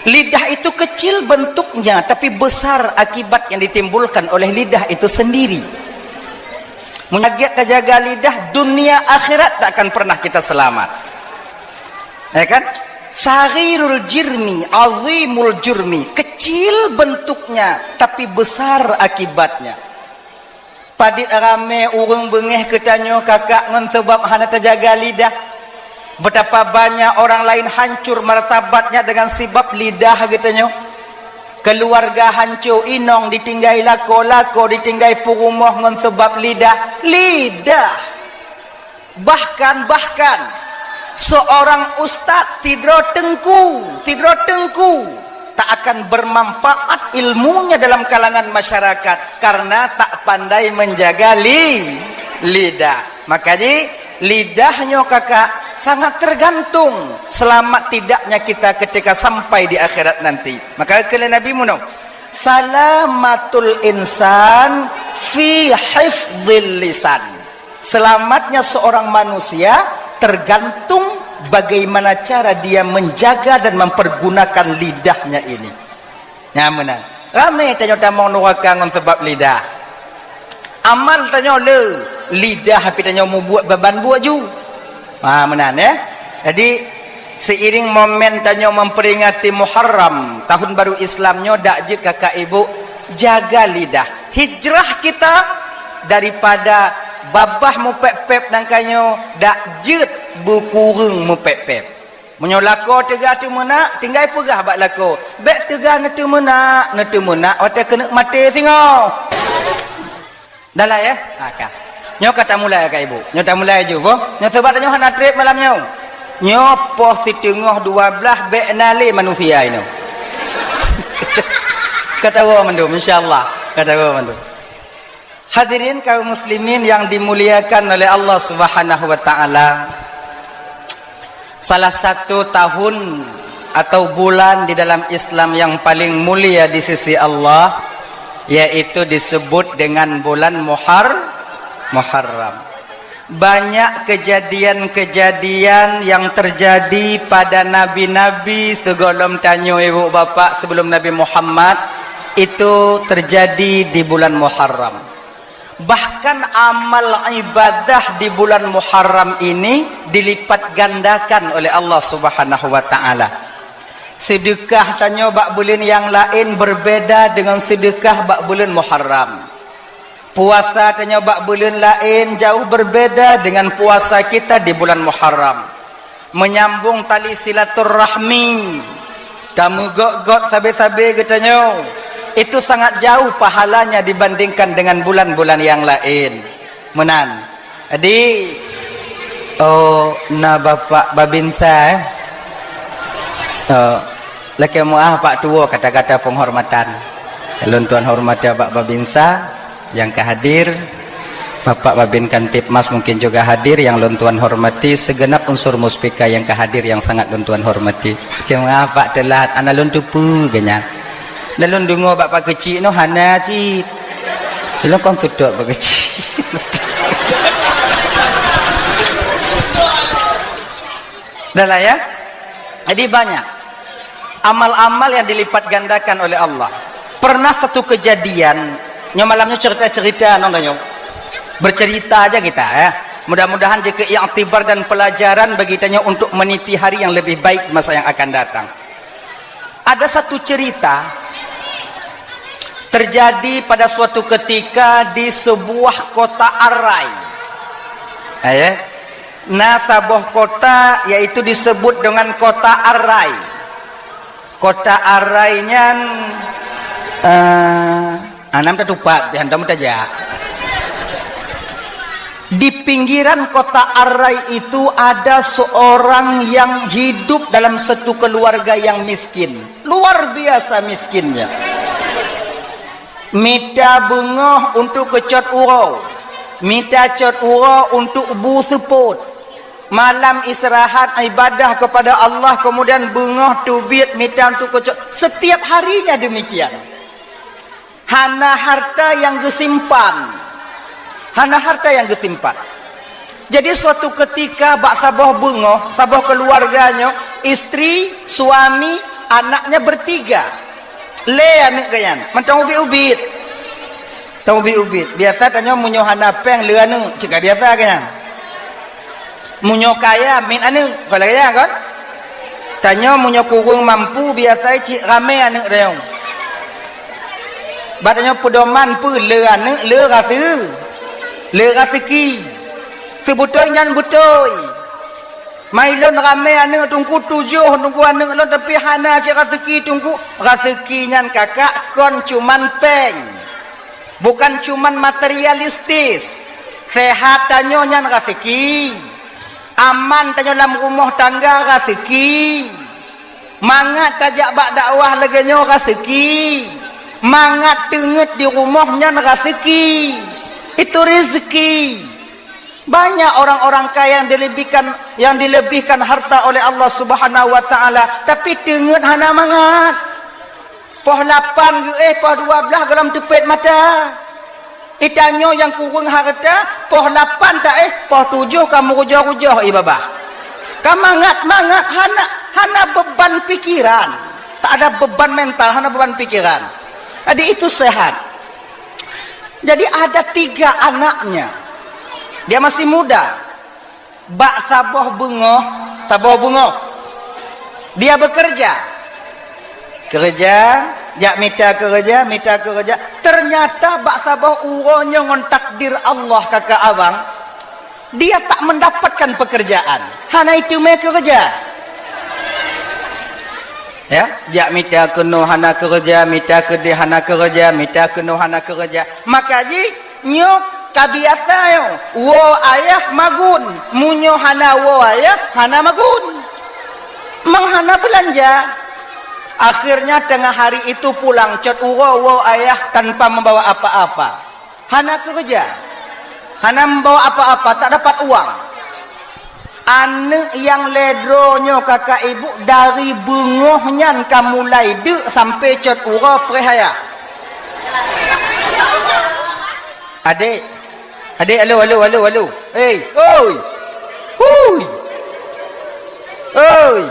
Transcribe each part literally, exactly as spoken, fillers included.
Lidah itu kecil bentuknya, tapi besar akibat yang ditimbulkan oleh lidah itu sendiri. Meunyo lagèe tajaga lidah, dunia akhirat tak akan pernah kita selamat. Ya kan? Saghirul jirmi, azimul jurmi. Kecil bentuknya, tapi besar akibatnya. Padit ramé ureuëng beungéh keu tanyoe kakak ngon sabab hana tajaga lidah. Betapa banyak orang lain hancur martabatnya dengan sabab lidah geutanyoe. Keluarga hancô, inong ditinggai lakoe, lakoe ditinggai peurumoh ngon sabab lidah. Lidah. Bahkan, bahkan seorang ustaz sidroe teungku, sidroe teungku tak akan bermanfaat ilmunya dalam kalangan masyarakat karena tak pandai menjaga li-, lidah. Maka ji, lidah nyoe kakak sangat tergantung selamat tidaknya kita ketika sampai di akhirat nanti. Maka kata Nabi meunoe, "Salamatul insan fi hifdzil lisan." Selamatnya seorang manusia tergantung bagaimana cara dia menjaga dan mempergunakan lidahnya ini. Nyan meunan. Ramé tanyoe tamong nuraka ngon sabab lidah. Amal tanyoe le, lidah pih tanyoe mubuet ban buet ju. Ha, meunan, ya. Jadi, seiring momen tanyoe memperingati Muharram, tahun baru Islam nyoe, dak jeuet kakak ibu jaga lidah. Hijrah kita daripada babah mupép-pép nangka nyoe, dak jeuet beukureueng mupép-pép. Meunyoe lakoe teuga teumeunak, tinggai peugah bak lakoe, "Bék teuga neuteumeunak, neuteumeunak watée keuneuk maté singoh." Dah lah, ya? Ha, ka. Nyoe ka tamulai, Kak Ibu. Nyoe tamulai ju, boh. Nyoe sebab nyoe hana trép malam nyoe. Nyoe poh siteungoh dua blaih bék na lé manusia inoe. Ka tawoe mandum, insya Allah. Ka tawoe mandum. Hadirin kaum muslimin yang dimuliakan oleh Allah Subhanahu wa Ta'ala. Salah satu tahun atau bulan di dalam Islam yang paling mulia di sisi Allah, yaitu disebut dengan bulan Muhar-, Muharram. Banyak kejadian-kejadian yang terjadi pada nabi-nabi sigohlom tanyoe, ibu bapak, sebelum Nabi Muhammad, itu terjadi di bulan Muharram. Bahkan amal ibadah di bulan Muharram ini dilipat gandakan oleh Allah Subhanahu wa Ta'ala. Seudeukah tanyoe bak buleuen nyang laén berbeda dengan seudeukah bak buleuen Muharram. Puasa tanyoe bak buleuen laén jauh berbeda dengan puasa kita di bulan Muharram. Menyambung tali silaturahmi, tameugöt-göt sabe-sabe geutanyoe, itu sangat jauh pahalanya dibandingkan dengan bulan-bulan yang laén. Meunan. Jadi, oh, na Bapak Babinsa, eh? Oh, lakée meuah Pak Tuwo kata-kata penghormatan. Lôn tuan hormati Bapak Babinsa yang ka hadir, Bapak Babin Kamtibmas mungkin juga hadir yang lôn tuan hormati, segenap unsur muspika yang ka hadir yang sangat lôn tuan hormati. Lakée meuah Pak teulat, hana lôn teupeu geuhnyan. Dah lôn deungoe bak Pak Keuchik nyoe hana cit. Lôn kon tutok Pak Keuchik. Dah lah ya. Jadi banyak amal-amal yang dilipat gandakan oleh Allah. Pernah satu kejadian, nyoe malam nyoe cerita-cerita nyoe. Bercerita aja kita ya. Mudah-mudahan jadi iktibar dan pelajaran bagi tanyoe untuk meniti hari yang lebih baik masa yang akan datang. Ada satu cerita terjadi pada suatu ketika di sebuah kota Arai. Eh, na saboh kota yaitu disebut dengan kota Arai. Kota Arai nyan, eh, anam tatupat, dihantam tajak. Di pinggiran kota Arai itu ada seorang yang hidup dalam satu keluarga yang miskin. Luar biasa miskinnya. Mita beungoh untuk keucot uroe. Mita cot uroe untuk bu seupôt. Malam istirahat ibadah kepada Allah, kemudian beungoh teubiet mita untuk keucot. Setiap harinya demikian. Hana harta yang geusimpan. Hana harta yang geusimpan. Jadi suatu ketika bak saboh beungoh, saboh keluarga nyoe, istri, suami, Anaknya bertiga. Lé aneuk geuh nyan, mantong ubit-ubit. Tong ubit-ubit. Biasa tanyoe meunyoe hana péng lé aneuk, cit ka biasa geuh nyan. Meunyoe kaya, miet aneuk, kon lagée nyan kon? Tanyoe meunyoe kureueng mampu, biasa cit ramé aneuk rayeuk. Bak tanyoe peudoman peue lé aneuk, lé raseu-, lé raseuki. Seubeutôi nyan beutôi. Mai lôn ramé aneuk teungku tujoh, teungku aneuk lôn, tapi hana cit raseuki teungku. Raseuki nyan kakak kon cuman péng. Bukan cuman materialistis. Sehat tanyoe nyan raseuki. Aman tanyoe lam rumoh tangga raseuki. Mangat tajak bak dakwah lagée nyoe raseuki. Mangat teungeut di rumoh nyan raseuki. Itu rezeki. Banyak orang-orang kaya yang dilebihkan, yang dilebihkan harta oleh Allah Subhanahu wa Taala, tapi teungeut hana mangat. Poh lapan geuéh, poh dua blaih gohlom teupet mata. Itanyoe nyang kureueng hareuta, poh lapan taéh, poh tujoh ka meurujoh-rujoh ié babah. Ka mangat-mangat, hana, hana beban pikiran. Tak ada beban mental, hana beban pikiran. Jadi itu sehat. Jadi ada tiga anaknya. Dia masih muda. Bak saboh beungoh, saboh beungoh, dia bekerja. Kerja, jak mita kerja, mita kerja. Ternyata bak saboh uroe nyoe ngon takdir Allah kakak abang, dia tak mendapatkan pekerjaan. Hana iteumé kerja. Ya, jak mita keunoe hana keureuja, mita keudeh hana keureuja, mita keunoe hana keureuja. Maka jih nyoe ka biasa nyoe, woe ayah magun. Meunyoe hana woe ayah, hana magun. Mang hana beulanja. Akhirnya tengah hari itu pulang cot uroe woe ayah tanpa membawa apa-apa. Hana keureuja, hana membawa apa-apa, tak dapat uang. Aneuk nyang lhée droe nyoe kakak ibu dari beungoh nyan ka mulai deuk sampai cot uroe preh ayah. Adek, adek, alo, alo, alo, alo. Hei, oi. Hui. Oi.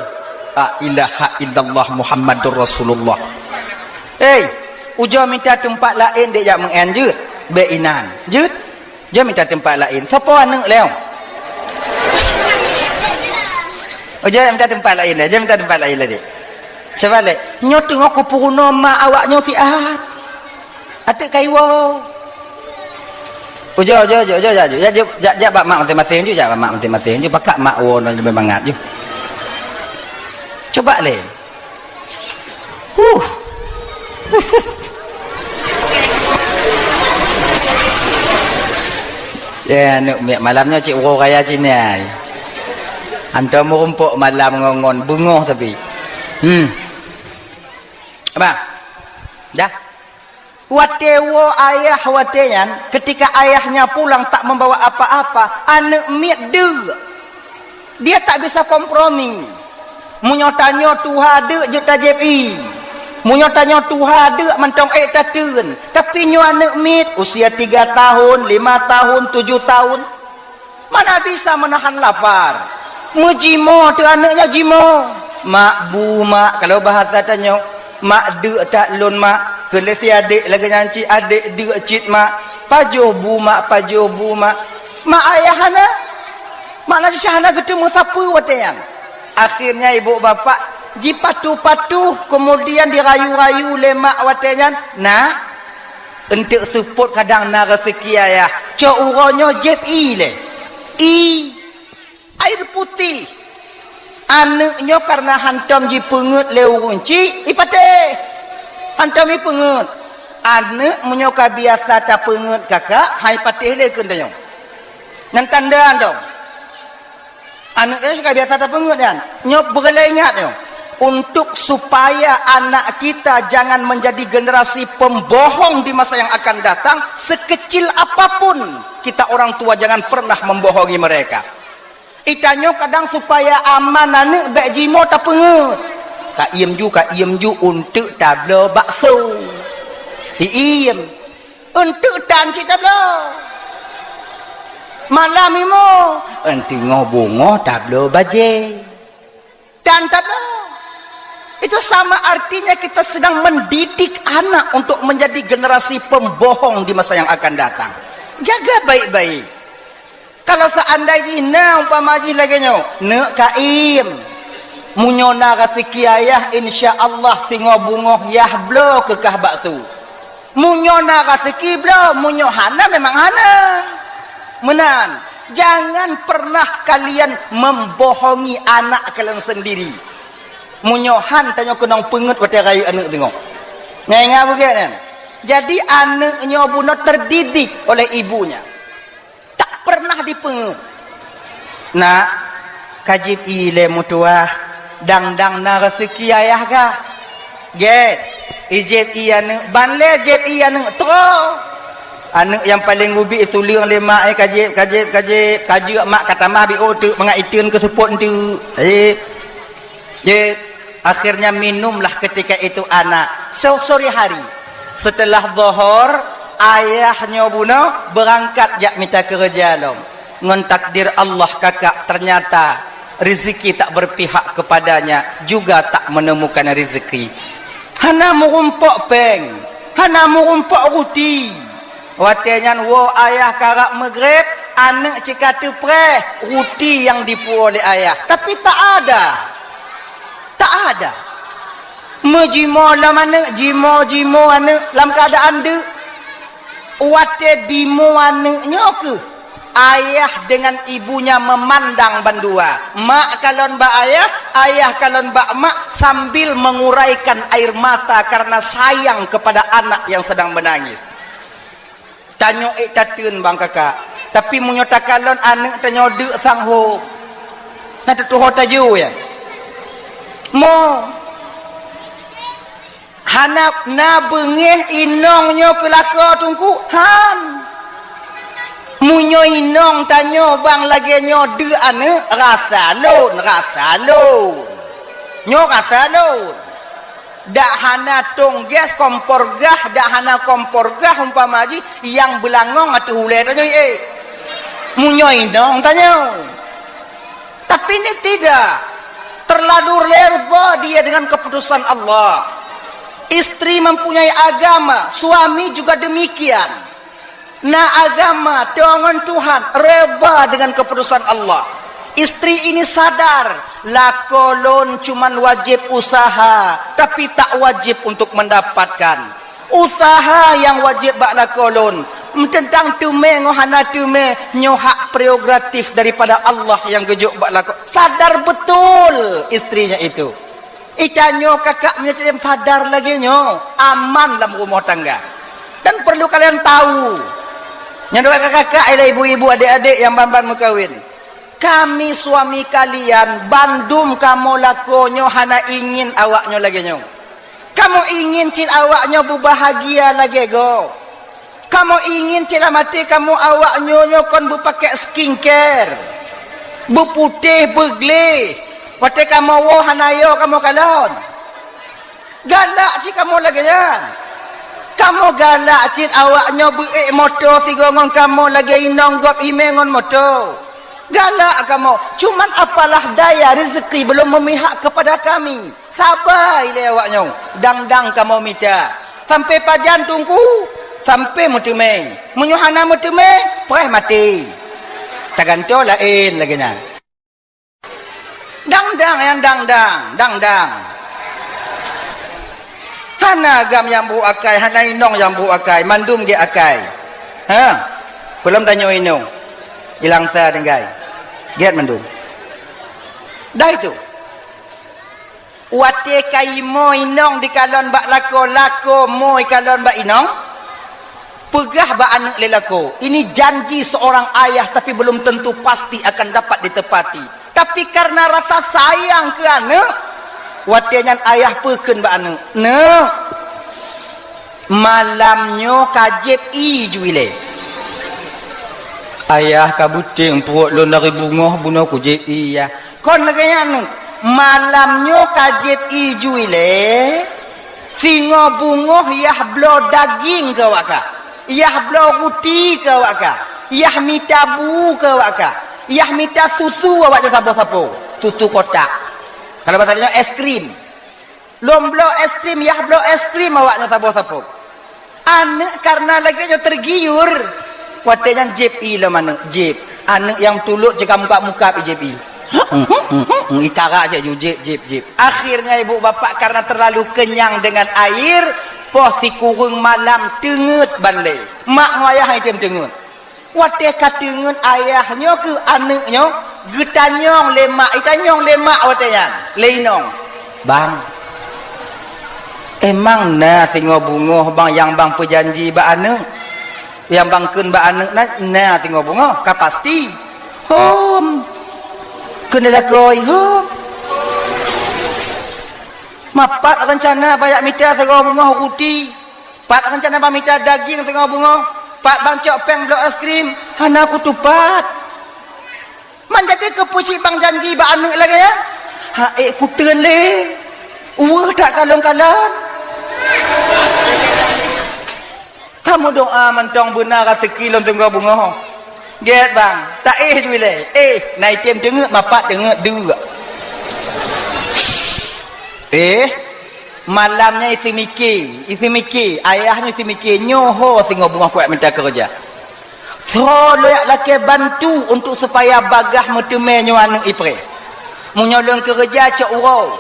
La ilaha illallah Muhammadur Rasulullah. Hei, ujoe mita teumpat laén dek jak meu'en jeuet. Bék inan. Jeuet. Jeuet mita teumpat laén. Soe po aneuk lé? Ujoe mita teumpat laén lé. Jeuet mita teumpat laén lé dek. Cuba lé. Nyoe teungoh kupeurunoe mak awak nyoe siat. Ateuk kaiwoe. Ujoe, ujoe, ujoe, ujoe, jak, jak, jak, jak, jak bak mak maséng-maséng ju, jak bak mak maséng-maséng ju, pakak mak woe nyoe leubeh mangat ju. Cuba lé. Huh. Ya, aneuk miet malam nyoe cit uroe raya cit nyan. Hantom meurumpok malam ngon, ngon beungoh tapi. Hmm. Abang. Dah. Watée woe ayah watée nyan, ketika ayahnya pulang tak membawa apa-apa, aneuk miet deuk. Dia tak bisa kompromi. Meunyoe tanyoe tuha deuk jeuet tajép ié. Meunyoe tanyoe tuha deuk mantong ék tateun. Tapi nyoe aneuk miet usia tiga tahun, lima tahun, tujuh tahun. Mana bisa menahan lapar. Meujimoe teuh aneuk nyoe jimoe. Mak bu mak, kalau bahasa tanyoe, mak deuk that lôn mak. Keu lé si adek lagée nyan cit, adek deuk cit mak. Pajoh bu mak, pajoh bu mak. Mak ayah hana. Makna cit hana geuteumé sapeue watée nyan. Akhirnya ibu bapak jipatuh-patuh, kemudian dirayu-rayu lé mak watée nyan, "Nak, eunteuk seupôt kadang na raseuki ayah, cok uroe nyoe jép ié lé. Ié, air putih." Aneuk nyoe kareuna hantom jipeungeut lé ureuëng chik, ipatéh. Hantom jipeungeut. Aneuk meunyoe ka biasa tapeungeut kakak, hai patéh lé keu tanyoe. Nyan tanda hantom. Aneuk nyoe ka biasa tapeungeut nyan. Nyoe beureulee ingat nyoe. Untuk supaya anak kita jangan menjadi generasi pembohong di masa yang akan datang, sekecil apapun kita orang tua jangan pernah membohongi mereka. Itanyoe kadang supaya aman aneuk bék jimoe tapeungeut. Ka iem ju, ka iem ju, eunteuk tabloe bakso. Iiem. Eunteuk tan cit tabloe. Malam imoe, eunteuk teungoh beungoh tabloe bajée. Tan tabloe. Itu sama artinya kita sedang mendidik anak untuk menjadi generasi pembohong di masa yang akan datang. Jaga baik-baik. Kalau seandai jih na umpama jih lagée nyoe, neuk kaim. Meunyoe na raseuki ayah, insya Allah singoh beungoh yah bloe keu kah baksu. Meunyoe na raseuki bloe, meunyoe hana memang hana. Meunan, jangan pernah kalian membohongi anak kalian sendiri. Meunyoe han tanyoe keunong peungeut watée rayeuk aneuk teungoh. Ngai-ngai beugét nyan. Jadi aneuk nyoe bunoe terdidik oleh ibunya. Tak pernah dipeungeut. Nak, ka jieb ié lé meutuwah, dang-dang na raseuki ayah kah? Gét, ijieb ié aneuk ban lé jieb ié aneuk troh. Aneuk nyang paleng ubit ituleueng lé mak, eh, ka jieb, ka jieb, ka jieb, ka jeuet mak ka tamah biôh teuk mangat iteun keu seupôt enteuk. Eh, Jeuet, akhirnya minumlah ketika itu anak. So-, sore hari, setelah Zohor, ayah nyoe bunoe beurangkat jak mita keureuja lom. Ngon takdir Allah kakak, ternyata rezeki tak berpihak kepadanya, juga tak menemukan rezeki. Hana meurumpok péng, hana meurumpok ruti. Watée nyan woe ayah karab meugreb, aneuk cit ka teupreh ruti nyang dipuwoe lé ayah. Tapi tak ada. Tak ada. Meujimoe lom aneuk, jimoe-jimoe aneuk lam keuadaan deuk. Watée dimoe aneuk nyoe keuh, ayah dengan ibunya memandang bandua. Mak kalon bak ayah, ayah kalon bak mak sambil menguraikan air mata karena sayang kepada anak yang sedang menangis. Tanyoe ék tateun bang kakak, tapi meunyoe takalon aneuk tanyoe deuk sang hom, na teutuho tajôh nyan. Mo, hana na beungéh inong nyoe keu lakoe teungku? Han. Meunyoe inong tanyoe bang lagée nyoe deuk aneuk, rasa lôn, rasa lôn. Nyoe rasa lôn. Dak hana tong gas kompor gah, dak hana kompor gah umpama jih nyang beulangong ateueh ulée tanyoe, eh. Meunyoe inong tanyoe. Tapi ini tidak. Terlalu reba dia dengan keputusan Allah. Istri mempunyai agama, suami juga demikian. Na agama, teuh ngon Tuhan, reba dengan keputusan Allah. Istri ini sadar, lakoe lôn cuman wajéb usaha, tapi tak wajéb untuk mendapatkan. Usaha nyang wajéb bak lakoe lôn, teuntang teumé ngon hana teumé, nyoe hak prerogatif daripada Allah nyang geujok bak lakoe. Sadar betul istrinya itu. Itanyoe kakak meunyoe sadar lagée nyoe, aman lam rumoh tangga. Dan perlu kalian tahu, nyan dua kakak-kakak, ialah ibu-ibu, adik-adik nyang ban-ban meukawen. Kami suami kalian, bandum kamoe lakoe nyoe hana ingin awak nyoe lagée nyoe. Kamoe ingin cit awak nyoe beubahagia lagée gob. Kamoe ingin cit lam até kamoe awak nyoe nyoe kon beupakée skincare, beuputéh, beugleh. Watée kamoe woe hana yo kamoe kalon. Galak cit kamoe lagée nyan. Kamoe galak cit awak nyoe beuék moto sigoe ngon kamoe lagée inong gob imé ngon moto. Galak kamoe, cuman apalah daya rezeki belum memihak kepada kami. Saba ilée awak nyoe, dang-dang kamoe mita. Sampai pajan teungku? Sampai meuteumé. Meunyoe hana meuteumé, preh maté. Tagantoe laén lagée nyan. Dang-dang nyang dang-dang, dang-dang. Hana agam nyang brôk akai, hana inong nyang brôk akai, mandum gét akai. Ha? Peulom tanyoe inong. Ilang sa tinggai. Gét mandum. Dah itu. Watée ka imoe inong dikalon bak lakoe, lakoe moe ikalon bak inong, peugah bak aneuk lé lakoe. Ini janji seorang ayah, tapi belum tentu pasti akan dapat ditepati. Tapi karena rasa sayang keu aneuk, watée nyan ayah peukheun bak aneuk, "Neuk, malam nyoe ka jieb ié ju ilée." "Ayah, ka beuténg pruet lôn dari beungoh bunoe kujieb ié, Yah." "Kon lagée nyan, Neuk, malam nyoe ka jieb ié ju ilée, singoh beungoh yah bloe daging keu awak kah, yah bloe ruti keu awak kah, yah mita bu keu awak kah, yah mita susu awak nyoe saboh sapo, susu kotak. Kalau basa tanyoe es krim." Lôn bloe es krim, yah bloe es krim awak nyoe saboh-saboh. Aneuk kareuna lagée nyoe teugiur. Watée nyan jieb ie lom aneuk, jieb. Aneuk nyang tulok ceuka mukab-mukab jieb ie. Itara cit ju jieb, jieb, jieb. Akhirnya ibu bapak karena terlalu kenyang dengan air, poh sikureueng malam teungeut ban lé. Mak ngon ayah item teungeut. Watée ka teungeut ayah nyoe keu aneuk nyoe, geutanyong lé mak, itanyong lé mak watée nyan, lé inong, "Bang, emang na singoh beungoh bang nyang bang peujanji bak aneuk? Nyang bang kheun bak aneuk na, na singoh beungoh, ka pasti?" "Hom," kheun lé lakoe, "hom." "Ma pat reuncana bak jak mita singoh beungoh ruti? Pat reuncana bak mita daging singoh beungoh? Pat bang cok péng bloe es krim?" "Hana kutupat." "Man jadi keupeue cit bang janji bak aneuk lagée nyan?" "Ha ék kuteun lé, weueh that kalon-kalon." "Kamu doa mantong beuna raseuki lôn singoh beungoh." "Gét bang, taéh ju ilée. Éh, na item teungeut, ma pat teungeut deuk." Éh, malam nyan isi miké, isi miké, ayah nyoe isi miké, nyoe ho singoh beungoh kuat mita keureuja. Soe lôn jak lakée bantu untuk supaya bagaih meuteumé nyoe aneuk ipreh. Meunyoe lôn keureuja cok uroe.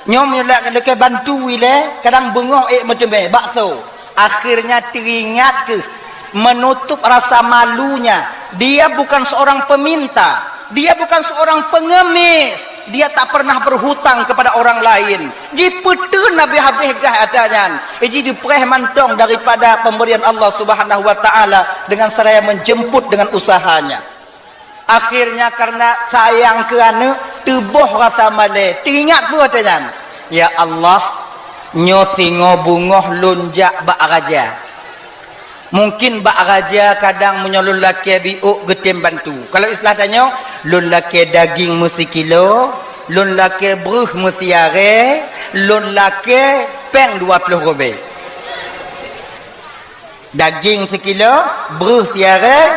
Nyoe meunyoe lak lakée bantu ilée, kadang beungoh ék meuteumé bakso. Akhirnya teuingat keuh menutup rasa malunya. Dia bukan seorang peminta, dia bukan seorang pengemis, dia tak pernah berhutang kepada orang lain. Jipeuteun habéh-habéh gah ata nyan. Ji dipreh mantong daripada pemberian Allah Subhanahu wa Ta'ala dengan seraya menjemput dengan usahanya. Akhirnya karena sayang keu aneuk, teuboh rasa malée. Teuingat peue watée nyan? "Ya Allah, nyoe singoh beungoh lôn jak bak raja. Mungkin bak raja kadang meunyoe lôn lakée biôk geutem bantu." Kalau istilah tanyoe, "Lôn lakée daging meusikilo, lôn lakée breuh meusiarée, lôn lakée péng dua ploh rubée." Daging sikilo, breuh siarée,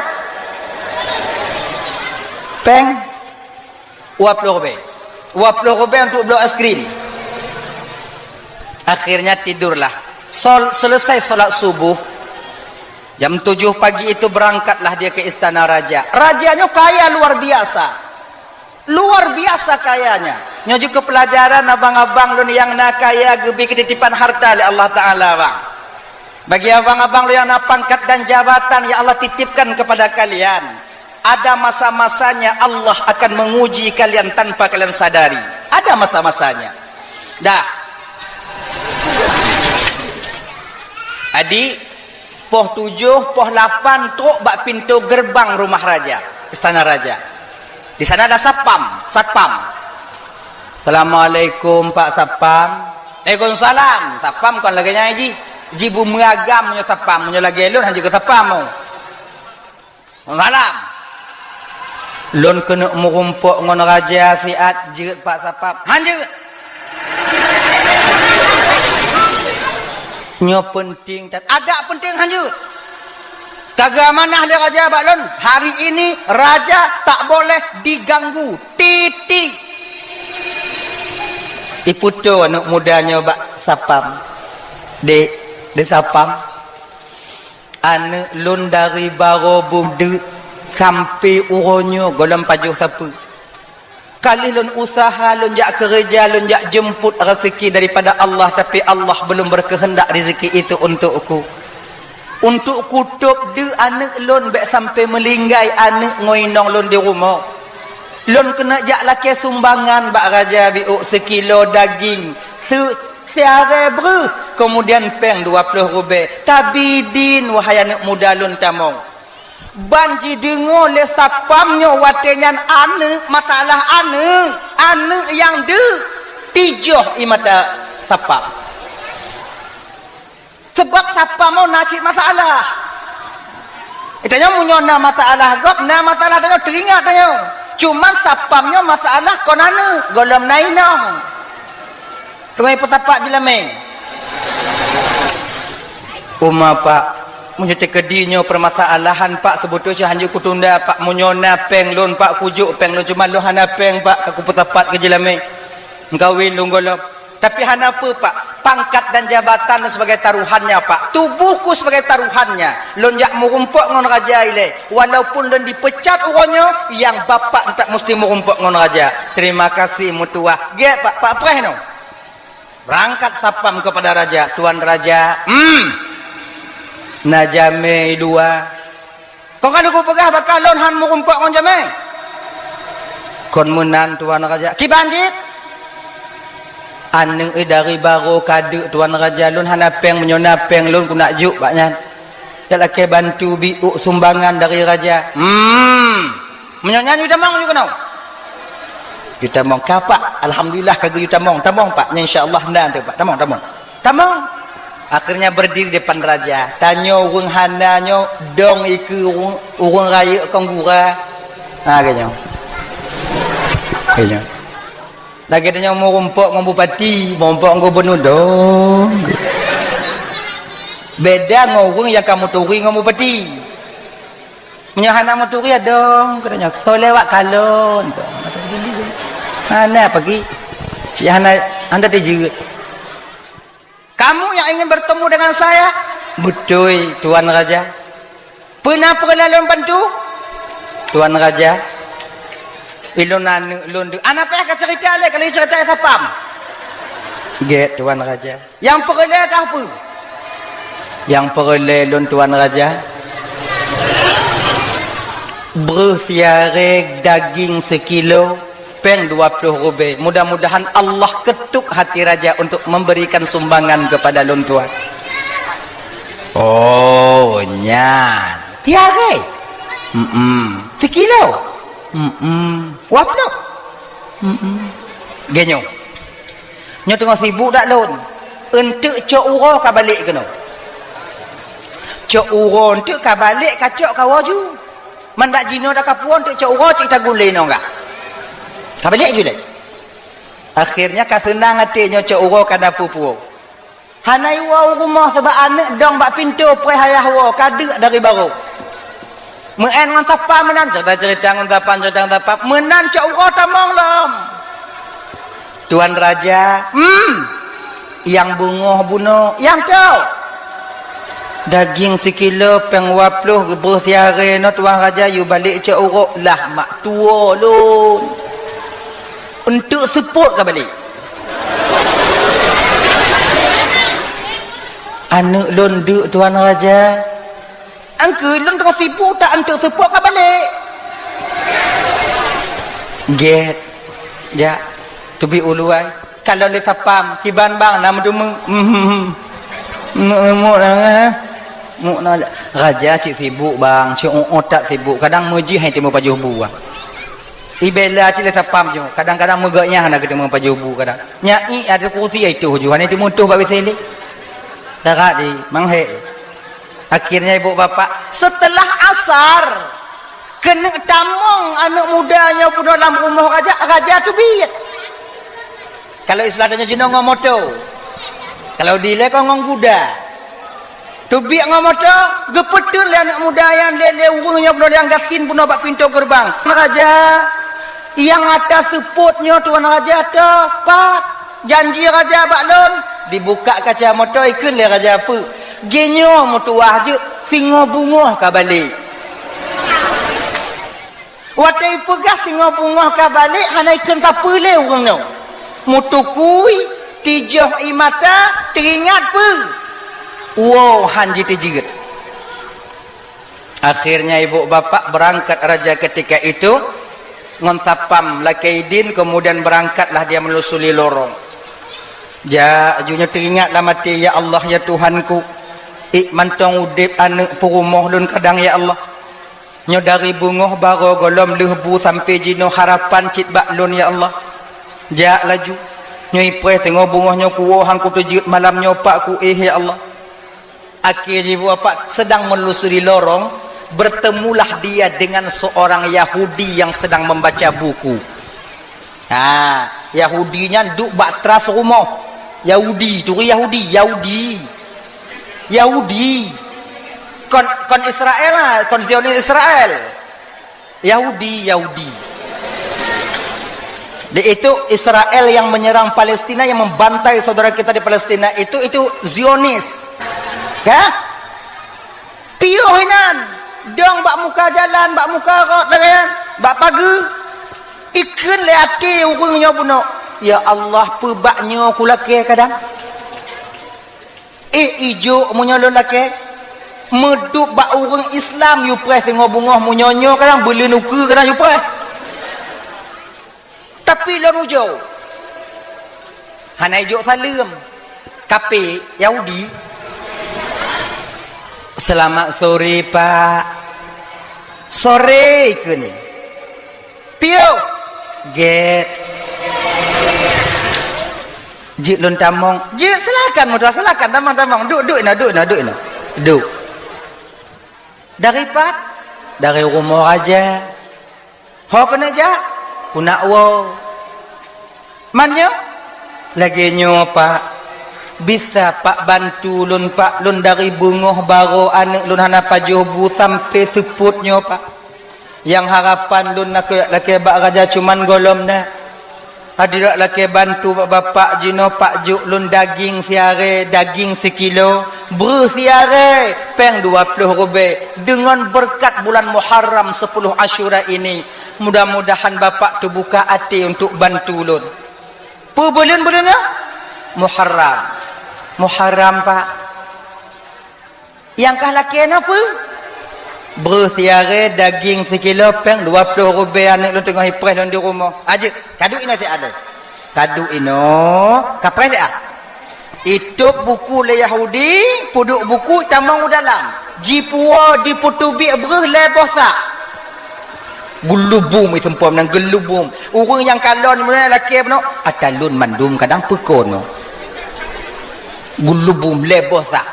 péng dua ploh rubée. Dua ploh rubée untuk bloe es krim. Akhirnya tidurlah. Sol-, selesai sholat subuh, jam tujuh pagi itu berangkatlah dia ke istana raja. Raja nyoe kaya luar biasa. Luar biasa kayanya. Nyoe jeuet keu peulajaran abang-abang lôn nyang na kaya geubi keutitipan harta lé Allah Ta'ala, bang. Bagi abang-abang lôn nyang na pangkat dan jabatan yang Allah titipkan kepada kalian, ada masa-masanya Allah akan menguji kalian tanpa kalian sadari. Ada masa-masanya. Dah. Adik, poh tujoh, poh lapan trok bak pintoe geureubang rumoh raja, istana raja. Di sana ada satpam, satpam. "Assalamualaikum, Pak Satpam." "Waalaikumsalam." Satpam kon lagée nyan jih. Ji beumeugam meunyoe satpam, meunyoe lagée lôn hana jeuet keu satpam. "Waalaikumsalam. Lôn keuneuk meurumpok ngon raja siat, jeuet Pak Satpam." "Han jeuet." "Nyoe peunteng that." "Adak peunteng han jeuet. Ka geuamanah lé raja bak lôn, hari ini raja tak boleh diganggu. Titik." Iputoe aneuk muda nyoe bak satpam. "Dek, dek satpam. Aneuk lôn dari barô beudeuk sampoe uroe nyoe gohlom pajoh sapeue. Ka lheueh lôn useuha, lôn jak keureuja, lôn jak jeumpot raseuki daripada Allah, tapi Allah belum berkehendak rezeki itu untukku. Untuk kutôb deuk aneuk lôn bék sampoe meulinggai aneuk ngon inong lôn di rumoh. Lôn keuneuk jak lakée sumbangan bak raja biôk sikilo daging, se-, siarée breuh, keumudian péng dua ploh rubée. Tabi din, wahai aneuk muda lôn tamong." Ban jideungoe lé satpam nyoe watée nyan aneuk, masalah aneuk, aneuk nyang deuk, tijoh ie mata satpam. Sabab satpam nyoe na cit masalah. Tanyoe meunyoe na masalah gob, na masalah tanyoe teuingat tanyoe. Cuman satpam nyoe masalah kon aneuk, gohlom na inong. Teungoh peusapat jilamé. "Uma, Pak, meunyoe teukeudi nyoe peumasalahan, Pak, seubeutôi cit hanjeuet kutunda, Pak. Meunyoe na péng lôn, Pak, kujok péng lôn, cuma lôn hana péng, Pak, ka kupeusapat keu jilamé. Meukawen lôn gohlom." Tapi hana peue, Pak. Pangkat dan jabatan lôn sebagai taruhannya, Pak. Tubuhku sebagai taruhannya. Lôn jak meurumpok ngon raja ilée. Walaupun lôn dipecat uroe nyoe, nyang bapak teutap musti meurumpok ngon raja. Terima kasih, meutuah. Gét, Pak. Pak preh nyoe. Berangkat sapam kepada raja. "Tuan raja, hmm, na jamé i luwa." "Kon ka lôn peugah bak kah lôn han meurumpok ngon jamé?" "Kon meunan, tuan raja." "Kiban cit?" "Aneuëk dari barô ka deuk, tuan raja, lôn hana péng, meunyoe na péng lôn keuneuk jok bak nyan. Jak lakée bantu biôk sumbangan dari raja." "Hmm, meunyoe nyan yue tamong yue keunoe." "Yue tamong ka, Pak. Alhamdulillah ka geuyue tamong. Tamong, Pak. Nyan insya Allah na teuh, Pak. Tamong, tamong." Tamong. Akhirnya berdiri depan raja. Tanyoe ureuëng hana nyoe dong ikeue ureuëng, ureuëng rayeuk kong gura. Ha, lagée nyoe. Lagée nyoe. Lagée tanyoe meurumpok ngon bupati, meurumpok ngon gubernur dong. Beda ngon ureuëng nyang ka meuturi ngon bupati. Meunyoe hana meuturi ya dong, kata nyoe, "Soe lewat kalon." Hana pagi. Cik hana, hana teujeut. "Kamu yang ingin bertemu dengan saya?" "Beutôi, Tuan Raja." "Peue na peureulée lôn bantu?" "Tuan Raja, ilôn aneuëk lôn deuek." "Hana payah ka cerita lé, kalau cerita ya sapam." "Gét, Tuan Raja." "Nyang peureulée kah peue?" "Nyang peureulée lôn, Tuan Raja, breueh siarée, daging sikilo, péng dua ploh rubée. Mudah-mudahan Allah ketuk hati raja untuk memberikan sumbangan kepada lôn, Tuan." "Oh, nyan. Siarée?" "Mm-mm." "Sikilo?" "Mm-mm." "Dua ploh?" "Mm-mm." Lagée nyoe. Nyoe teungoh sibuk dak lôn. Eunteuk cok uroe ka balek keunoe. Cok uroe eunteuk ka balek, ka cok ka woe ju. Man dak jinoe dak ka puwoe eunteuk cok uroe cit tagun lé inong gah. Ka balek ju lé. Akhirnya ka seunang até nyoe cok uroe ka na peue-peue. Hana iwoe u rumoh sabab aneuëk dong bak pintoe preh ayah woe ka deuk dari barô. Meu'en ngon sapam meunan, cerita-cerita ngon sapam, cerita ngon sapam. Meunan cok uroe tamong lom. "Tuan Raja, hmm, nyang beungoh bunoe, nyang toe. Daging sikilo, péng dua ploh, breueh siarée nyoe, Tuan Raja, yue balek cok uroe lah mak tuwoe lôn. Eunteuk seupôt ka balek." "Aneuëk lôn deuk, Tuan Raja." "Angkeu lôn teungoh sibuk, tak eunteuk seupôt ka balek." "Gét. Jak, teubiet u luwa. Kalon lé sapam, kiban bang na meuteumé." "Hmm, hmm, hmm. Muk, muk na, eh. Muk na, raja cit sibuk bang, cit uot that sibuk. Kadang meujih hai teumé pajoh bu, ah. Ibela cit lé sapam ju, kadang-kadang meugét nyang hana geuteumé pajoh bu kadang. Nyai ada kursi ai toh ju, hana teumé toh bak W C lé. Darat di, manghé." Akhirnya ibu bapak, setelah asar, keuneuk tamong aneuëk muda nyoe bunoe lam rumoh raja, raja teubiet. Kalau istilah tanyoe jinoe ngon moto. Kalau dilée kon ngon guda. Teubiet ngon moto, geupeuteun lé aneuëk muda nyan lé, lé ureuëng nyoe bunoe nyang gasien bunoe bak pintoe geureubang. "Raja, nyang ata seupôt nyoe, Tuan Raja, toh, pat?" "Janji raja bak lôn." Dibuka kaca moto, ikheun lé raja peue. Geunyoe meutuwah jeuet, singoh beungoh ka balek. Watée ipeugah singoh beungoh ka balek, hana ikheun sapeue lé ureuëng nyoe. Meutukui, tijoh ie mata, teuingat peue. Woe han jiteujeut. Akhirnya ibu bapak berangkat raja ketika itu ngon sapam lakée idin, kemudian berangkatlah dia menelusuri lorong. Jak, ju nyoe teuingat lam até, "Ya Allah, ya Tuhanku, ék mantong udeb aneuëk peurumoh lôn kadang, ya Allah. Nyoe dari beungoh barô gohlom lheueh bu sampoe jinoe harapan cit bak lôn, ya Allah. Jak laju, nyoe ipreh singoh beungoh nyoe kuwoe han kuteujeuet malam nyoe pak kuéh, ya Allah." Akhé jih, Bapak sedang menelusuri lorong, bertemulah dia dengan seorang Yahudi yang sedang membaca buku. Ha, Yahudi nyan duek bak teras rumoh. Yahudi, turi Yahudi, Yahudi. Yahudi. Kon, kon Israel lah, kon Zionis Israel. Yahudi, Yahudi. Di itu Israel yang menyerang Palestina, yang membantai saudara kita di Palestina itu, itu Zionis. Ka? Piôh inan, dong bak muka jalan, bak muka rot lagèe nyan, bak pageue. Ikheun lé até ureueng nyoe bunoe, "Ya Allah, peubak nyoe kulakèe kadang." Eh, ijok meunyoe lôn lakèe, meudup bak ureueng Islam yue preh singoh beungoh, meunyoe nyoe kadang beuleuen ukeue kadang yue preh. Tapi lôn ujoe, hana ijok saleuem. Kafé, Yahudi. "Selamat sore, Pak." "Sore," kheun. "Piôh." "Gèt." "Jeuet lôn tamong." "Jeuet, silakan, muda, silakan, tamong, tamong. Duek, duek inoe, duek inoe, duek inoe. Duek." "Dari pat?" "Dari rumoh raja." "Ho keuneuk jak?" "Keuneuk woe." "Man nyoe?" "Lagèe nyoe, Pak. Bisa, Pak, bantu lôn, Pak. Lôn dari beungoh barô aneuk lôn hana pajoh bu sampoe seupôt nyoe, Pak. Nyang harapan lôn na keu lakèe bak raja cuman gohlom na. Adak lakèe bantu bak bapak jinoe, Pak, jok lôn daging siaré, daging sikilo, breuh siaré, péng dua ploh rubèe. Deungon beureukat bulan Muharram, sepuluh Asyura ini, mudah-mudahan bapak teubuka até untuk bantu lôn." "Peue buleuen-buleuen nyoe?" "Muharram." "Muharram, Pak." "Nyang kah lakèe na peue?" "Breuh siaré, daging sikilo, péng dua ploh rubèe, aneuk lôn teungoh ipreh lôn di rumoh." "Ah, jeuet, kaduek inoe siat lé." "Kaduek inoe, kapreh siat." Itôb buku lé Yahudi, peuduek buku tamong u dalam. Jipuwoe, jipeuteubiet breuh lhèe boh sak. Geulubum, iseumpom nyan geulubum. Ureueng nyang kalon meunyoe lakèe bunoe, "Ata lôn mandum kadang peukon nyoe." Geulubum lhèe boh sak.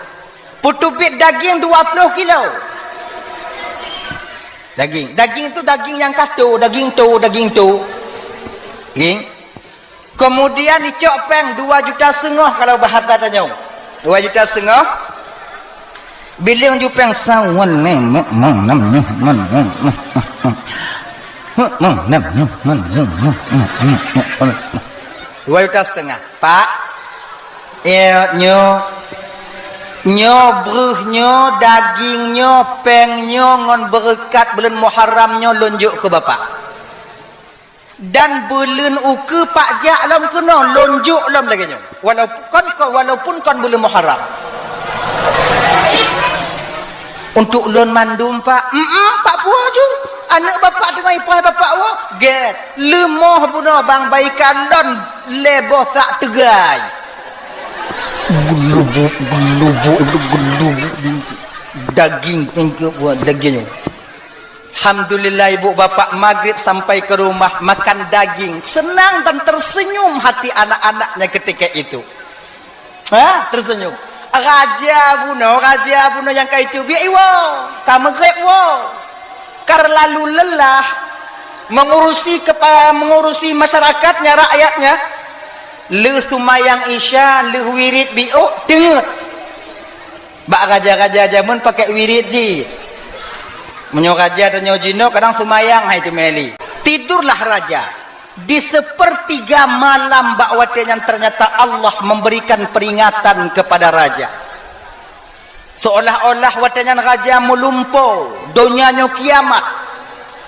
Peuteubiet daging dua ploh kilo. Daging. Daging tu daging nyang ka to, daging to, daging to. Daging. Kemudian icok péng dua juta seungoh kalau bahasa tanyoe. Dua juta seungoh. Bileueng ju péng sawan nè, dua juta setengah. "Pak, eh, nyoe, nyoe breuh nyoe, daging nyoe, péng nyoe ngon beureukat buleuen Muharram nyoe lôn jok keu bapak. Dan buleuen ukeue Pak jak lom keunoe, lôn jok lom lagèe nyoe. Walaupun kon, kon, walaupun kon buleuen Muharram." "Untuk lôn mandum, Pak?" "Em-em, Pak, puwoe ju. Aneuk bapak teungoh ipreh bapak woe." "Gèt, leumoh bunoe bang, bah ikalon lhèe boh sak teugai." Geulubuk, geulubuk, geulubuk. Daging, daging nyoe. Alhamdulillah, ibu bapak maghrib sampai ke rumah makan daging. Senang dan tersenyum hati anak-anaknya ketika itu. Ha? Tersenyum. Raja bunoe, raja bunoe nyang ka itu, biak iwoe, ka maghrib woe. Karena lalu lelah mengurusi kepa-, mengurusi masyarakatnya, rakyatnya. Lheueh seumayang Isya, lheueh wirid biôk, teungeut. Bak raja-raja jameun pakai wirid jih. Meunyoe raja tanyoe jinoe kadang seumayang hai teumeli. Tidurlah raja. Di sepertiga malam bak watèe nyan ternyata Allah memberikan peringatan kepada raja. Seolah-olah watèe nyan raja meulumpo, donya nyoe kiamat.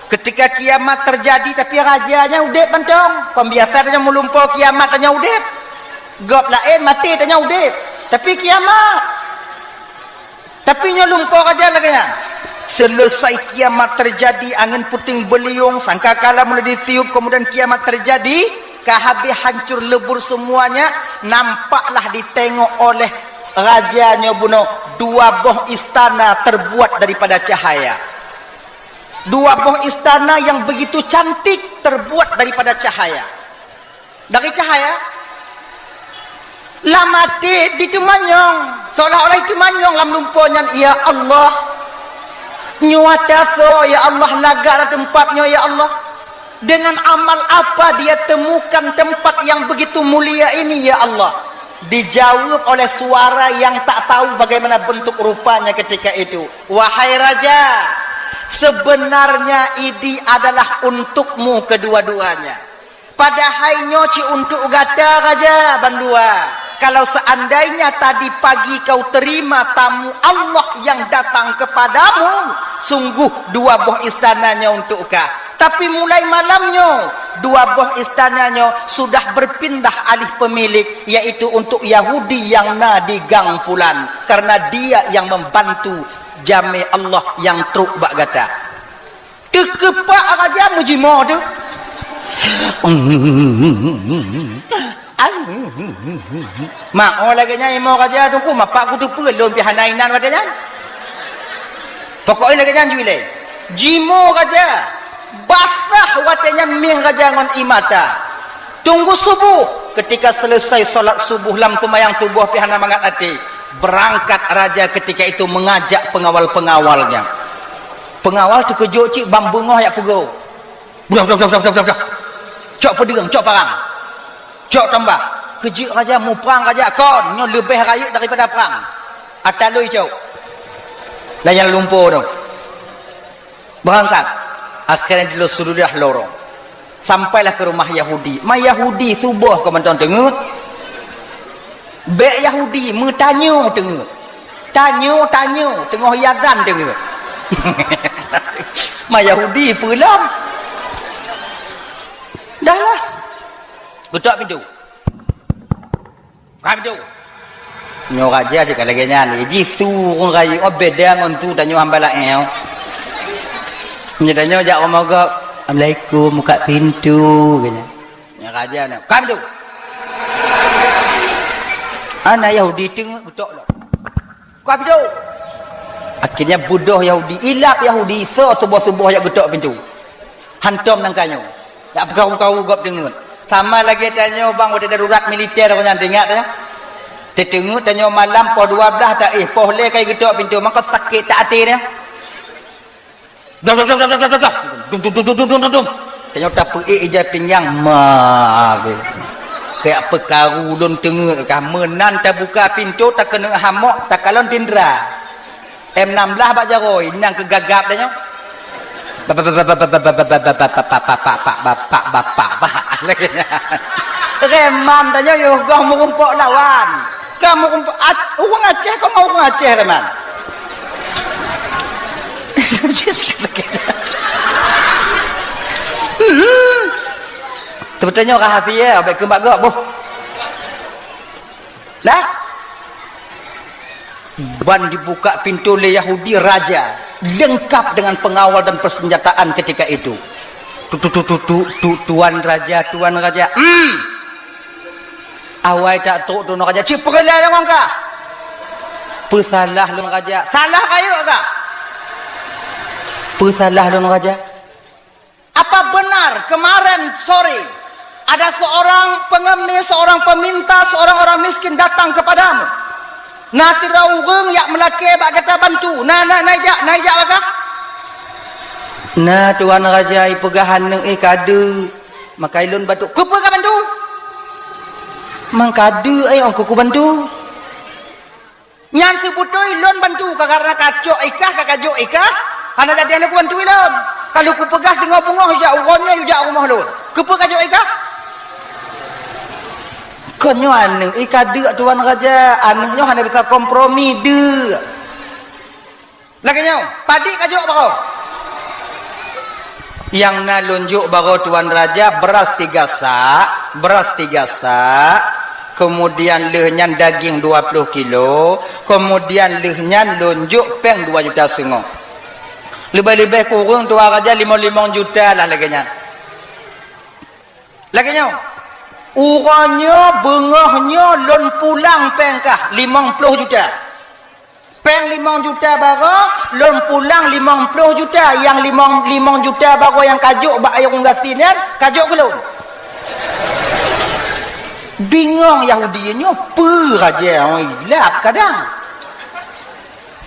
Ketika kiamat terjadi, tapi raja nyan udép mantong. Kon biasa tanyoe meulumpo kiamat tanyoe udép. Gob laén maté tanyoe udép. Tapi kiamat. Tapi nyoe lumpo raja lagèe nyan. Selesai kiamat terjadi, angin puting beliung, sangkakala mulai ditiup, kemudian kiamat terjadi, ka habéh hancur lebur semuanya, nampaklah ditengok oleh raja nyoe bunoe dua boh istana terbuat daripada cahaya. Dua boh istana yang begitu cantik terbuat daripada cahaya. Dari cahaya. Lam até diteumanyong, seolah-olah diteumanyong lam lumpo nyan, "Ya Allah, nyoe ata soe, ya Allah, lagak lam teumpat nyoe, ya Allah? Dengan amal apa dia temukan tempat yang begitu mulia ini, ya Allah?" Dijawab oleh suara yang tak tahu bagaimana bentuk rupanya ketika itu, "Wahai raja, sebenarnya idi adalah untukmu kedua-duanya." Padahai nyoe cit untuk gata, raja bandua. Kalau seandainya tadi pagi kau terima tamu Allah yang datang kepadamu, sungguh dua boh istana nyoe untuk kah. Tapi mulai malam nyoe, dua boh istana nyoe sudah berpindah alih pemilik, yaitu untuk Yahudi yang na di Gang Pulan, karena dia yang membantu jamé Allah yang trok bak gata. Teukeupak raja meujimoe teuh. Mak, oh, lagée nyan imoe raja teungku, mapak kuteupeue lôn pih hana inan watée nyan. Pokoknya lagée nyan ju ilée. Jimoe raja, basah watée nyan mieh raja ngon ie mata. Tunggu subuh. Ketika selesai salat subuh lam seumayang subuh pih hana mangat até, berangkat raja ketika itu mengajak pengawal-pengawalnya. Pengawal teukeujot cit ban beungoh jak peugoe. Budah, budah, budah, budah, budah, budah. Cok peudeueng, cok parang. Cok tombak. Keujeuet raja, muprang raja kon, nyoe leubeh rayeuk daripada prang. Ata lôi cok. Lam lumpur tu. Berangkat. Akhirnya di sudah lorong. Sampailah ke rumah Yahudi. Ma Yahudi suboh keu mantong teungeut. Bék Yahudi meutanyoe teungeut. Tanyoe, tanyoe, teungoh iazan teungeut. Ma Yahudi peue lom. Dah lah. Geutok pintoe. Buka pintoe. Nyoe raja cit ka lagée nyan. Jih su ureuëng rayeuk, oh, beda ngon su tanyoe hamba laén. Nyoe tanyoe jak rumoh gob, "Assalamualaikum, buka pintoe," keu nyan. Nyoe raja nyan, "Buka pintoe." Ana Yahudi teungeut geutok lom. "Buka pintoe." Akhirnya beudôh Yahudi, ilab Yahudi, soe suboh-suboh jak geutok pintoe. Hantom nangka nyoe. Jak peukaru-karu gob teungeut. Sama lagée tanyoe bang watée darurat militer awak nyan, teuingat tanyoe. Teuteungeut tanyoe malam poh dua blaih taéh, poh lhée kai geutok pintoe, maka sakét that até nyan. Dum, dum, dum, dum, dum, dum, dum. Dum, dum, dum, dum, dum, dum, dum, dum. Tanyoe tapeuék ija pinggang, ma, ge. Kayak peukaru lôn teungeut kah, meunan tabuka pintoe, takeuneuk hamok, takalon tindra. M enam belas bak jaroe, nyan keu gagap tanyoe. Bapak, bapak, bapak, bapak, bapak, bapak, bapak, bapak, bapak, bapak, bapak, lagée nyan. Reman tanyoe yoh goh meurumpok lawan. Ka meurumpok Ac-, ureuëng Aceh, kok ngon ureuëng Aceh reman? Hmm. Teupeuteunyok rahasia, bék keu bak gob, boh. Nah, ban dibuka pintoe lé Yahudi raja, lengkap dengan pengawal dan persenjataan ketika itu. Tu, tu, tu, tu, tu, tu, tuan raja, tuan raja. Hmm. Awai tak trok tuan raja, cit peureulée lôn ngon kah. Peusalah lôn raja, salah rayeuk kah. Peusalah lôn raja. Apa benar kemarin sore ada seorang pengemis, seorang peminta, seorang orang miskin datang kepadamu? Na sidroe ureuëng jak meulakée bak gata bantu. Na, na, na ijak, na ijak bak kah? Na, tuan raja, ipeugah aneuk, eh, kadeuk. Maka ilôn bantu. Keupeue kabantu? Mangkadeuk, eh, ong kubantu. Nyan seubeutôi lôn bantu, ka karena kacok ikah, ka kajok ikah, hana jadi lôn kubantu ilôn. Ka lôn kupeugah singoh beungoh ijak uroe nyoe ijak rumoh lôn. Keupeue kajok ikah? Kon nyoe aneuk, ih, kadeuk tuan raja, aneuk nyoe hana bisa kompromi deuk. Lagée nyoe, padit kajok baroe. Nyang na lôn jok baroe tuan raja, beras tiga sak, beras tiga sak, kemudian lheueh nyan daging dua puluh kilo, kemudian lheueh nyan lôn jok péng dua juta seungoh. Leubeh-leubeh kureueng tuan raja limong-limong juta lah lagée nyan. Lagée nyoe, uroe nyoe beungoh nyoe lôn pulang péng kah limong ploh juta. Péng limong juta baroe, lôn pulang limong ploh juta, nyang limong, limong juta baroe nyang kajok bak ureuëng gasien nyan, kajok keu lôn. Bingong Yahudi nyoe, peue raja, oi, lap kadang.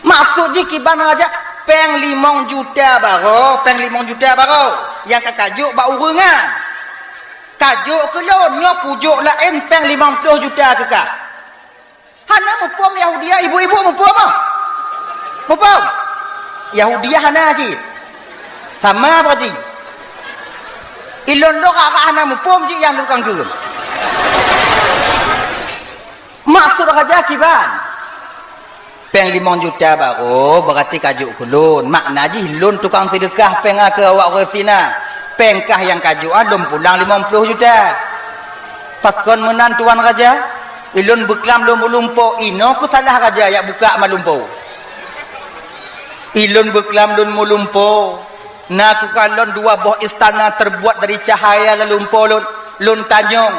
Maksud jih kiban raja, péng limong juta baroe, péng limong juta baroe, nyang ka kajok bak ureuëng nyan. Kajok keu lôn, nyoe kujok laén péng limong ploh juta keu kah. Hana muphom Yahudiah, ibu-ibu muphom ah? Muphom? Yahudiah hana cit. Sama berarti. Ilôn lôn rah-rah hana muphom cit nyang tukang keureum. Maksud raja kiban? Péng limong juta barô, beurati kajok keu lôn. Makna jih lôn tukang seudeukah péng keu awak ureuëng Sina. Péng kah nyang kajok lôn pulang limong ploh juta. Pakon meunan tuan raja? Ilôn beuklam lôn meulumpo, inoe keuh salah raja jak bukak malumpo. Ilôn beuklam lôn meulumpo. Na kukalon dua boh istana terbuat dari cahaya lam lumpo lôn. Lôn tanyong,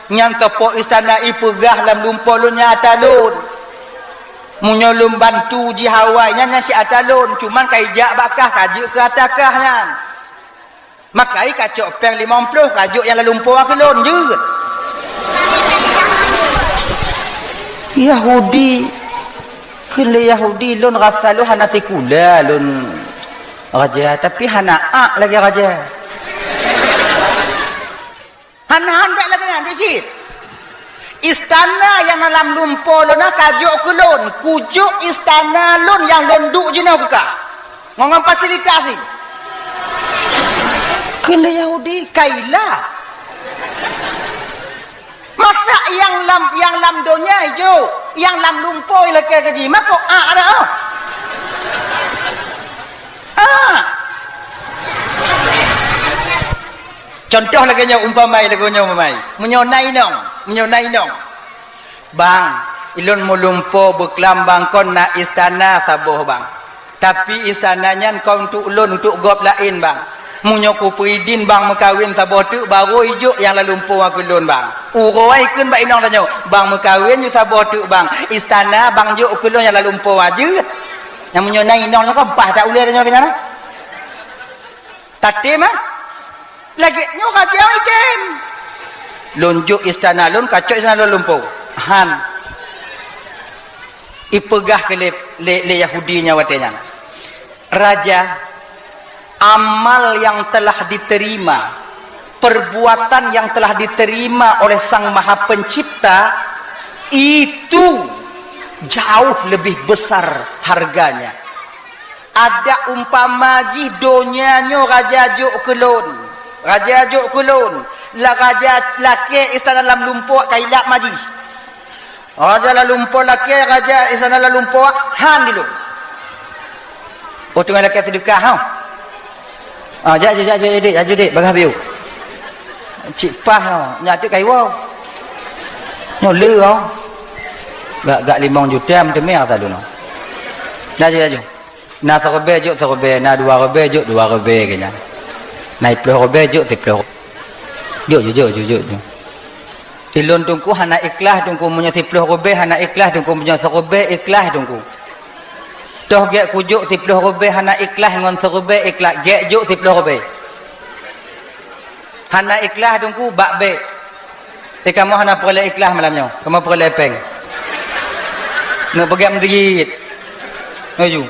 nyan soe po istana ipeugah lam lumpo lôn nyang ata lôn? Meunyoe lôn bantu jih awai nyan, nyan si ata lôn, cuman ka ijak bak kah, ka jeuet keu ata kah nyan. Maka i kacok péng limong ploh, kajok nyang lam lumpo keu lôn jeuet. Yahudi, kheun lé Yahudi, lôn rasa lôn hana sikula lôn raja, tapi hana ak lagée raja. Hana han bék lagée nyan cit. Istana nyang na lam lumpo lôn na kajok keu lôn, kujok istana lôn nyang lôn duek jinoe keu kah. Ngon, ngon fasilitasi. Kheun lé Yahudi, kaila. Masa nyang lam, nyang lam donya ijok, nyang lam lumpo ilakée keu jih, mako ak ada oh. Ah. Contoh lagée nyoe umpamai, lagée nyoe umpamai. Meunyoe na inong, meunyoe na inong. Bang, ilôn meulumpo beuklam bang kon na istana saboh bang. Tapi istana nyan kon untuk ulôn, untuk gob laén bang. Meunyoe kupeuidin bang meukawen saboh teuk, barô ijok nyang lam lumpo keu lôn bang. Uroe ai kheun bak inong tanyoe, bang meukawen yue saboh teuk bang. Istana bang jok keu lôn nyang lam lumpo jeuet. Nyang meunyoe na inong nyoe kan paih that ulée tanyoe keu nyan. Tatem ah. Lagée nyoe raja item. Lôn jok istana lôn, kacok istana lôn lumpo. Han. Ipeugah keu lé, lé, lé Yahudi nyan watée nyan. Raja, amal yang telah diterima, perbuatan yang telah diterima oleh Sang Maha Pencipta itu jauh lebih besar harganya. Ada umpama jih donya nyoe raja jok keu lôn. Raja jok keu lôn. La raja lakée istana lam lumpo kailap ma jih. Raja lam lumpo lakée, raja istana lam lumpo han di lôn. Oh, teungoh lakée seudeukah, ha? Ah, jak, jak, jak, jak, dek, jak, dek, bagah biu. Cik pah, ha, nyak teuk kaiwoe. Nyoe le, ha. Gak, gak limong juta meuteumé ata lôn. Laju, laju. Na siribée jok siribée, na dua ribée jok dua ribée keu nyan. Na siploh ribée jok siploh. Jok, jok, jok, jok, jok, jok. Ilôn teungku hana ikhlas teungku, meunyoe siploh ribée hana ikhlas teungku, meunyoe siribée ikhlas teungku. Toh gét kujok siploh ribée hana ikhlas ngon siribée ikhlas, gét jok siploh ribée. Hana ikhlas teungku bak bék. Eh, kamoe hana peureulée ikhlas malam nyoe. Kamoe peureulée péng. Neupeugét meuseujid. Laju.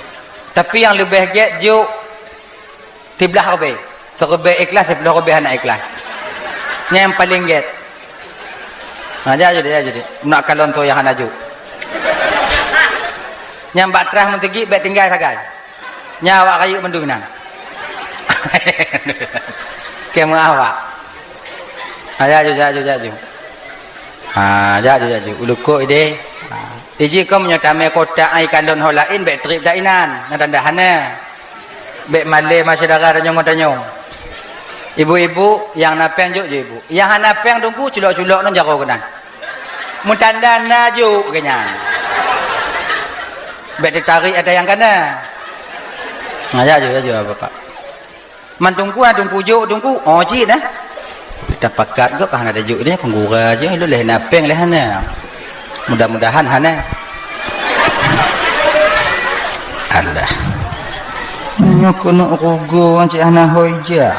Tapi nyang leubeh gét jok siblaih ribée. Siribée ikhlas, siploh ribée hana ikhlas. Nyan nyang paleng gét. Ha, jak judek, jak judek. Nak kalon soe nyang hana jok. Nyang bak trah meuseujid bék tinggai sagai. Nyan awak rayeuk mandum inan. Keu meuah awak. Ha, jak ju, jak ju, jak ju. Ha, jak ju, jak ju. Ulukok ideh. Ha. Iji keu meunyoe tamé kota ai kalon ho laén bék treb dak inan. Nyan tanda hana. Bék malée ma syedara tanyong ngon tanyong. Ibu-ibu nyang na péng jok ju ibu. Nyang hana péng teungku culok-culok ngon jaroe keunan. Meutanda na jok keu nyan. Bék teutarek ata nyang kana. Na, jak ju, jak ju, Bapak. Man teungku, na teungku jok, teungku. Oh, cit, eh. Tapakat gop hana tajok nyan, peugura jih, lôn lheuh na péng lheuh hana. Mudah-mudahan hana. Alah. Nyoe keuneuk rugoe cit hana hôi jak.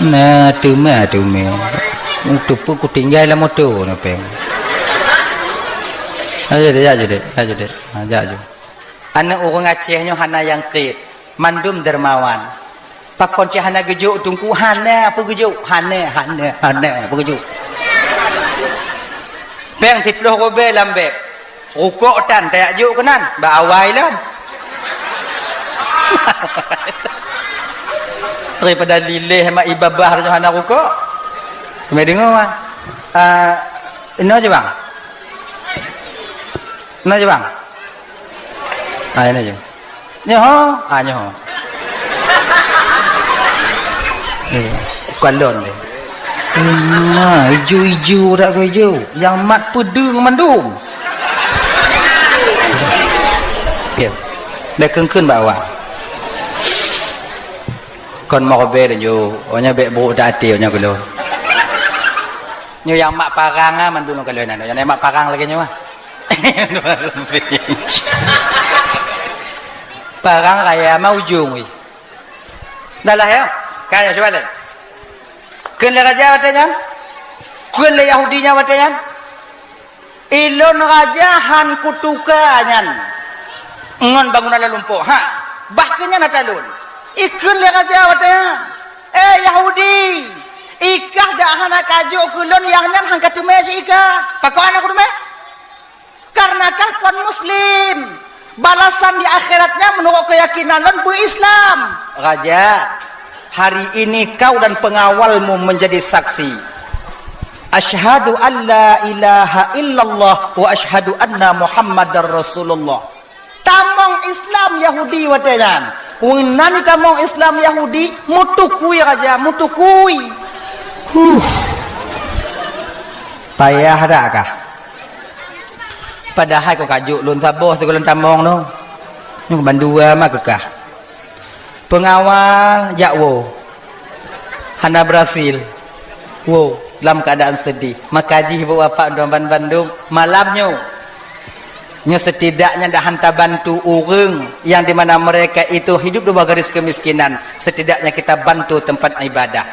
Na teuma, teuma. Teupeu kutinggai lam moto na péng. Ayo deh, ayo deh, ayo deh. Ha, jak ju. Aneuk ureueng Aceh nyoe hana nyang kriet, mandum dermawan. Pakon cit hana geujok teungku? Hana peue geujok, hana, hana, hana peue geujok. Péng siploh ribée lam beb, rukok tan tajak jok keunan, bak awai lom. Daripada lileh mak ibabah tu hana rukok. Kami dengar, ah. Ah, inoe je, bang. Inoe je, bang. Ah, inoe je. Nyoe, ah, nyoe. Eh, bukan lon deh. Nah, ijo-ijo dak ke ijo. Yang mat peudeueng mandum. Ya. Dah keun-keun bak awak. Kon meurobe laju, oh nyoe bèk brok that até, oh nyoe keu lôn. Nyoe nyang mak parang ah mandum lôn kalon nyan, nyang mak parang lagèe nyoe ah. Parang raya ma ujong weh. Dah lah ya. Ka nyoe cuba lé. Kheun lé raja watèe nyan. Kheun lé Yahudi nyan watèe nyan. Ilôn raja han kutuka nyan ngon bangunan lam lumpoe. Ha, bah keu nyan ata lôn. Ikheun lé raja watèe nyan, "Eh Yahudi, ikah dak hana kajok keu lôn, nyang nyan han kateumé si ikah. Pakon hana kuteumé? Kareuna kah kon muslim. Balasan di akhirat nyan meunurot keuyakinan lôn beu-Islam." "Raja, hari ini kau dan pengawalmu menjadi saksi. Asyhadu an la ilaha illallah wa asyhadu anna Muhammadar Rasulullah." Tamong Islam Yahudi watèe nyan. Meunan tamong Islam Yahudi, meutukui raja, meutukui. Huh. Payah dak kah? Padahai kon kajok lôn saboh sigohlom tamong nyoe. Nyoe bandua ma keu kah. Peungawal jak woe. Hana berhasil. Woe, lam keuadaan seudeh. Maka jih ibu bapak dan bandum malam nyoe. Nyoe setidaknya dah han tabantu ureueng yang di mana mereka itu hidup di bawah garis kemiskinan. Setidaknya kita bantu tempat ibadah.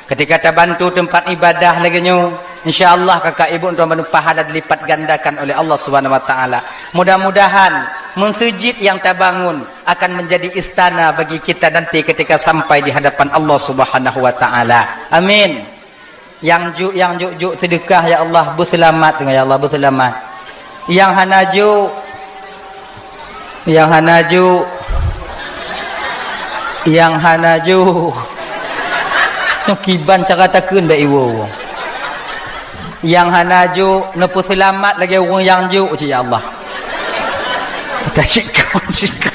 Ketika tabantu tempat ibadah lagèe nyoe, insya Allah kakak ibu tuan bandum pahala dilipat gandakan oleh Allah Subhanahu wa taala. Mudah-mudahan meuseujid yang tabangun akan menjadi istana bagi kita nanti ketika sampai di hadapan Allah Subhanahu wa taala. Amin. Nyang juk, nyang juk-juk seudeukah, ya Allah, beuseulamat, ya Allah, beuseulamat. Nyang hana juk, nyang hana juk, nyang hana juk. Nyoe kiban cara takheun bak iwoe. Nyang hana juk neupeuseulamat lagèe ureueng nyang juk cit, ya Allah. Tasyik kau, tasyik kau.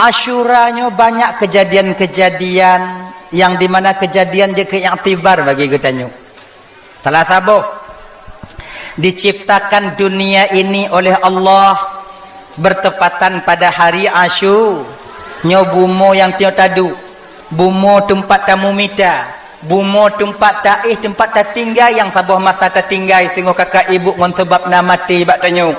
Asyura nyoe banyak kejadian-kejadian yang di mana kejadian jeuet keu iktibar bagi geutanyoe. Salah saboh, diciptakan dunia ini oleh Allah bertepatan pada hari Asyu. Nyoe bumoe nyang tanyoe taduek, bumoe teumpat tamumita, bumoe teumpat taéh, teumpat tatinggai nyang saboh masa tatinggai singoh kakak ibu ngon sabab na maté bak tanyoe.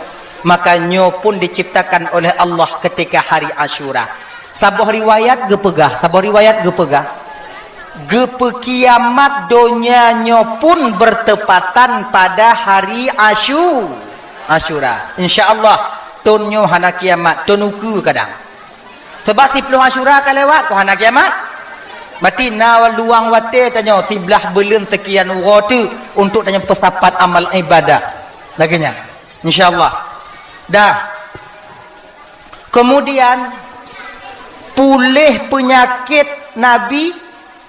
Maka nyoe pun diciptakan oleh Allah ketika hari Asyura. Saboh riwayat geupeugah, saboh riwayat geupeugah, geupeukiamat donya nyoe pun bertepatan pada hari Asyu-, Asyura. Insya Allah, thon nyoe hana kiamat, thon ukeue kadang. Sabab siplôh Asyura ka lewat, kon hana kiamat. Berarti na luang watèe tanyoe siblaih buleuen sekian uroe teuk untuk tanyoe peusapat amal ibadah. Lagèe nyan. Insya Allah. Dah. Kemudian, puléh peunyakét Nabi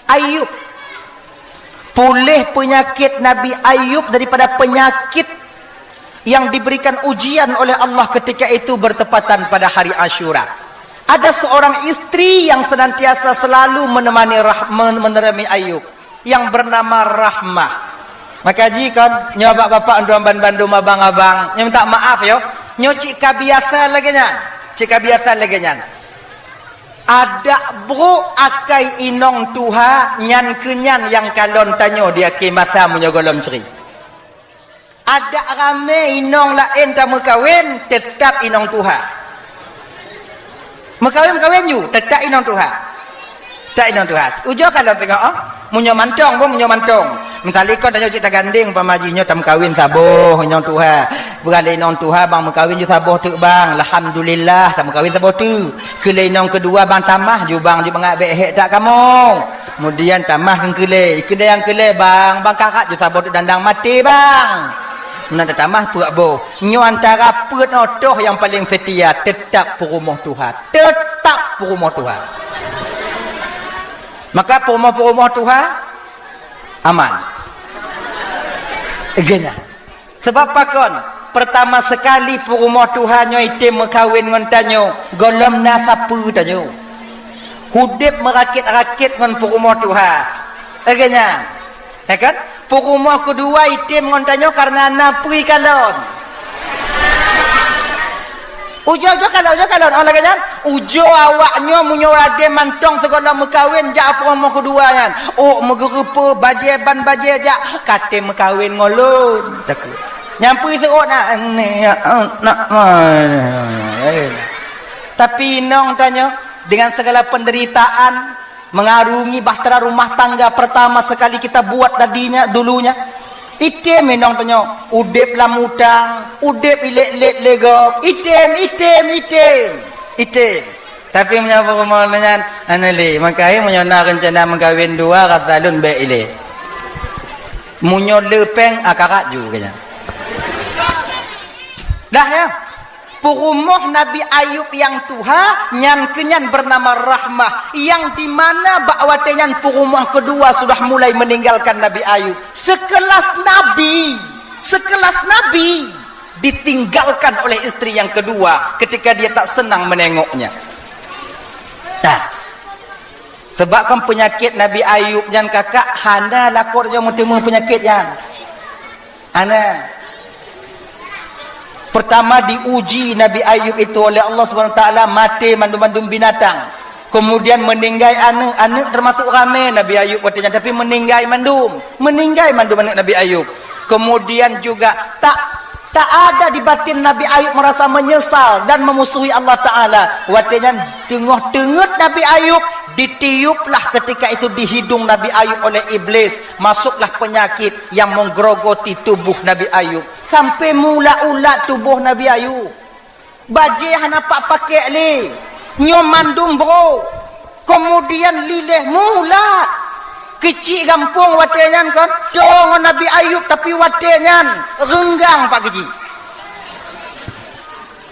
Ayub. Puléh peunyakét Nabi Ayub daripada penyakit yang diberikan ujian oleh Allah ketika itu bertepatan pada hari Asyura. Ada seorang istri yang senantiasa selalu menemani Rah-, men-, menemani Ayub. Yang bernama Rahmah. Maka jikon, nyoe bapak-bapak, tuan bandum, abang-abang, nyoe minta maaf yo. Nyoe cit ka biasa lagèe nyan. Cit ka biasa lagèe nyan. Adak brok akai inong tuha nyan keu nyan nyang kalon tanyoe di akhé masa meunyoe gohlom cri. Adak ramé inong laén tameukawen, teutap inong tuha. Meukawen-meukawen ju, teutap inong tuha. Teutap inong tuha. Ujoe ka lôn teungoh, oh. Meunyoe mantong, boh, meunyoe mantong. Misali kon tanyoe cit tagandeng, umpama jih nyoe tameukawen saboh inong tuha. Peugah lé inong tuha, bang meukawen ju saboh teuk, bang. Alhamdulillah, tameukawen saboh teuk. Keu lé inong keudua, bang, tamah ju, bang, ju mangat bèk hék that kamoe. Kemudian tamah keu keulé, keulé nyang keulé, bang, bang karat ju saboh teuk dandang maté, bang. Meunan tatamah peuet boh. Nyoe antara peuet nyoe toh nyang paleng seutia, teutap peurumoh tuha. Teutap peurumoh tuha. Maka peurumoh-peurumoh tuha aman. Geuh nyan. Sabab pakon? Pertama sekali peurumoh tuha nyoe item meukawen ngon tanyoe, gohlom na sapeue tanyoe. Udeb meurakét-rakét ngon peurumoh tuha. Geuh nyan. Ya kan? Peurumoh keudua item ngon tanyoe karena na peue kalon. Ujoe-ujoe kalon, ujoe kalon. Oh, lagèe nyan, ujoe awak nyoe meunyoe ade mantong sigohlom meukawen jak peurumoh keudua nyan. Ôk meugeureupeue, bajèe ban bajèe jak, ka tem meukawen ngon lôn. Takheun. Nyang peue seuôt na, tapi inong tanyoe dengan segala penderitaan, mengarungi bahtera rumah tangga pertama sekali kita buat tadinya, dulunya. Item inong tanyoe, udeb lam utang, udeb ilét-lét lé gob, item, item, item, item. Tapi meunyoe peurumoh nyan, hana lé, maka hai meunyoe na rencana meukawen dua, rasa lôn bèk ilé. Meunyoe le pèng, akarat ju keu nyan. Dah ya? Peurumoh Nabi Ayub nyang tuha, nyan keunyan bernama Rahmah, yang di mana bak watèe nyan peurumoh keudua sudah mulai meninggalkan Nabi Ayub. Sekelas Nabi, sekelas Nabi ditinggalkan oleh istri yang kedua ketika dia tak senang menengoknya. Nah, sebab kan penyakit Nabi Ayub nyan kakak hana lakoe nyoe meuteumé penyakit nyan. Hana. Pertama diuji Nabi Ayub itu oleh Allah Subhanahu Wa Taala, maté mandum-mandum binatang. Kemudian meninggai aneuk, aneuk termasuk ramé Nabi Ayub watèe nyan, tapi meninggai mandum, meninggai mandum aneuk Nabi Ayub. Kemudian juga tak, tak ada di batin Nabi Ayub merasa menyesal dan memusuhi Allah Taala. Watèe nyan teungoh teungeut Nabi Ayub, ditiuplah ketika itu di hidung Nabi Ayub oleh iblis. Masuklah penyakit yang menggerogoti tubuh Nabi Ayub. Sampai mulat-ulat tubuh Nabi Ayub. Bajèe hana pat pakék lé. Nyoe mandum brôk. Kemudian liléh mulat. Keuchik gampông watèe nyan kan, tô ngon Nabi Ayub, tapi watèe nyan reunggang Pak Keuchik.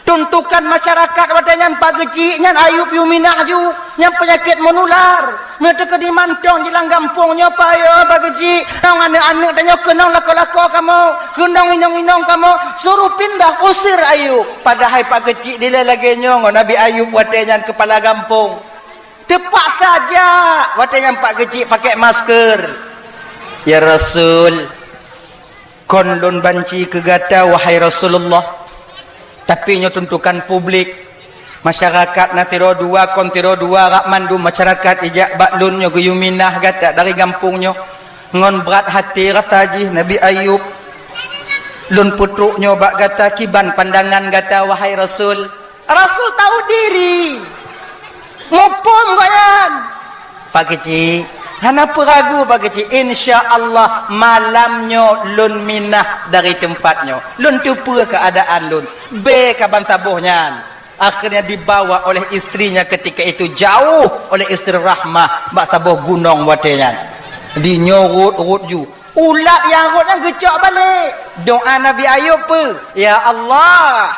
Tuntukan masyarakat watèe nyan Pak Keuchik nyan Ayub yue minah ju, nyan penyakit menular. Meuteukeudi mantong jilang gampông nyoe payoe Pak Keuchik, nong aneuk-aneuk tanyoe keunong lakoe-lakoe kamoe, keunong inong-inong kamoe, suruh pindah, usir Ayub. Padahai Pak Keuchik dilèe lagèe nyoe ngon Nabi Ayub watèe nyan keupala gampông. Teupaksa jak watèe nyan Pak Keuchik pakèk masker. Ya Rasul, kon lôn banci keu gata, wahai Rasulullah. Tapi nyoe tuntukan publik. Masyarakat na sidroe dua, kon sidroe dua, rak mandum masyarakat ijak bak lôn nyoe geuyue minah gata dari gampông nyoe. Ngon brat até rasa jih Nabi Ayub. Lôn peutrok nyoe bak gata, kiban pandangan gata, wahai Rasul. Rasul tahu diri. Muphom gobnyan. Pak Keuchik, hana peuragu Pak Keuchik. Insya Allah malam nyoe lôn minah dari teumpat nyoe. Lôn teupeue keuadaan lôn. Bèe ka ban saboh nyan. Akhirnya dibawa oleh istrinya ketika itu jauh oleh istri Rahmah bak saboh gunong watèe nyan. Di nyoe rhot-rhot ju. Ulat nyang rhot nyan geucok balek. Doa Nabi Ayub peue? Ya Allah,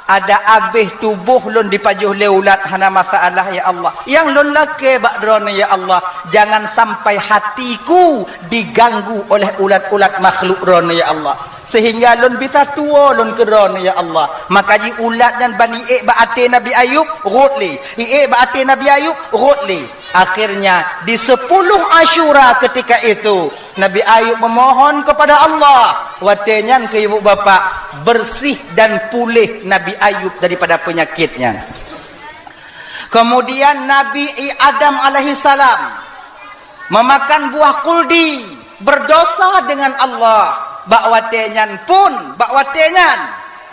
ada abéh tuboh lôn dipajoh lé ulat hana masalah ya Allah. Nyang lôn lakèe bak Droeneuh ya Allah, jangan sampai hatiku diganggu oleh ulat-ulat makhluk Droeneuh ya Allah. Sehingga lôn bisa tuwoe lôn keu Droeneuh ya Allah. Maka jih ulat nyan ban iék bak até Nabi Ayub, rhot lé. Iék bak até Nabi Ayub, rhot lé. Akhirnya, di sepuluh Asyura ketika itu, Nabi Ayub memohon kepada Allah. Watèe nyan keu ibu bapak, bersih dan pulih Nabi Ayub daripada penyakit nyan. Kemudian Nabi Adam alaihissalam memakan buah kuldi, berdosa dengan Allah. Bak watèe nyan pun, bak watèe nyan,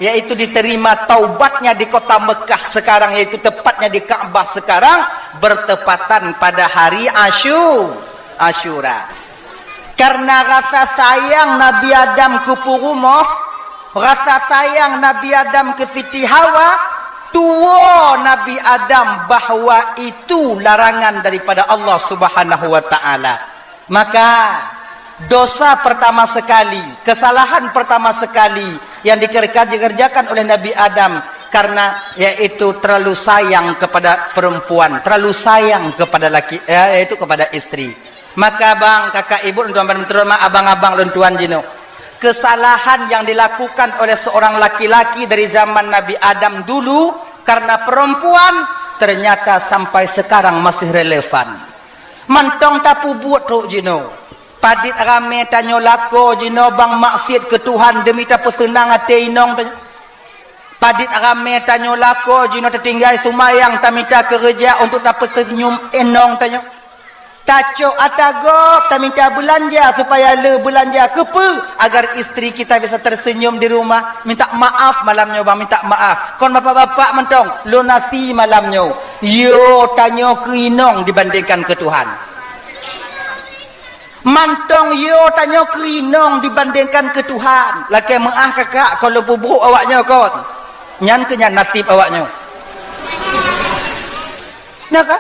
yaitu diterima taubatnya di kota Mekah sekarang, yaitu tepatnya di Ka'bah sekarang, bertepatan pada hari Asyu-, Asyura. Karena rasa sayang Nabi Adam keu peurumoh, rasa sayang Nabi Adam keu Siti Hawa, tuwoe Nabi Adam bahwa itu larangan daripada Allah Subhanahu wa Ta'ala. Maka, dosa pertama sekali, kesalahan pertama sekali yang dikerja-, dikerjakan oleh Nabi Adam, Karena yaitu terlalu sayang kepada perempuan, terlalu sayang kepada laki, eh, yaitu kepada istri. Maka bang, kakak ibu, tuan-tuan, abang-abang lôn tuan jinoe, kesalahan yang dilakukan oleh seorang laki-laki dari zaman Nabi Adam dulu karena perempuan ternyata sampai sekarang masih relevan. Mantong tapeubuet trok jinoe. Padit ramé tanyoe lakoe jinoe bang maksiet keu Tuhan demi tapeuseunang até inong tanyoe. Padit ramé tanyoe lakoe jinoe tatinggai seumayang tamita keureuja untuk tapeuseunyum inong tanyoe. Tacok ata gob tamita beulanja supaya le beulanja keupeue agar istri kita bisa tersenyum di rumah. Minta maaf malam nyoe bang, minta maaf. Kon bapak-bapak mantong, lunasi malam nyoe. Yo tanyoe keu inong dibandingkan keu Tuhan. Mantong yo tanyoe keu inong dibandingkan keu Tuhan. Lakée meuáh kakak, kon lôn peubrok awak nyoe kon. Nyan keuh nyan naseb awak nyoe. Nah kan?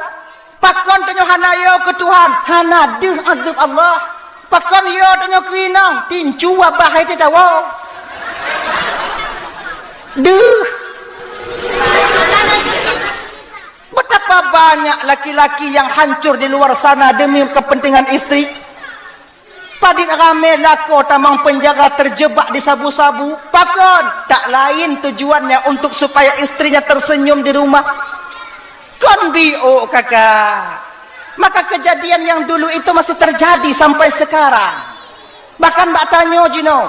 Pakon tanyoe hana yo keu Tuhan, hana deuh azeueb Allah. Pakon yo tanyoe keu inong, tincu wabah hai teudawa. Deuh. Betapa banyak laki-laki yang hancur di luar sana demi kepentingan istri. Padit ramé lakoe tamong penjara terjebak di sabu-sabu. Pakon? Tak lain tujuannya untuk supaya istrinya tersenyum di rumah. Kon biôk kakak. Maka kejadian yang dulu itu masih terjadi sampai sekarang. Bahkan bak tanyoe jinoe.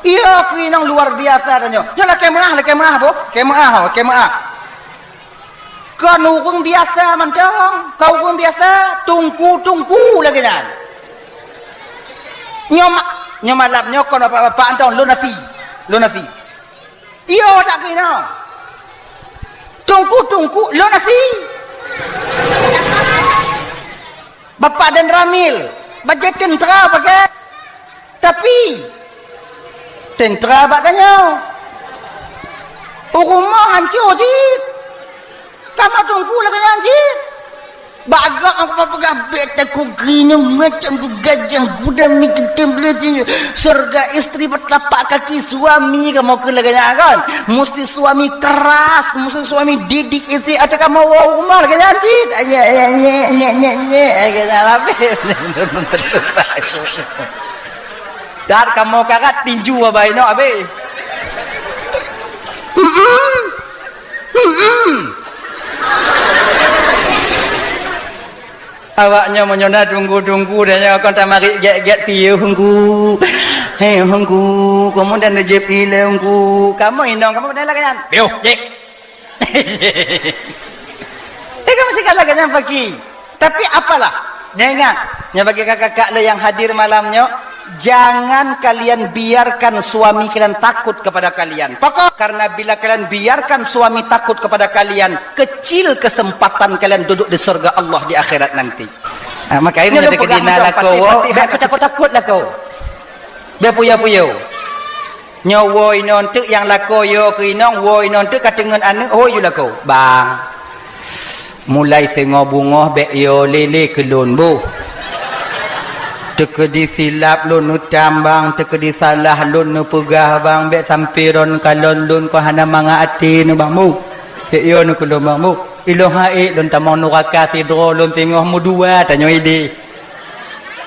Iya, keu inong luar biasa tanyoe. Nyoe lakée meuáh, lakée meuáh boh. Lakée meuáh, lakée meuáh. Kon ureuëng biasa mantong, kon ureuëng biasa, tungku-tungku lagée nyan. Nyoe ma-, nyoe malam nyoe kon bapak-bapak mantong, lôn nasi. Lôn nasi. Iyo, tak keu inong. Tungku-tungku, lôn nasi. Bapak dan Ramil, bajée teuntera pakai. Tapi, teuntera bak tanyoe. Rumoh hanco cit. Kamoe tungku lagée nyan cit. Bak agam aku peugah bek takue keu inong macam tu gajah guda mi teuntém lé jih. Syurga istri bertelapak kaki suami kamoe keu lagée nyan kan. Musti suami keras, musti suami didik istri atau kamoe woe rumoh lagée nyan cit. Nyek, nyek, nyek, nyek, nyek, nyek. Lagée nyan habéh. Dat kamoe karat tinju abai nok abéh. Mm-mm. Mm-mm. Awak nyoe meunyoe na tunggu-tunggu dan nyoe kon tamarit gét-gét piôh hunggu. Hei hunggu, kemudian jép ilé hunggu. Kamoe inong kamoe pada lagée nyan. Piôh, jép. Tega mesti kalah dengan pagi. Tapi apalah, nyan ingat, nyan bagi kakak-kakak le yang hadir malam nyoe, jangan kalian biarkan suami kalian takut kepada kalian. Pakon? Karena bila kalian biarkan suami takut kepada kalian, kecil kesempatan kalian duduk di surga Allah di akhirat nanti. Ah, makanya nyoe teuka peugah dina macam lakoe, patéh-patéh, bèk takut-takut lakoe. Bèk puyo-puyo. Nyoe woe inong teuk nyang lakoe yo keu inong, woe inong teuk ka teungeut aneuk, hôi ju lakoe. Bang, mulai singoh beungoh bèk yo lé-lé keu lôn boh. Teukeudi silap lôn neutam bang, teukeudi salah lôn neupeugah bang, bèk sampoe droen kalon lôn kon hana mangat até nyoe bang boh. Bèk yo nyoe keu lôn bang boh. Ilôn han ék lôn tamong nuraka sidroe lôn singoh meudua tanyoe idéh.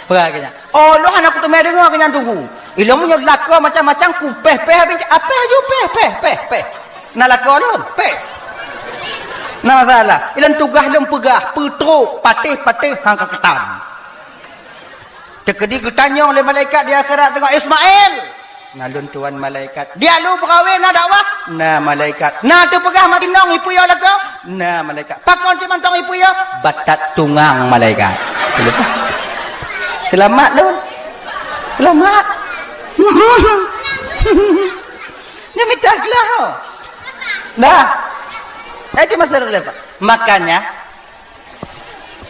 Peugah keu nyan. Oh, lôn hana kuteumé deungoe keu nyan teungku. Ilôn meunyoe lakoe macam-macam kupéh-péh abéh, apéh aju péh, péh, péh, péh. Na lakoe lôn, péh. Na masalah. Ilôn tugaih lôn peugah, peutrok, patéh-patéh, han ka keutam. Teukeudi geutanyong lé malaikat di akhirat teungoh, "Ismail!" Na lôn tuan malaikat. "Dialu beurawe na dakwah?" Na malaikat. "Na teupeugah mati nong ipuyo lakoe?" Na malaikat. "Pakon simantong ipuyo?" "Batat tungang malaikat." Seulamat lôn. Seulamat. Nyan mita glah. Dah. Eh, cuma seru lepas. Makanya,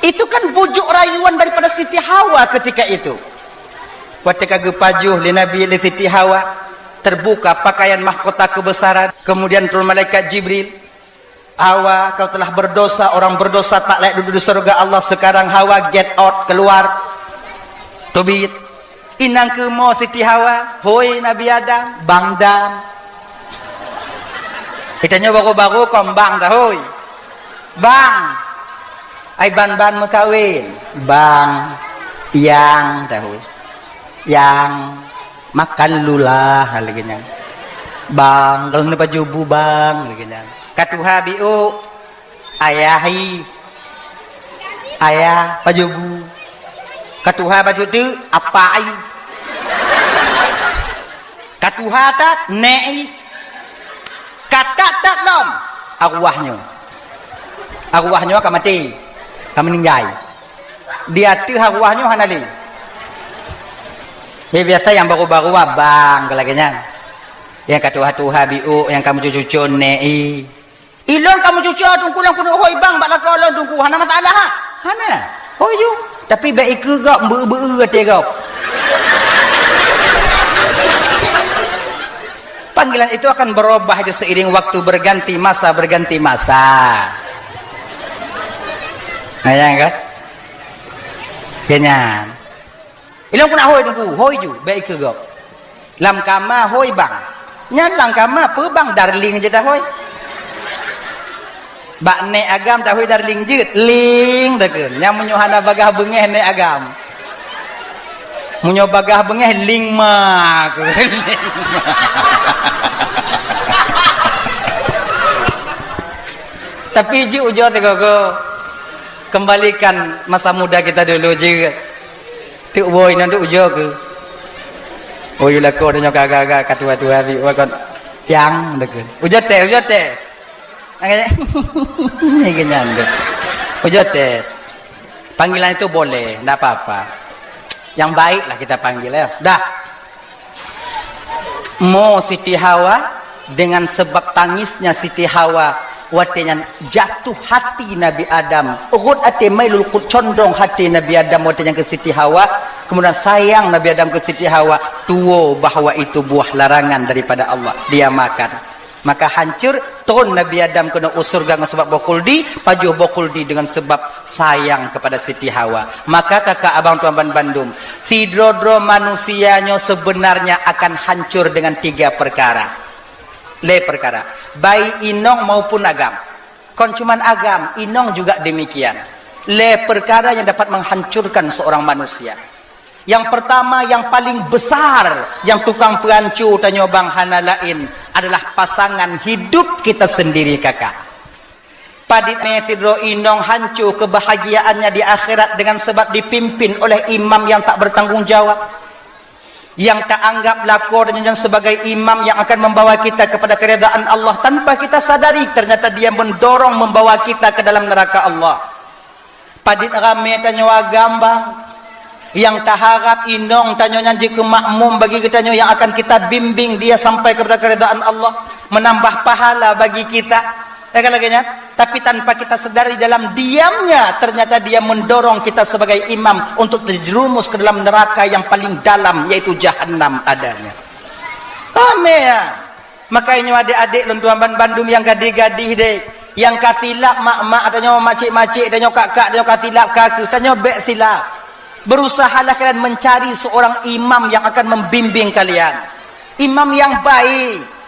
itu kan bujuk rayuan daripada Siti Hawa ketika itu. Watèe ka geupajoh lé Nabi lé Siti Hawa, terbuka pakaian mahkota kebesaran, kemudian turun malaikat Jibril, "Hawa, kau telah berdosa, orang berdosa tak layak duduk di surga Allah, sekarang Hawa get out, keluar." Teubiet. Inong keumoe Siti Hawa, "Hôi Nabi Adam, bang dam." Geutanyoe baru-baru kon bang tahôi. Bang. Ai ban-ban meukawen. Bang. Yang tahôi. Yang. Makan dulu lah, lagèe nyan. Bang, kalau ni baju bu bang, lagèe nyan. Ka tuha biôk. Ayah i. Ayah, baju bu. Ka tuha baju tu, apa i. Ka tuha that, nek i. Ka that-that lom, arwah nyoe. Arwah nyoe ka maté, ka meuninggai. Di ateueh arwah nyoe hana lé. Jadi biasa nyang baru-baru abang ka lagèe nyan. Nyang ka tuha-tuha biôk, nyang ka meucucu-cucu nek i. Ilôn ka meucucu Teungku lôn keuneuk hôi bang bak lakoe lôn Teungku, hana masalah ha? Hana. Hôi ju. Tapi bèk ikeue gob, beu-beu até gob. Panggilan itu akan berubah itu seiring waktu berganti masa, berganti masa. Nah, ya kan? Ya nyan. Ilôn keuneuk hôi Teungku, hôi ju, bèk ikeue gob. Lam kama hôi bang. Nyan lam kama peue bang darling jeuet tahôi. Bak nek agam tahôi darling jeuet, ling takheun. Nyan meunyoe hana bagaih beungèh nek agam. Meunyoe bagaih beungèh ling ma kheun. Tapi jeuet ujoe sigoe-goe. Kembalikan masa muda kita dulu jeuet. Teuk boi nyan teuk ujoe keuh. Oh, yue lakoe tanyoe ka agak-agak ka tuha-tuha bi, wah kon tiang deukeuh. Ujoe tes, ujoe tes. Ni kenyan tu. Ujoe tes. Panggilan itu boleh, ndak apa-apa. Yang baiklah kita panggil ya. Dah. Mo Siti Hawa, dengan sebab tangisnya Siti Hawa, watèe nyan jatuh hati Nabi Adam. Rhot até mailul qulub, condong hati Nabi Adam watèe nyan keu Siti Hawa. Kemudian sayang Nabi Adam keu Siti Hawa, tuwo bahwa itu buah larangan daripada Allah. Dia makan. Maka hancur, tron Nabi Adam keunoe u syeuruga ngon sabab boh khuldi, pajoh boh khuldi dengan sebab sayang kepada Siti Hawa. Maka kakak abang tuan ban bandum, sidroe-droe manusia nyoe sebenarnya akan hancur dengan tiga perkara. Lhèe perkara. Baik inong maupun agam. Kon cuman agam, inong juga demikian. Lhèe perkara yang dapat menghancurkan seorang manusia. Yang pertama, yang paling besar, nyang tukang peuhanco tanyoe bang hana laén adalah pasangan hidup kita sendiri, kakak. Padit mé sidroe inong hanco kebahagiaannya di akhirat dengan sebab dipimpin oleh imam yang tak bertanggung jawab, yang tak anggap lakoe dan nyan sebagai imam yang akan membawa kita kepada keridaan Allah tanpa kita sadari, ternyata dia mendorong membawa kita ke dalam neraka Allah. Padit ramé tanyoe agam bang, nyang taharap inong tanyoe nyan jeuet keu makmum bagi geutanyoe yang akan kita bimbing dia sampai kepada keridaan Allah, menambah pahala bagi kita. Ya kan lagèe nyan? Tapi tanpa kita sadari dalam diamnya, ternyata dia mendorong kita sebagai imam untuk terjerumus ke dalam neraka yang paling dalam, yaitu jahannam adanya. Ramé ya. Makajih nyoe adék-adék lôn tuan ban bandum nyang gadih-gadih deh, nyang ka silap mak-mak tanyoe, macik-macik tanyoe, kak-kak tanyoe ka silap, ka keuh tanyoe bèk silap. Berusahalah kalian mencari seorang imam yang akan membimbing kalian. Imam yang baik.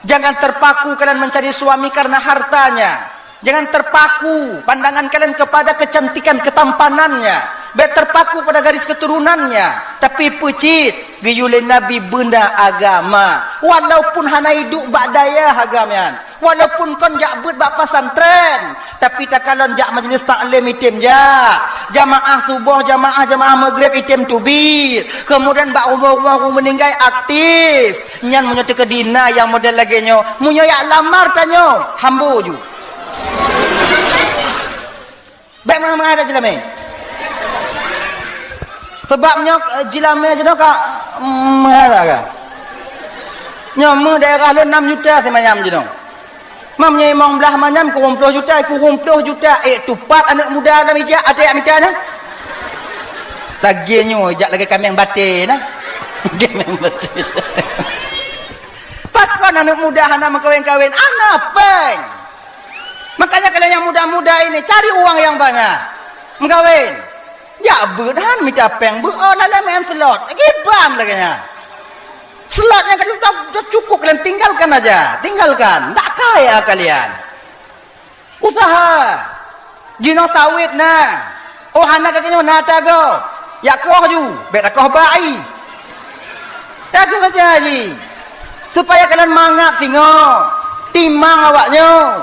Jangan terpaku kalian mencari suami karena hartanya. Jangan terpaku pandangan kalian kepada kecantikan ketampanannya. Bèk terpaku pada garis keturunannya. Tapi peucit, geuyue lé Nabi beuna agama. Walaupun hana iduek bak dayah agam nyan. Walaupun kon jak beuet bak pesantren. Tapi takalon jak majlis taklim item jak. Jamaah suboh, jamaah, jamaah maghrib item teubiet. Kemudian bak rumoh-rumoh ureueng meuninggai aktif. Nyan meunyoe teukeudi na nyang model lagèe nyoe, meunyoe jak lamar tanyoe, hambo ju. Bèk meuhara-meuhara jilamé. Sabab nyoe, eh, jilamé jinoe ka, mm, meuhara ka. Nyoe meu daerah lôn nam juta simanyam jinoe. Mam nyoe imong blah manyam kureueng ploh juta, kureueng ploh juta. Eh, tupat aneuk muda lam ijak até jak mita nyan. Lagèe nyoe ijak lagèe kaméng batèe na. Kaméng batèe. Pakon aneuk muda hana meukawen-kawen? Hana péng. Makanya kalian yang muda-muda ini cari uang yang banyak. Meukawen. Jak beuet han mita péng beuet, oh, lalai main slot. Giban lagèe nyan. Slot nyang ka cukup, cukup kalian tinggalkan. aja, tinggalkan. Tak kaya kalian. Usaha. Jinoe sawét na. Oh, hana gata nyoe na tagoe. Jak koh ju, bèk takoh bak ie. Tagoe aja ji. Supaya kalian mangat singoh. Timang awak nyoe.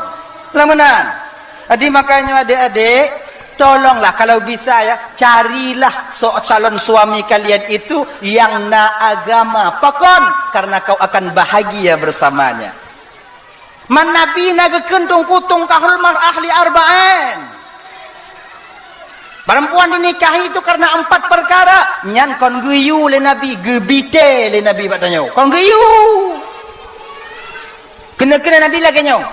Lam meunan. Jadi makanya adek-adek, tolonglah kalau bisa ya, carilah so-, calon suami kalian itu yang na agama. Pakon? Karena kau akan bahagia bersamanya. Man Nabi na geukheun tungku tungkahul mar'ah li arba'in. Perempuan dinikahi itu karena empat perkara. Nyan kon geuyue lé Nabi, geubite lé Nabi bak tanyoe. Kon geuyue. Keuneuk-keuneuk Nabi lagèe nyoe.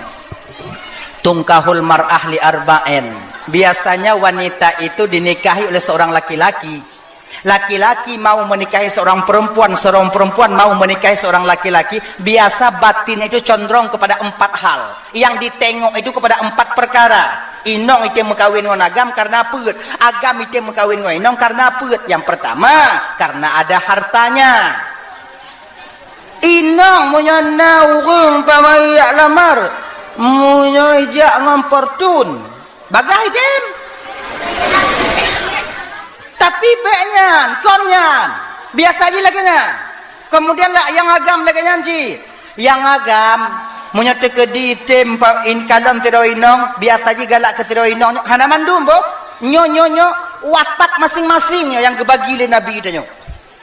Tungkahul mar'ah li arba'in. Biasanya wanita itu dinikahi oleh seorang laki-laki. Laki-laki mau menikahi seorang perempuan, seorang perempuan mau menikahi seorang laki-laki, biasa batin itu condrong kepada empat hal. Yang ditengok itu kepada empat perkara. Inong item meukawen ngon agam karena peuet. Agam item meukawen ngon inong karena peuet. Yang pertama, karena ada hartanya. Inong meunyoe na ureueng pamai jak lamar, meunyoe jak ngon Fortuner, bagah item. Tapi bèk nyan, kon nyan. Biasa jih lagèe nyan. Kemudian lah nyang agam lagèe nyan cit. Nyang agam, meunyoe teukeudi item pa-, in-, kalon sidroe inong, biasa jih galak keu sidroe inong nyoe. Hana mandum boh. Nyoe, nyoe, nyoe, watak masing-masing nyoe nyang geubagi lé Nabi tanyoe.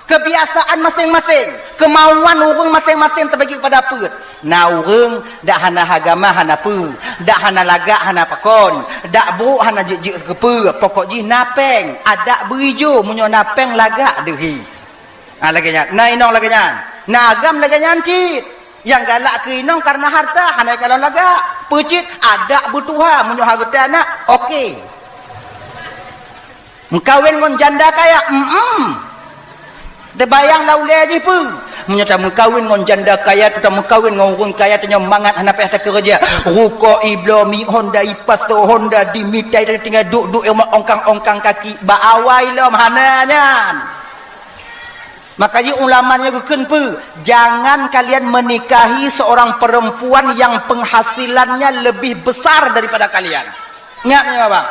Kebiasaan masing-masing, kemauan ureueng masing-masing teubagi kepada peuet. Na ureueng dak hana agama hana peue, dak hana lagak hana pakon, dak brôk hana jeuet-jeuet keu peue, pokok jih na pèng, adak beuijo meunyoe na pèng lagak deuh hi. Ha, lagèe nyan. Na inong lagèe nyan. Na agam lagèe nyan cit. Nyang galak keu inong karena harta, hana kalon lagak. Peucit, adak beutuha, meunyoe hareuta na, oke. Meukawen ngon janda kaya, mm-mm. Teubayang lam ulèe jih peue? Meunyoe tameukawen ngon janda kaya, tameukawen ngon ureueng kaya, tanyoe mangat hana payah takeureuja. Rukok ibloe, mi Honda ipasoe, Honda dimita, tinggai duek-duek ongkang-ongkang kaki, bak awai lom hana nyan. Maka jih ulama nyoe geukheun peue? Jangan kalian menikahi seorang perempuan yang penghasilannya lebih besar daripada kalian. Ingat nyoe, abang.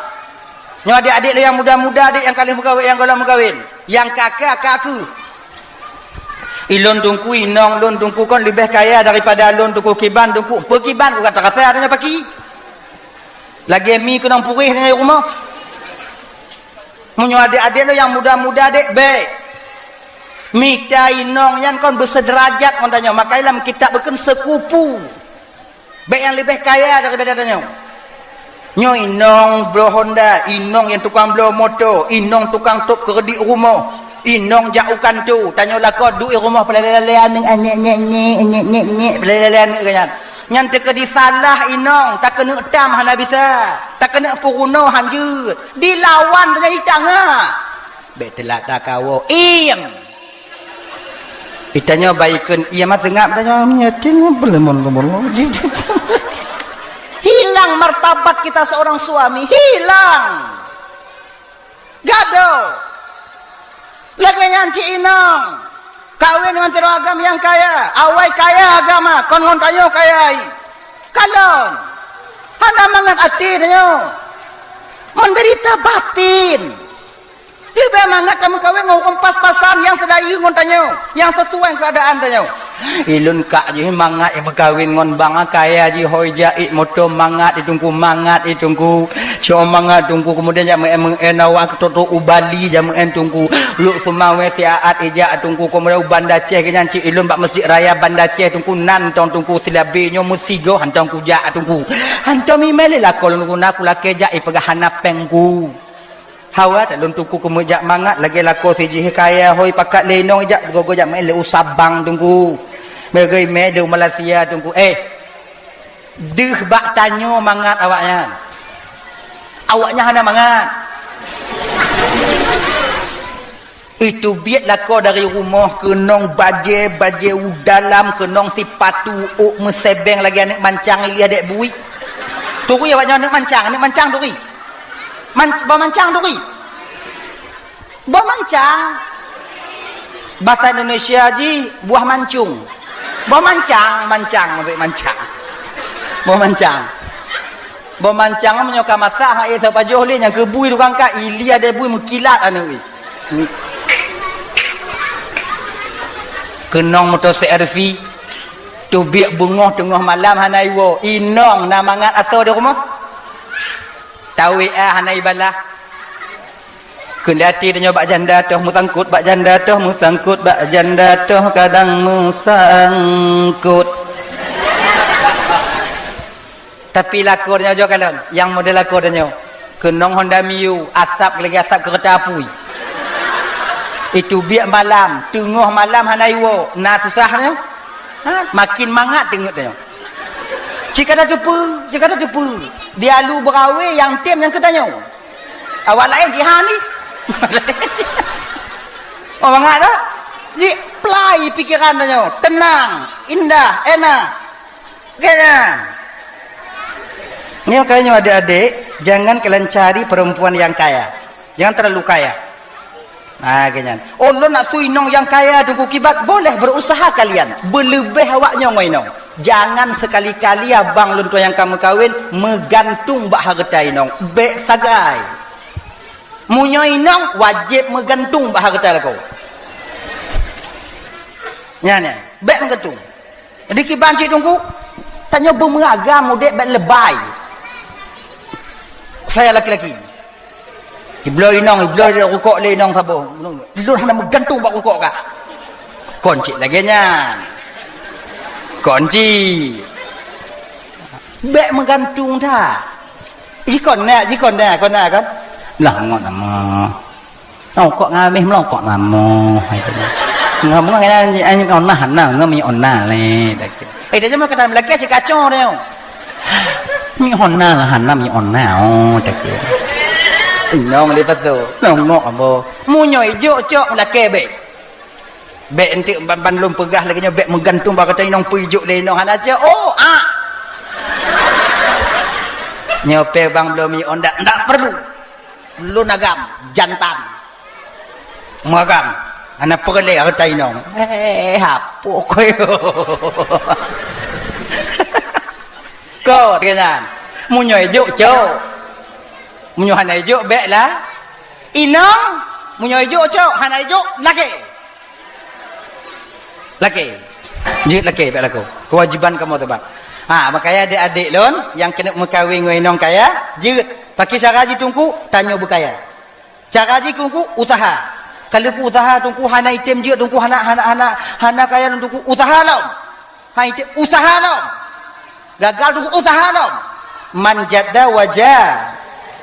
Nyoe adik-adik lé nyang muda-muda, adik nyang ka lheueh meukawen, nyang gohlom meukawen. Nyang ka keu, ka keu. Ilôn teungku, inong lôn teungku kon leubeh kaya daripada lôn teungku, kiban teungku. Peue kiban, ku ka tarasa tanyoe paki. Lagèe mi keunong puréh tanyoe rumoh. Meunyoe adik-adik lôn nyang muda-muda dek, bèk. Mita inong nyan kon beuseuderajat ngon tanyoe, maka lam kitab geukheun seukupu. Bèk nyang leubeh kaya daripada tanyoe. Nyoe inong bloe Honda, inong nyang tukang bloe moto, inong tukang top keureudit rumoh, inong jak u kantô, tanyoe lakoe duek rumoh peulale-lale aneuk, nyek, nyek, nyek, nyek, nyek, nyek, peulale-lale aneuk nyan. Nyan teukeudi salah inong, takeuneuk tam hana bisa, takeuneuk peurunoe hanjeuet. Dilawan tanyoe itangah. Bèk teulat takawoe. Ieng. Itanyoe baikon, iya mah seungab tanyoe nyatin belemon-lemon. Hilang martabat kita seorang suami, hilang. Gadoh. Lagèe nyan cit inong. Kawen ngon sidroe agam nyang kaya. Awai kaya agama, kon ngon tanyoe kaya. Kalon. Hana mangat até tanyoe. Menderita batin. Leubeh mangat tameukawen ngon ureueng pas-pasan nyang seulayeue ngon tanyoe, nyang sisuai keadaan tanyoe. Ilôn kak jih mangat meukawen ngon bang kaya jih, hôi jak, ék moto mangat i teungku, mangat i teungku. Cok mangat teungku, kemudian jak meu'en-meu'en awak keu trok-trok u Bali jak meu'en teungku. Lhok Seumawé siat ijak teungku, kemudian u Banda Aceh, keu nyan cit ilôn bak Masjid Raya Banda Aceh teungku, nan tong teungku, silabé nyoe meusigoe hantom kujak teungku. Hantom imè lé lakoe lôn guna kulakèe jak ipeugah hana pèng ku. Hawa that lôn teungku keumeujak mangat lagèe lakoe sijih kaya hôi pakat lé inong ijak gogo jak meu'en lé u Sabang teungku. Meu'en lé u Malaysia teungku. Eh, deuh bak tanyoe mangat awaknyan. Awaknyan hana mangat. Itu biet lakoe dari rumoh keunong bajèe, bajèe u dalam, keunong sipatu ôk meusebeng lagèe aneuk mancang ilèe dek bui. Turi awaknyan aneuk mancang, aneuk mancang turi. Man-, bah mancang turi. Bah mancang. Bahasa Indonesia jih buah mancung. Boh mancang, mancang, maksud mancang. Boh mancang. Boh mancang meunyoe ka masak, ha, eh, sapajoh lé nyang keubui tukang ka, ilia debui meukilat aneuk, ih. Keunong moto C R V, teubiet beungoh teungoh malam hana iwoe. Inong na mangat asoe di rumoh. Tawé a hana ibalah. Keuneuk até tanyoe bak janda toh meusangkot, bak janda toh meusangkot, bak janda toh kadang meusangkot. Tapi lakoe tanyoe jok kalon, nyang model lakoe tanyoe. Keunong Honda Mio, asap lagèe asap keureuta apui. Itu biek malam, teungoh malam hana iwoe, na susah tanyoe. Ha? Makin mangat teungeut tanyoe. Cit ka tateupeue, cit ka tateupeue. Di alu beurawe nyang tem nyang keu tanyoe. Awak laén jihan ni. Oh, mangat dah. Ji plai pikeran tanyoe. Tenang, indah, enak. Kan? Ni makanya adek-adek, jangan kalian cari perempuan yang kaya. Jangan terlalu kaya. Ha, geuh nyan. Oh, lôn nak su inong nyang kaya, Teungku Kibat, boleh berusaha kalian. Beuleubeh awak nyoe ngon inong. Jangan sekali-kali abang lôn tuan nyang ka meukawen meugantung bak hareuta inong. Bèk sagai. Meunyoe inong, wajéb meugantung bak hareuta lakoe. Nyan, nyan. Bèk meugantung. Di kiban cit Teungku, tanyoe beumeuagam udép bèk lebai. Saya laki-laki. Ibloe inong, ibloe rukok lé inong saboh. Lôn hana meugantung bak rukok kah. Kon cit lagèe nyan. Kon cit. Bèk meugantung that. Jikon na, jikon na, kon na, kon. Lah, ngon nama. Rukok ngameh meulokok mamoh, hai tu. Ngomong nyan, nyan, nyan ona hana, ngon minyeuk ona lé, dak. Eh, dak jameun kata meulakèe si kacau dia. Minyeuk ona lah hana minyeuk ona, oh, dak. Inong di pasoe, longok apa? Meunyoe ijok cok meulakèe bèk. Bèk enteuk ban, ban lôn peugah lagèe nyoe bèk meugantung bak kata inong peue ijok lé inong hana cok. Oh, ah. Nyoe pè bang belom minyeuk ona, ndak perlu. Lôn agam, jantan. Meuagam, hana peureulèe hareuta inong. Eh, hapok koyo. Ko, keunan. Meunyoe ijok, cok. Meunyoe hana ijok, bèk lah. Inong, meunyoe ijok, cok. Hana ijok, lakèe. Lakèe. Jeuet lakèe, bèk lakoe. Keuwajéban kamoe teuh, bang. Ha, makanya adék-adék lôn nyang keuneuk meukawen ngon inong kaya, jeuet. Pakri cara jih Teungku, tanyoe beukaya. Cara jih Teungku, usaha. Ka lheueh keu usaha Teungku hana item jeuet Teungku hana, hana, hana, hana kaya lom Teungku, usaha lom. Hai item usaha lom. Gagal Teungku usaha lom. Man jadda waja-,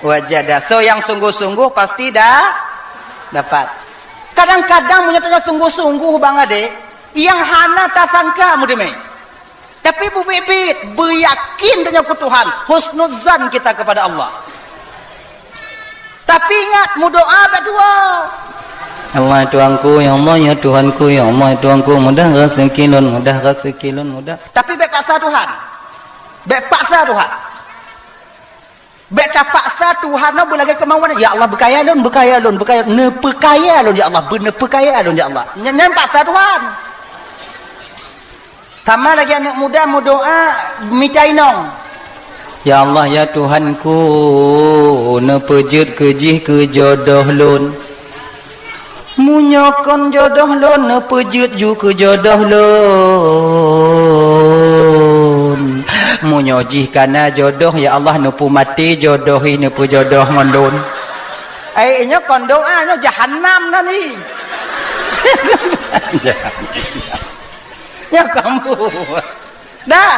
wajada. So nyang sungguh-sungguh pasti da-, dapat. Kadang-kadang meunyoe tanyoe sungguh-sungguh bang adék, nyang hana tasangka meuteumé. Tapi beubiet-biet, beuyakin tanyoe keu Tuhan, husnuzan kita kepada Allah. Tapi ingat, meudoa bak dua. Ya Allah, ya Tuhanku, ya Allah, ya Tuhanku, ya Allah, ya Tuhanku, mudah rezeki lôn, mudah rezeki lôn, mudah. Tapi bèk paksa Tuhan. Bèk paksa Tuhan. Bèk tapaksa Tuhan nyoe beulagèe keumauan. Ya Allah, beukaya lôn, beukaya lôn, beukaya, neupeukaya lôn, ya Allah, beu-, neupeukaya lôn, ya Allah. Nyan, nyan paksa Tuhan. Sama lagèe aneuk muda meudoa mita inong. Ya Allah, ya Tuhanku, neupeujeuet keu jih keu jodoh lôn. Meunyoe kon jodoh lôn, neupeujeuet ju keu jodoh lôn. Meunyoe jih kana jodoh, ya Allah, neupeumaté jodoh jih neupeujodoh ngon lôn. Ai, nyoe kon doa, nyoe jahanam nan jih. Jahanam. Nyoe kamoe. Dah.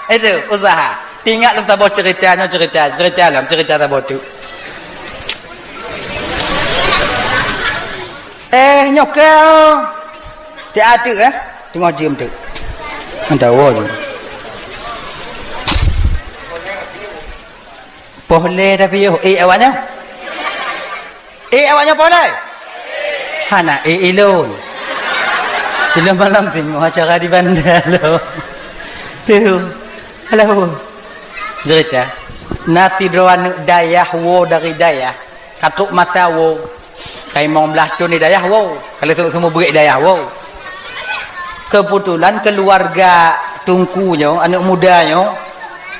Itu, usaha. Ingat lôn saboh cerita, nyoe cerita, cerita lom, cerita saboh tu. Eh, nyoe keu. Tiap teuk, eh. Teungoh jeuem teuk. Mantap, woe. Poh lé tapi yoh. Eh, awaknyan. Eh, awaknyan poh lé? Hana, eh, ilôn. Ilôn malam teungoh acara di banda lôn. Tu. Halo. Cerita. Na sidroe aneuk dayah woe dari dayah. Ka trok masa woe. Ka limong blah thon di dayah woe. Ka lheueh seumeubeuet dayah woe. Keubeutulan keuluwarga teungku nyoe, aneuk muda nyoe,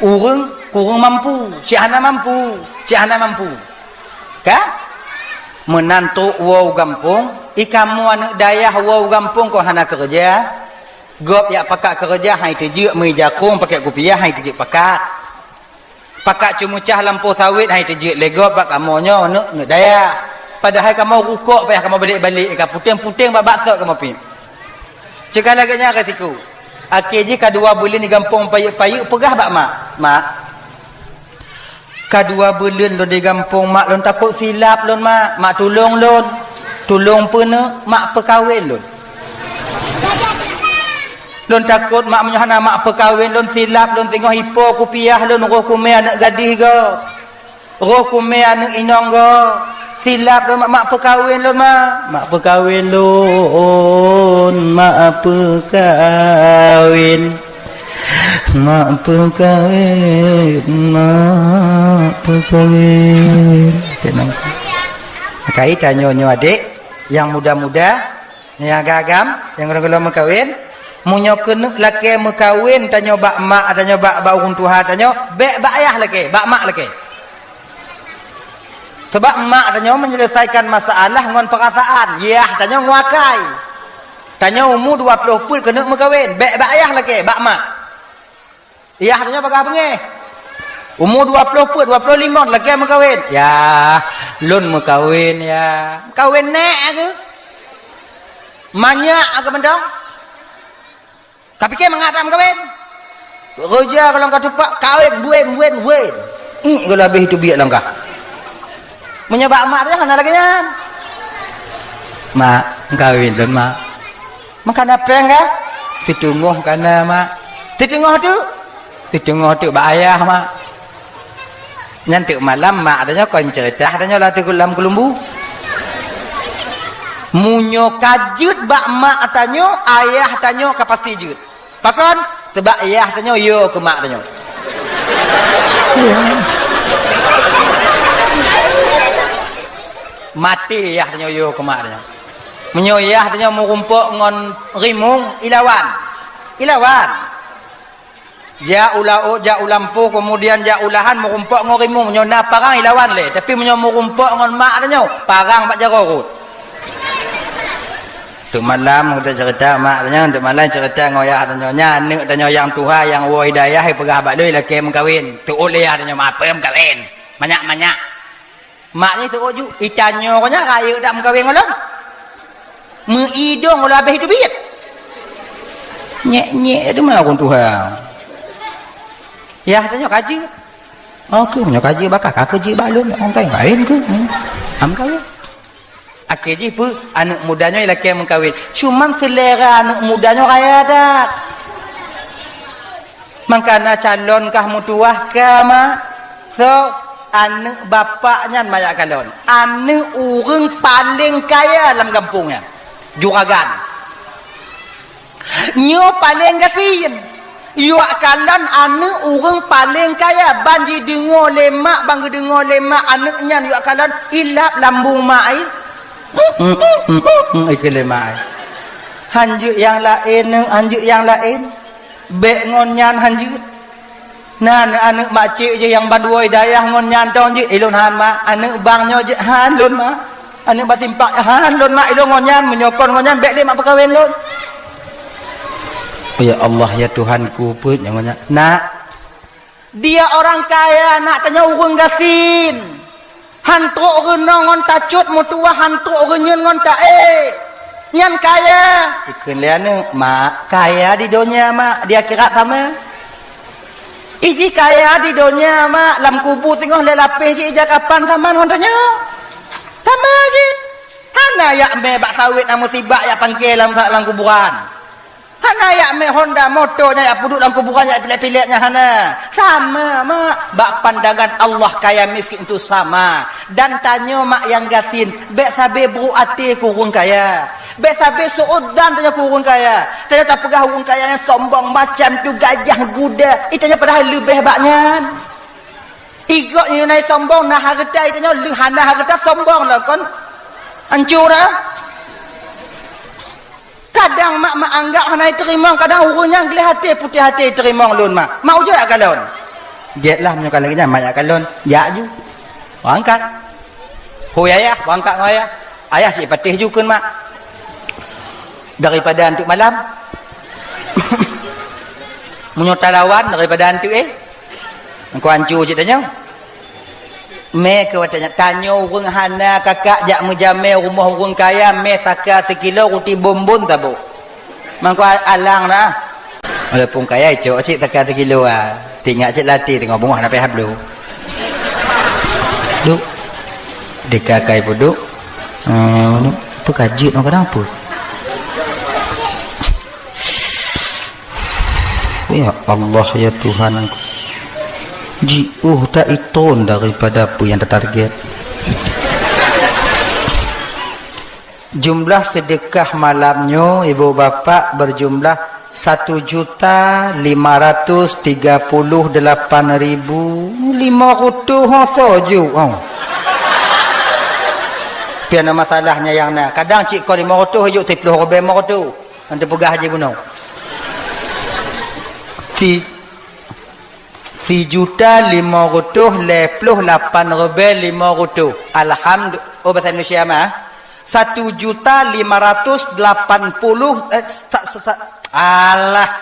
ureuëng kureueng mampu, cit hana mampu, cit hana mampu. Ka? Meunan trok woe u gampông, i kamoe aneuk dayah woe u gampông kon hana keureuja. Gob jak pakat keureuja, han jeuet teujeuet, meuija krueng pakèk kupiah, han jeuet teujeuet pakat. Pakat ceumeucah lampôh sawét, han jeuet teujeuet lé gob bak kamoe nyoe, aneuk, aneuk dayah. Padahai kamoe rukok payah kamoe balek-balek, ka puténg-puténg bak baksot kamoe piep. Cit ka lagèe nyan ka siku. Akhé jih ka dua buleuen di gampông payeuk-payeuk, peugah bak mak, "Mak, ka dua buleuen lôn di gampông, mak, lôn takot silap lôn, mak. Mak, tulông lôn. Tulông peue neuk, mak, peukawen lôn. Lôn takot, mak, meunyoe hana mak peukawen lôn, silap lôn, singoh ipo kupiah lôn, roh kumé aneuk gadih goe. Roh kumé aneuk inong goe, silap lôn, mak, mak peukawen lôn, mak. Mak peukawen lôn, mak peukawen. Mak peukawen, mak peukawen." Tenang. Maka tanyoe nyoe adék nyang muda-muda, nyang agam-agam, nyang gohlom-gohlom meukawen, meunyoe keuneuk lakèe meukawen tanyoe bak mak tanyoe, bak, bak ureuëng tuha tanyoe, bèk bak ayah lakèe, bak mak lakèe. Sabab mak tanyoe menyelesaikan masalah ngon peurasaan, yah tanyoe ngon akai. Tanyoe umu dua ploh peuet keuneuk meukawen, bèk bak ayah lakèe, bak mak. Yah tanyoe bagah beungéh. Umu dua ploh peuet, dua ploh limong lakèe meukawen. "Yah, lôn meukawen, yah." Kawen nèk keuh? Manyak keuh mantong? Ka piké mangat that meukawen? Roja gohlom ka tupak, kawen, buen, buen, buen. Ih, gohlom habéh teubiet lom kah. Meunyoe bak mak teuh hana lagèe nyan. "Mak, kawen lôn, mak." Meukawen péng kah? "Siteungoh kana, mak." "Siteungoh teuk?" "Siteungoh teuk bak ayah, mak." Nyan teuk malam mak tanyoe kon ceurita tanyoe lam keulumbu. Meunyoe ka jeuet bak mak tanyoe, ayah tanyoe ka pasti jeuet. Pakon? Sabab yah tanyoe yo keu mak tanyoe. Maté yah tanyoe yo keu mak tanyoe. Meunyoe yah tanyoe meurumpok ngon rimueng, ilawan. Ilawan. Jak u laôt, jak u lampôh, keumudian jak u lahan meurumpok ngon rimueng. Meunyoe na parang, ilawan lé. Tapi meunyoe meurumpok ngon mak tanyoe, parang bak jaroe rhot. Teuk malam geutanyoe ceurita mak tanyoe, teuk malam ceurita ngon yah tanyoe. Nyan aneuk tanyoe nyang tuha nyang woe dayah, ipeugah bak lôn lakèe meukawen. Teuôt lé yah tanyoe, "Mak, peue meukawen? Manyak-manyak." Mak nyoe teuôt ju, "Itanyoe nyan rayeuk that meukawen ngon lôn? Meuidong lôn habéh teubiet." Nyek-nyek teuma ureuëng tuha. Yah tanyoe ka jeuet. Oh, keuh nyoe ka jeuet bak kah, ka keuh jeuet bak lôn, oh, ka kawen keuh. Hmm. Am kawen. Akhé jih peue? Aneuk muda nyoe ilakée meukawen. Cuman seulera aneuk muda nyoe raya that. Mangkana calon kah meutuwah ka ma, so, aneuk bapak nyan manyak kalon. Aneuk ureuëng paleng kaya lam gampông nyan. Juragan. Nyoe paleng gasien. Yuak kalon aneuk ureuëng paleng kaya, ban jideungoe lé mak, ban geudeungoe lé mak aneuk nyan yuak kalon, ilap lambung mak ai. Ikeu lé mak ai. Hanjeuet nyang laén, hanjeuet nyang laén. Bék ngon nyan hanjeuet. Na aneuk makcik jih nyang bandua dayah ngon nyan tong jih, ilôn han mak, aneuk bang nyoe jih han lôn mak. Aneuk bak simpang han lôn mak, ilôn ngon nyan, meunyoe kon ngon nyan bék lé mak peukawen lôn. Ya Allah, ya Tuhanku, peuet nyang ngon nyan. Nak, dia orang kaya, nak tanyoe ureuëng gasien. Han trok reunoe ngon tacot meutuwah, han trok reunyeun ngon taék. Nyan kaya. Ikheun lé aneuk, mak, kaya di donya, mak, di akhirat sama. Iji kaya di donya, mak, lam kubu singoh lé lapéh jih ija kapan sama ngon tanyoe. Sama jih. Hana jak mé bak sawét nyang meusibak jak pangké lam, lam kuburan. Hana jak mé honda moto nyan jak peuduek lam kuburan jak pilek-pilek nyan hana. Sama, mak. Bak pandangan Allah kaya miskin itu sama. Dan tanyoe mak nyang gasien, bék sabe buruk até keu ureuëng kaya. Bék sabe su'udzan tanyoe keu ureuëng kaya. Tanyoe tapeugah ureuëng kaya nyang sombong macam tu gajah guda. Ih, tanyoe padahai leubeh bak nyan. Igok nyoe nai sombong na hareuta, ih, tanyoe leuh hana hareuta sombong lah kon. Ancur dah. Ka Kadang mak, mak anggap hana jiteurimong, kadang ureuëng nyang gleh até, putéh até jiteurimong lôn, mak. Mak, ujok jak kalon. Jeuet lah, meunyoe ka lagée nyan, mak jak kalon. Jak ju. Beurangkat. Hui ayah, beurangkat ngon ayah. Ayah cit patéh ju kheun, mak. Daripada anteuk malam. Meunyoe talawan daripada anteuk, eh. Engkau ancu cit tanyoe. Mé keu watée nyan, tanyoe ureuëng hana kakak jak meujamé rumoh ureuëng kaya, mé saka sikilo, ruti bonbon saboh. Mangko alang na. Walaupun kaya, cok cit saka sikilo, ah. Tingat cit latih teungoh beungoh na payah bloe. Duk. Dikakai puduk. Eh, apa kajut kadang apa? Ya Allah, ya Tuhanku. Jiôh ta itron daripada apa yang tatarget. Jumlah sedekah malam nyoe, ibu bapak, berjumlah satu juta lima ratus tiga puluh delapan ribu lima ratus, ho, soe jok, oh. Pian masalahnya yang na. Kadang cit ko lima ratus, jok siplôh ribèe lima ratus. Nanti peugah haji bunoe. Si, sijuta lima ratus lhèe plôh lapan ribèe lima ratus. Alhamdu-, oh, bahasa Indonesia mah. Satu juta lima ratus delapan puluh, eh, sa-, sa-, sa-, alah.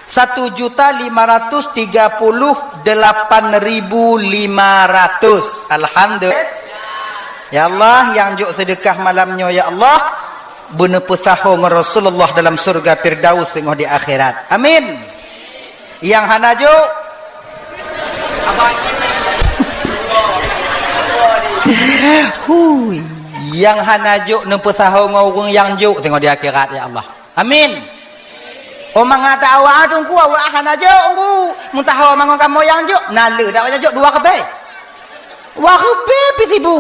Satu juta lima ratus tiga puluh delapan ribu lima ratus. Alhamdulillah. Ya Allah, nyang jok sedekah malam nyoe, ya Allah, beuneupeusaho ngon Rasulullah dalam syurga Firdaus teungoh di akhirat. Amin. Nyang hana jok. Hui, nyang hana jok neupeusaho ngon ureuëng nyang jok teungoh di akhirat, ya Allah. Amin. Oh, mangat awak teungku, awak hana jok, teungku. Meusaho mangat kamoe nyang jok, na lheueh dak awak nyang jok dua ribèe. Dua ribèe pih sibu.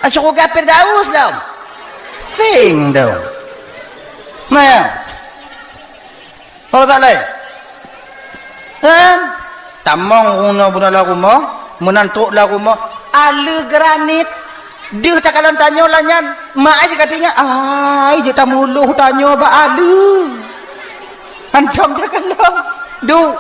Syurga Firdaus dong. Sing dong. Nah, ya. Kalau tak lain. Kan? Tamong ureuëng nyoe bunoe lam rumoh, meunan trok lam rumoh, ale granit. Deuh takalon tanyoe lagée nyan, mak ai katinga, ai jeuet tamuluh tanyoe bak ale. Hantom takalon. Duek.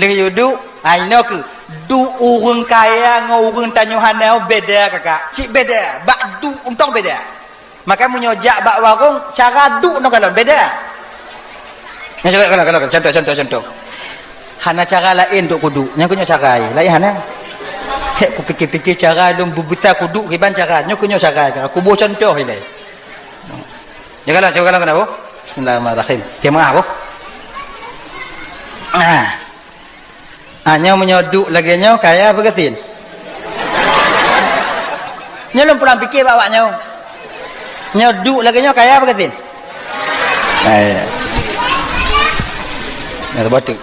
Lheueh yue duek, ai noe keuh. Duek ureuëng kaya ngon ureuëng tanyoe hana beda, kakak. Cit beda, bak duek untông beda. Maka meunyoe jak bak warong, cara duek nyoe kalon beda. Nyoe contoh, contoh, contoh, contoh, contoh, contoh. Hana cara laén untuk kuduek. Nyoe keuh nyoe cara laén hana. Hek kupikir-pikir cara lôn beubisa kuduek kiban cara. Nyoe keuh nyoe cara. Kuboh contoh ilée. Nyoe kalon, cuba kalon keunoe, boh. Bismillahirrahmanirrahim. Jamaah, boh. Ah. Ah, nyoe meunyoe duek lagée nyoe, kaya apa gasien? Nyoe lôn pulang pike bak awak nyoe. Nyoe duek lagée nyoe, kaya apa gasien? Ah, ya. Nyoe batuk.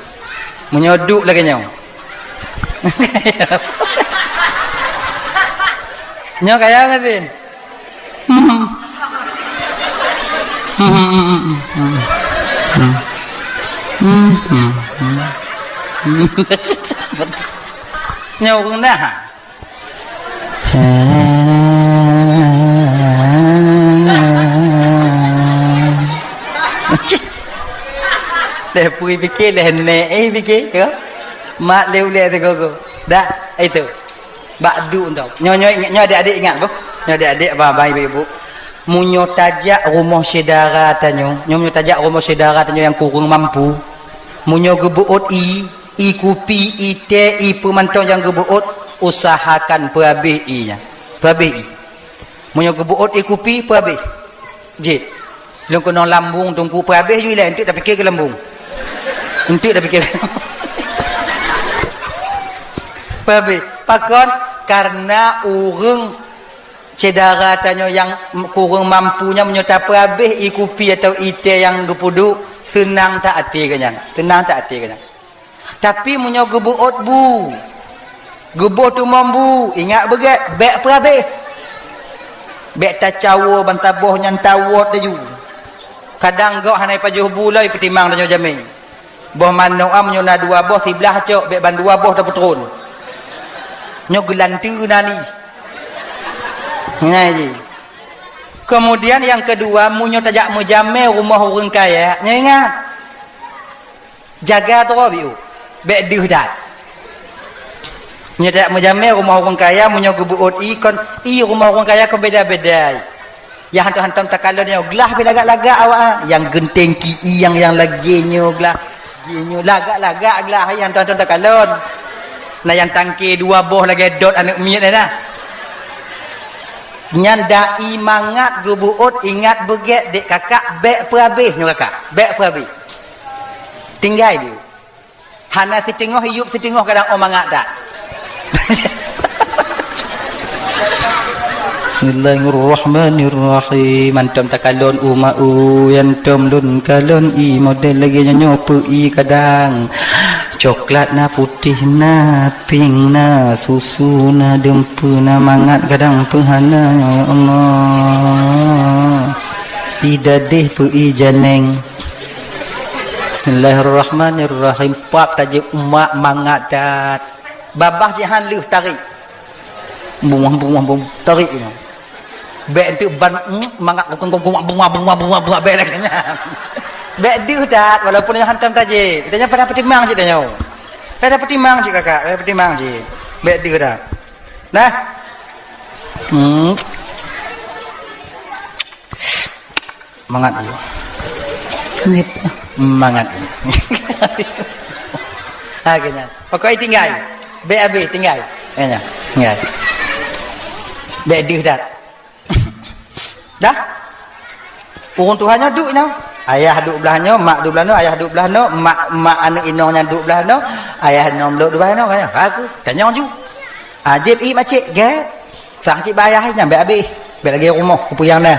Meunyoe duek lagée nyoe. Nyoe kaya apa gasien? Nyoe ureuëng na. Leh pui pike, leh nek, eh, pike, ya. Mak leh ulek tegogo. Dah, itu. Bak duek nyoe. Nyoe, nyoe, nyoe adik-adik ingat, boh. Nyoe adik-adik, abang-abang, ibu-ibu. Meunyoe tajak rumoh syedara tanyoe, nyoe meunyoe tajak rumoh syedara tanyoe nyang kureueng mampu, meunyoe geubeuôt ie, ie kupi, ie teh, ie peue mantong nyang geubeuôt, usahakan peuhabéh ie nyan. Peuhabéh ie. Meunyoe geubeuôt ie kupi, peuhabéh. Jeuet. Lôn keunong lambung teungku peuhabéh ju ilée, enteuk tapike keu lambung. Enteuk tapike keu lambung. Peuhabéh. Pakon? Karena ureuëng syedara tanyoe nyang kureueng mampu nyan meunyoe tapeuhabéh ie kupi atawa ie teh nyang geupeuduek, seunang that até geuh nyan. Seunang that até geuh nyan. Tapi meunyoe geubeuôt bu, geuboh tumong bu, ingat beugét, bék peuhabéh. Bék tacawoe bansaboh nyan tawot laju. Kadang gob hana jipajoh bu lom, peutimang tanyoe jamé. Boh manok am meunyoe na dua boh, siblah cok, bék ban dua boh tapeutron. Nyoe geulanteue na ni. Ngai jih. Keumudian nyang keudua, meunyoe tajak meujamé rumoh ureuëng kaya, nyoe ingat, jaga droe biôh, bék deuh that. Meunyoe tajak meujamé rumoh ureuëng kaya, meunyoe geubeuôt ié kon, ié rumoh ureuëng kaya kon beda-beda. Nyang hantom-hantom takalon nyoe glah pih lagak-lagak awak, nyang geunteng ki ié nyang, nyang lagée nyoe glah. Jih nyoe lagak-lagak glah hai hantom-hantom takalon. Na nyang tangke dua boh lagée dot aneuëk miet na. Nyan dai mangat geubeuôt ingat beugét dék kakak bék peuhabéh nyoe kakak. Bék peuhabéh. Tinggai dulu. Hana siteungoh iyup siteungoh kadang oh mangat that. Bismillahirrahmanirrahim. Hantom takalon umak u, hantom lôn kalon ié model lagée nyoe nyoe peu ié kadang. Coklat na, putéh na, pink na, susu na, deumpeu na, mangat kadang peu hana, ya Allah. Ié dadeh peu ié janeng. Bismillahirrahmanirrahim. Pap tajeueb umak mangat that. Babah jihan lheueh tarék. Bungoh, bungoh, bungoh, tarék nyoe. Bék enteuk ban, mm, mangat kukung, kukung, bungoh, bungoh, bungoh, bungoh, bék lagée nyan. Bék deuh that, walaupun nyoe hantom tajéb. Tanyoe pada peutimang cit tanyoe. Pada peutimang cit kakak, pada peutimang cit. Bék deuh that. Nah. Hmm. Mangat ié. Nip. Mangat ié. Ha, keu nyan. Pokok ié tinggai. Bék habéh tinggai. Ya, ya. Tinggai. Bék deuh that. Dah? Ureuëng tuha nyoe duek nyoe. Ayah duek blah nyoe, mak duek blah nyoe, ayah duek blah nyoe, mak, mak aneuëk inong nyan duek blah nyoe, ayah inong lôn duek blah nyoe, kan? Ha, aku tanyong ju. Ah, jép ié macék, gét. Sang cit bak ayah nyan bék habéh. Bék lagée rumoh kupeue nyang na.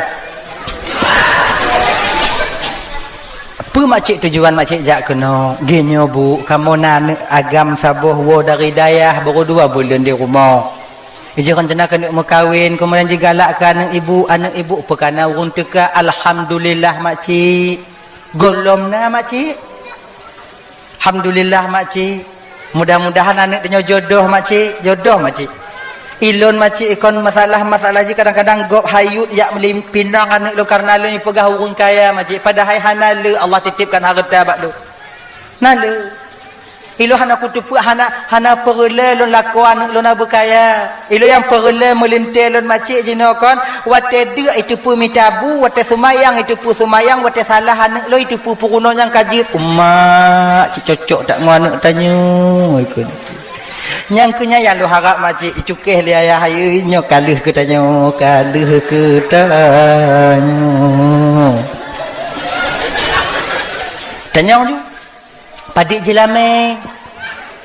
Peue makcik tujuan makcik jak keunoe? Geuh nyoe, Bu, kamoe na aneuëk agam saboh woe dari dayah, baru dua buleuen di rumoh. Ijih rencana keuneuk meukawen, keumudian jigalak keu aneuëk ibu, aneuëk ibu peukana ureuëng teuka, alhamdulillah makcik. Gohlom na makcik. Alhamdulillah makcik. Mudah-mudahan aneuëk tanyoe jodoh makcik, jodoh makcik. Ilôn makcik ikon masalah-masalah jih kadang-kadang gob hayut jak meulim-, pinang aneuëk lôn kareuna lôn jipeugah ureuëng kaya makcik, padahai hana le Allah titipkan hareuta bak lôn. Na le. Ilôn hana kuteupeu hana, hana peureulée lôn lakoe aneuëk lôn na beukaya. Ilôn nyang peureulée meulintée lôn makcik jinoe kon, watée deuk iteupeu mita bu, watée seumayang iteupeu seumayang, watée salah aneuëk lôn iteupeu peurunoe nyang ka jeuet. Umak, cit cocok that ngon aneuëk tanyoe ikon. Nyang keu nyan nyang lôn harab makcik icukéh lé ayah ayeu nyoe ka lheueh keu tanyoe, ka lheueh keu tanyoe. Tanyong ju. Padit jeulamé.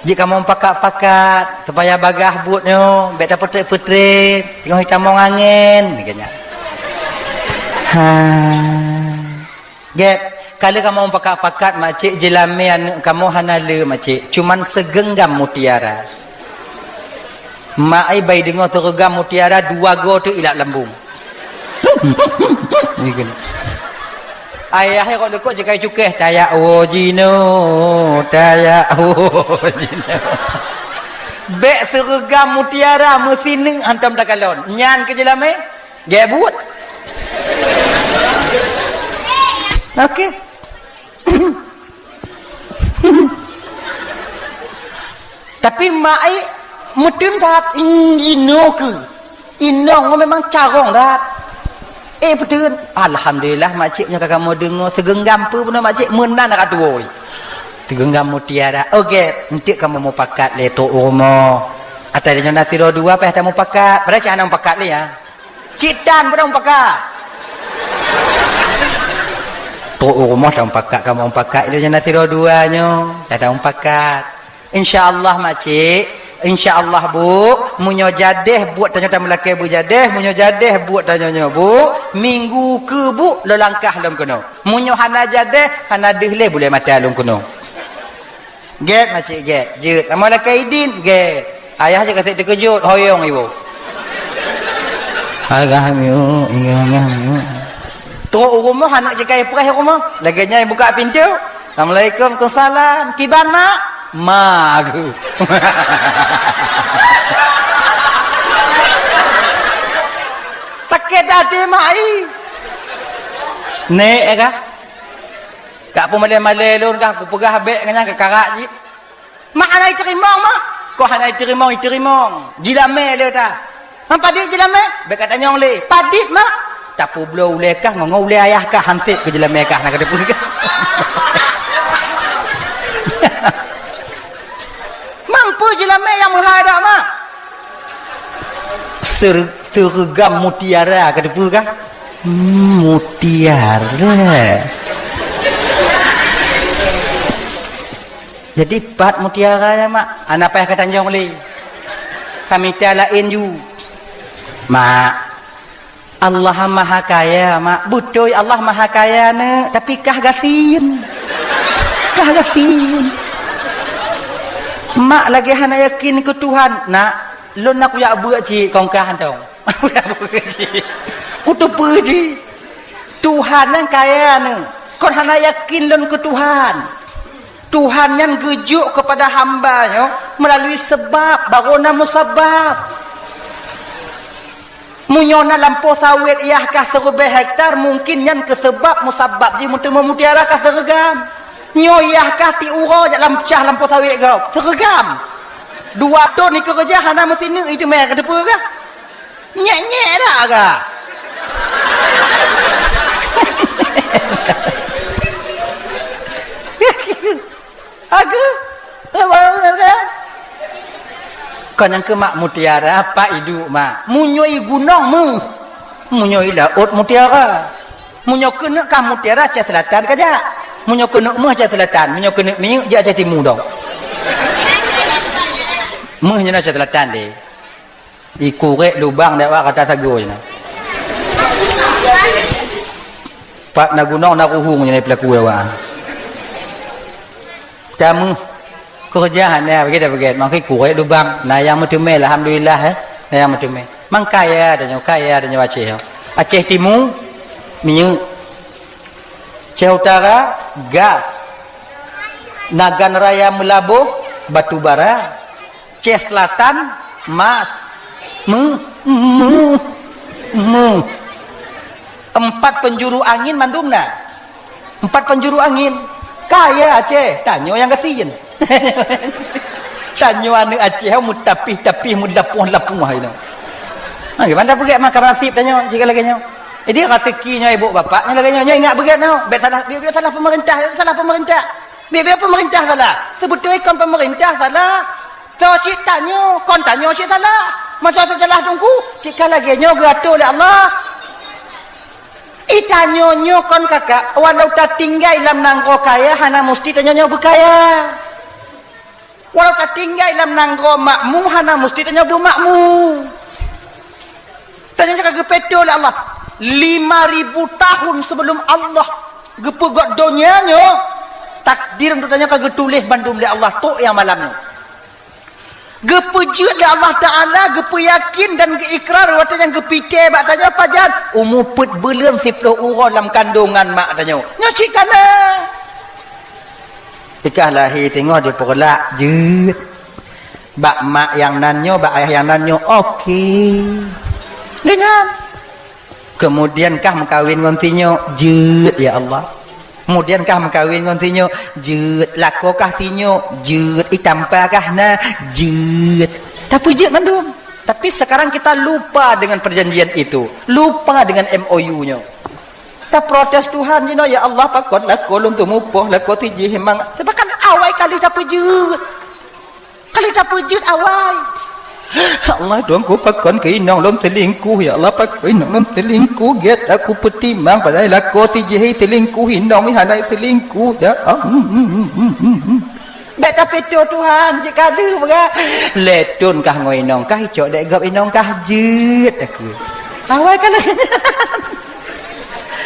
Jeuet kamoe pakat-pakat, supaya bagaih buet nyoe, bék tapeutreb-peutreb, teungoh jitamong angén, geuh nyan. Ha. Gét, ka lheueh kamoe pakat-pakat, makcik, jeulamé aneuëk kamoe hana le, makcik, cuman sigeunggam mutiara. Mak ai bai deungoe sigeunggam mutiara dua goe teuk ilap lambung. Ikon. Ayah nyan kok leukoh jikai cukéh, "Tajak woe jinoe, tajak woe jinoe." Bék sigeunggam mutiara meusineuk hantom takalon. Nyan keu jeulamé, gét buet. Oke. Tapi mak ai meuteun that, "Ih, inoe keuh. Inong memang carông that." Eh, peuteun. Alhamdulillah, makcik nyoe ka kamoe deungoe. Sigeunggam peue bunoe makcik? Meunan ka tuwoe. Sigeunggam mutiara. Oke, enteuk kamoe mupakat lé trok u rumoh. Ata nyoe na sidroe dua, payah tamupakat. Padahai cit hana mupakat lé, ya. Cit tan padahai mupakat. Trok u rumoh tamupakat, kamoe mupakat. Ilôn nyoe na sidroe dua nyoe, payah tamupakat. Insya Allah, makcik. Insya Allah, Bu. Meunyoe jadeh buet tanyoe tameulakée beujadeh, meunyoe jadeh buet tanyoe nyoe, Bu, minggu keu, Bu, lôn langkah lom keunoe. Meunyoe hana jadeh, hana deuh lé bulée mata lôn keunoe. Gét, makcik, gét. Jeuet. Lamon lakée idin, gét. Ayah jeuet ka sép teukeujot, hoyong iwoe. Agah miu, agah miu. Trok u rumoh, aneuëk jikai preh u rumoh. Lagée nyan buka pintoe. "Assalamualaikum." "Waalaikumsalam." "Kiban, Mak?" "Ma geuh." Takét até mak ai. Nek, eh, kah? Kak peumalée-malée lôn kah, kupeugah bék ngon nyan keukarak jih. Mak hana iteurimong, mak. Kok hana iteurimong, iteurimong. Jilamé lé ta. Han padit jilamé? Bék katanyong lé. Padit, mak. Tapeubloe ulée kah, ngon ulée ayah kah, han sép keu jilamé kah, na ka teupeu kah. Mampu jilamé nyang meuhai dak, mak? Ser-, seureuga mutiara, ka teupeu kah? Hmm, mutiara. Jadi, pat mutiara nyan, mak? Hana payah katanyong lé. Kamita laén ju. Mak, Allah Maha Kaya, mak. Beutôi Allah Maha Kaya, neuk, tapi kah gasien. Kah gasien. Mak lagée hana yakin keu Tuhan. Nak, lôn na kujak beuet cit kong kah, antong. Kujak beuet cit. Kuteupeue cit. Tuhan nyan kaya, neuk. Kon hana yakin lôn keu Tuhan. Tuhan nyan geujok keupada hamba nyoe meulalu seubab, baru na musabab. Meunyoe na lampôh sawét yah kah siribée hektar, mungken nyan keu seubab musabab jih meuteumé mutiara kah seureugam. Nyoe yah kah ti uroe jak lam cah lampôh sawét gob, seureugam. Dua thon ikeureuja hana meusineuk iteumé, ka teupeu kah? Nyek-nyek dak kah? Aduh. Kon nyang keu mak mutiara, pat iduek, mak. Meunyoe i gunong, meuh. Meunyoe i laôt, mutiara. Meunyoe keuneuk kah mutiara, Aceh Selatan kajak. Meunyoe keuneuk meuh, Aceh Selatan. Meunyoe keuneuk minyeuk, jak Aceh Timu dong. Meuh nyoe Aceh Selatan deh. Ikurek lubang dak wak kata sagoe nyoe. Pat na gunong na ruhueng nyoe peulaku awak. Tameuh keureuja hana baget-baget, maka ikurek lubang. Na nyang meuteumé, alhamdulillah, eh. Na nyang meuteumé. Mang kaya tanyoe, kaya tanyoe Aceh. Aceh Timu, minyeuk. Aceh Utara, gas. Nagan Raya Meulaboh, batu bara. Aceh Selatan, mas. Meuh, meuh, meuh. Empat penjuru angin mandum na. Empat penjuru angin. Kaya Aceh, tanyoe nyang gasien. Tanyoe aneuk Aceh, meutapih-tapih, meulapoh-lapoh, hai nyoe. Ha, gimana peugah maka nasib tanyoe, jika lagée nyoe. Jadi, raseuki nyoe ibu bapak, nyoe lagée nyoe, nyoe ingat beugét nyoe. Bék salah, bék, bék salah pemerintah, salah pemerintah. Bék, bék pemerintah salah. Seubeutôi kon pemerintah salah. Soe cit tanyoe, kon tanyoe cit salah. Masa salah teungku, cit ka lagée nyoe geuatoe lé Allah. I tanyoe nyoe kon kakak, walau tatinggai lam nanggroe kaya, hana musti tanyoe nyoe beukaya. Walau tatinggai lam nanggroe makmu, hana musti tanyoe beumakmu. Tanyoe ka geupeutoe lé Allah. Lima ribu tahun sebelum Allah geupeugét donya nyoe, takdir untuk tanyoe ka geutuléh bandum lé Allah trok nyang malam nyoe. Geupeujeuet lé Allah Taala, geupeuyakin dan geuikrar watée nyang geupitée bak tanyoe pajan. Umu peuet buleuen siplôh uroe lam kandongan mak tanyoe. Nyoe cit ka na. Ikah lahé teungoh dipeureulat jeuet. Bak mak nyang nan nyoe, bak ayah nyang nan nyoe, oke. Deungon. Keumudian kah meukawen ngon sinyoe, jeuet, ya Allah. Keumudian kah meukawen ngon sinyoe, jeuet. Lakoe kah sinyoe, jeuet. Itampa kah na, jeuet. Tapeujeuet mandum. Tapi sekarang kita lupa dengan perjanjian itu. Lupa dengan M O U nyoe. Taprotes Tuhan jinoe, "Ya Allah, pakon lakoe lôn teumupoh, lakoe sijih memang." Bahkan awai kali tapeujeuet. Kali tapeujeuet awai. "Ya Allah, Tuhanku, pakon keu inong lôn selingkuh. Ya Allah, pakon inong lôn selingkuh. Gét aku peutimang, padahai lakoe sijih selingkuh, inong hana selingkuh. Ya Allah." Bék tapeutoe Tuhan, cit ka deuh beuga. Lhèe thôn kah ngon inong kah, icok dek gob inong kah, jeuet aku. Awai ka lagèe nyan.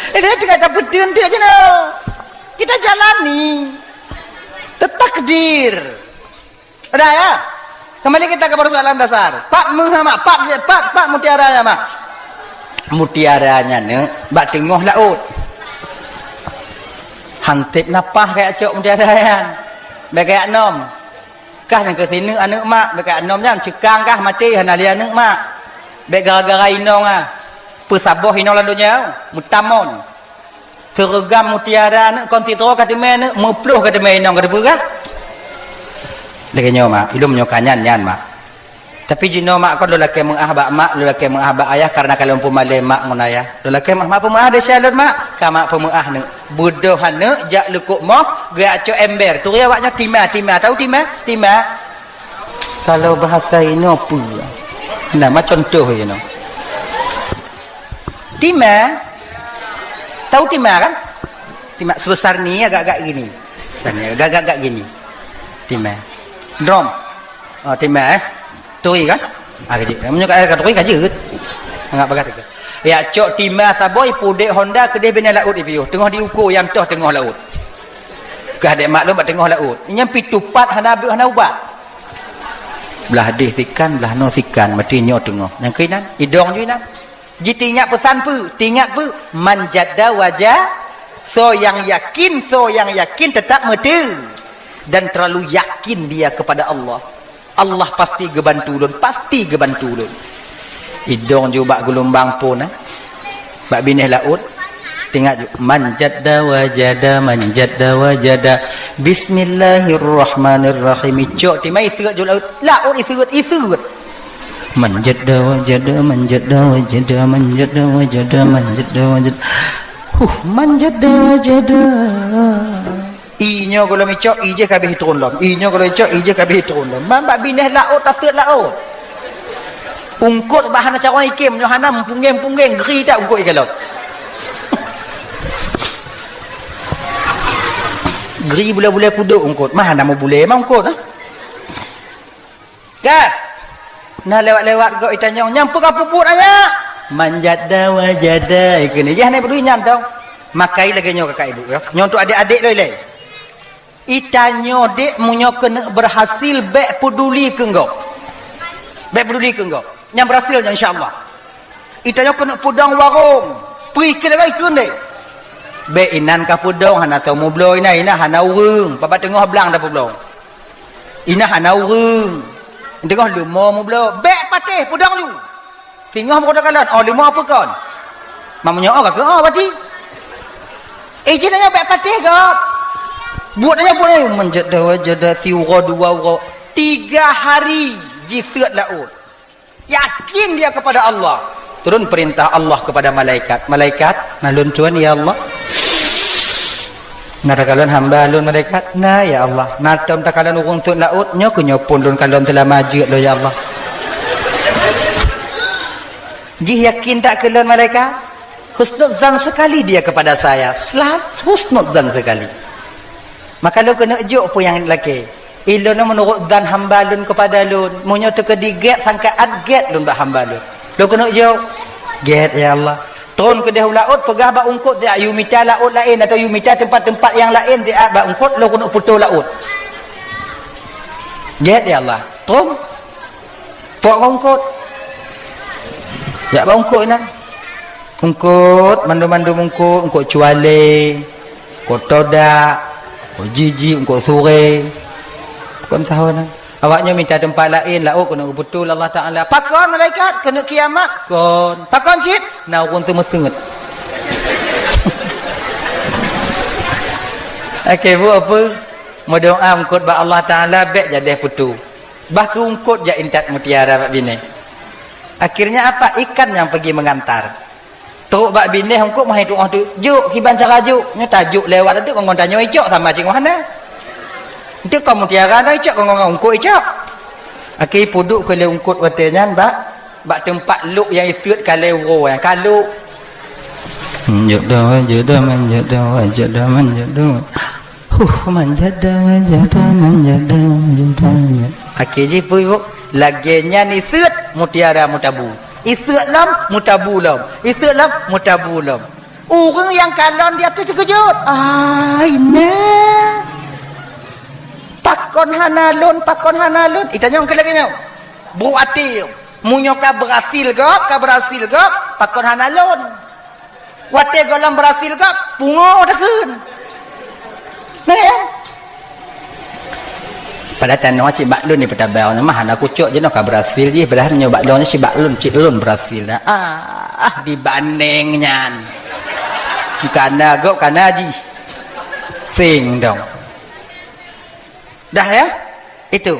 Ini juga tapeuteun tu je noh. Kita jalani. Takdir. Udah ya? Kembali kita ke persoalan dasar. Pat meuh mak, pat, pat, pat mutiara nyan mak. Mutiara nyan neuk bak teungoh laôt. Hantéb napah kajak cok mutiara nyan. Bèk kajak nom. Kah nyang keu sineuk aneuk mak, bèk kajak nom nyan. Ceukang kah maté hana lé aneuk mak. Bèk gara-gara inong ah. Peusaboh inong lam donya, meutamon. Teureugam mutiara neuk, kon sidroe ka teumé neuk, meuploh ka teumé inong ka teupeugah. Lagée nyoe, mak, ilom nyoe ka nyan, nyan, mak. Tapi jinoe mak kon lôn lakée meu'ah bak mak, lôn lakée meu'ah bak ayah, karena ka lôn peumalée mak ngon ayah. Lôn lakée meu'ah, mak peumeu'ah desya lôn, mak. Ka mak peumeu'ah neuk. Beudôh aneuk jak leukok moh, geujak cok ember. Turi awak nyoe tima, tima. Tahu tima? Tima. Kalau bahasa inoe peue? Nah, ma contoh inoe. Tima. Tahu tima kan? Tima sebesar ni, agak-agak gini. Besar ni, agak-agak gini. Tima. Drum. Oh, tima, eh. Turi kan? Ah, kajik. Meunyoe ka, ka turi ka jeuet. Anggap bagah teuka. Ya, cok tima saboh, ipudek honda, keudeh binéh laôt ipiôh. Teungoh diuko, nyang toh teungoh laôt. Kah dek mak lôn bak teungoh laôt. Nyan pih tupat hana beuet hana ubat. Blah deh sikan, blah noe sikan, mati nyoe teungoh. Nyang keuinan, idong ju inan. Ji teuingat peusan peue? Teuingat peue? Man jadda waja-, soe nyang yakin, soe nyang yakin teutap meuteu. Dan terlalu yakin dia kepada Allah. Allah pasti geubantu lôn, pasti geubantu lôn. Idong ju bak geulumbang phon, eh. Bak binéh laôt. Teuingat ju, man jadda wajada, man jadda wajada. Bismillahirrahmanirrahim. Icok tima iseuet ju laôt. Laôt iseuet, iseuet. Man jadda wajada, man jadda wajada, man jadda wajada, man jadda wajada. Huh, man jadda wajada. Ie nyoe gohlom icok, ie jih ka abéh itron lom. Ie nyoe gohlom icok, ie jih ka abéh itron lom. Man bak binéh laôt, taseuet laôt. Eungkôt bah hana carông ikém, nyoe hana meupunggeng-punggeng, gri that eungkôt ikalon. Gri bulée-bulée kudok eungkôt, mah hana meubulée mah eungkôt, ah. Ka. Nah, lewat-lewat gob itanyong, "Nyan peue ka peubuet, anyak?" "Man jadda wajada," ikheun. Yah, hana peuduli nyan tong. Makai lagée nyoe kakak ibu, ya. Nyoe untuk adek-adek loi lé. Itanyoe dek, meunyoe keuneuk berhasil, bék peuduli keu gob. Bék peuduli keu gob. Nyan berhasil nyan, insya Allah. Itanyoe keuneuk peudong warong. Peue ikheun lagée ikheun deh. Bék inan ka peudong, hana tau meubloe inan, inan hana ureuëng. Babah teungoh blang tapeubloe. Inan hana ureuëng. Teungoh leumo meubloe. Bék patéh, peudong ju. Singoh meukoto kalon, oh, leumo peue kon. Meunyoe oh, ka keu oh, berarti. Eh, jih nyoe bék patéh gob. Buet nyoe, buet nyoe. Man jadda wajada, siuroe dua uroe. Tiga hari jiseuet laôt. Yakin dia kepada Allah. Turun perintah Allah kepada malaikat. "Malaikat, na lôn tuan, ya Allah. Na takalon hamba lôn, malaikat. Na, ya Allah. Na tom takalon ureuëng seuet laôt, nyoe keuh nyoe phon lôn kalon seulama jeuet lôn, ya Allah." Jih yakin that keu lôn, malaikat? Husnuzan sekali dia kepada saya. Selalu husnuzan sekali. Maka lôn keuneuk jok peue nyang lakée. Ilôn meunurot zan hamba lôn keupada lôn. Meunyoe teukeudi gét, sangkaat gét lôn bak hamba lôn. Lôn keuneuk jok, gét, ya Allah. Tron keudeh u laôt, peugah bak eungkôt, siat yue mita laôt laén, atau yue mita teumpat-teumpat nyang laén, siat bak eungkôt, lôn keuneuk putôh laôt. Gét, ya Allah. Tron. Pok ngon eungkôt. Jak bak eungkôt inan. Eungkôt, mandum-mandum eungkôt, eungkôt cualé, eungkôt todak, eungkôt jiji, eungkôt suré. Kon sahoe na. Awaknyoe mita teumpat laén, laôt keuneuk geuputôh lé Allah Taala. Pakon malaikat? Keuneuk kiamat? Kon. Pakon cit? Na ureuëng teumeuseut. Oke, bu apa? Meudoa eungkôt bak Allah Taala bék jadeh putôh. Bah keu eungkôt jak intat mutiara bak binéh. Akhirnya apa? Ikan yang pergi mengantar. Trok bak binéh eungkôt meuhai tuoh tu, "Jok, kiban cara jok." Nyoe tajok lewat tu ngon tanyoe icok sama cit ngon hana. Itu kon mutiara na icok ngon eungkôt icok. Akhé peuduek keu lé eungkôt watée nyan bak, bak teumpat lok nyang iseuet ka lé uroe nyan ka lok. Manjada wajada, manjada wajada, manjada. Huh, manjada wajada, manjada wajada, manjada. Akhé jih peue, Bu? Lagée nyan iseuet mutiara meutabu. Iseuet lom, meutabu lom. Iseuet lom, meutabu lom. Ureuëng nyang kalon di ateueh teukeujot. Ai, na. Pakon hana lôn, pakon hana lôn. Itanyong keu lagée nyoe. Brok até, meunyoe ka beurhasil gob, ka beurhasil gob, pakon hana lôn. Watée gohlom beurhasil gob, pungo takheun. Nah, ya. Padahai tanoh cit bak lôn ni peutabang, mah hana kucok jinoe ka beurhasil jih, padahai nyoe bak lôn cit bak lôn, cit lôn beurhasil. Ah, ah, dibandeng nyan. Kana gob, kana jih. Sing dong. Dah ya? Itu.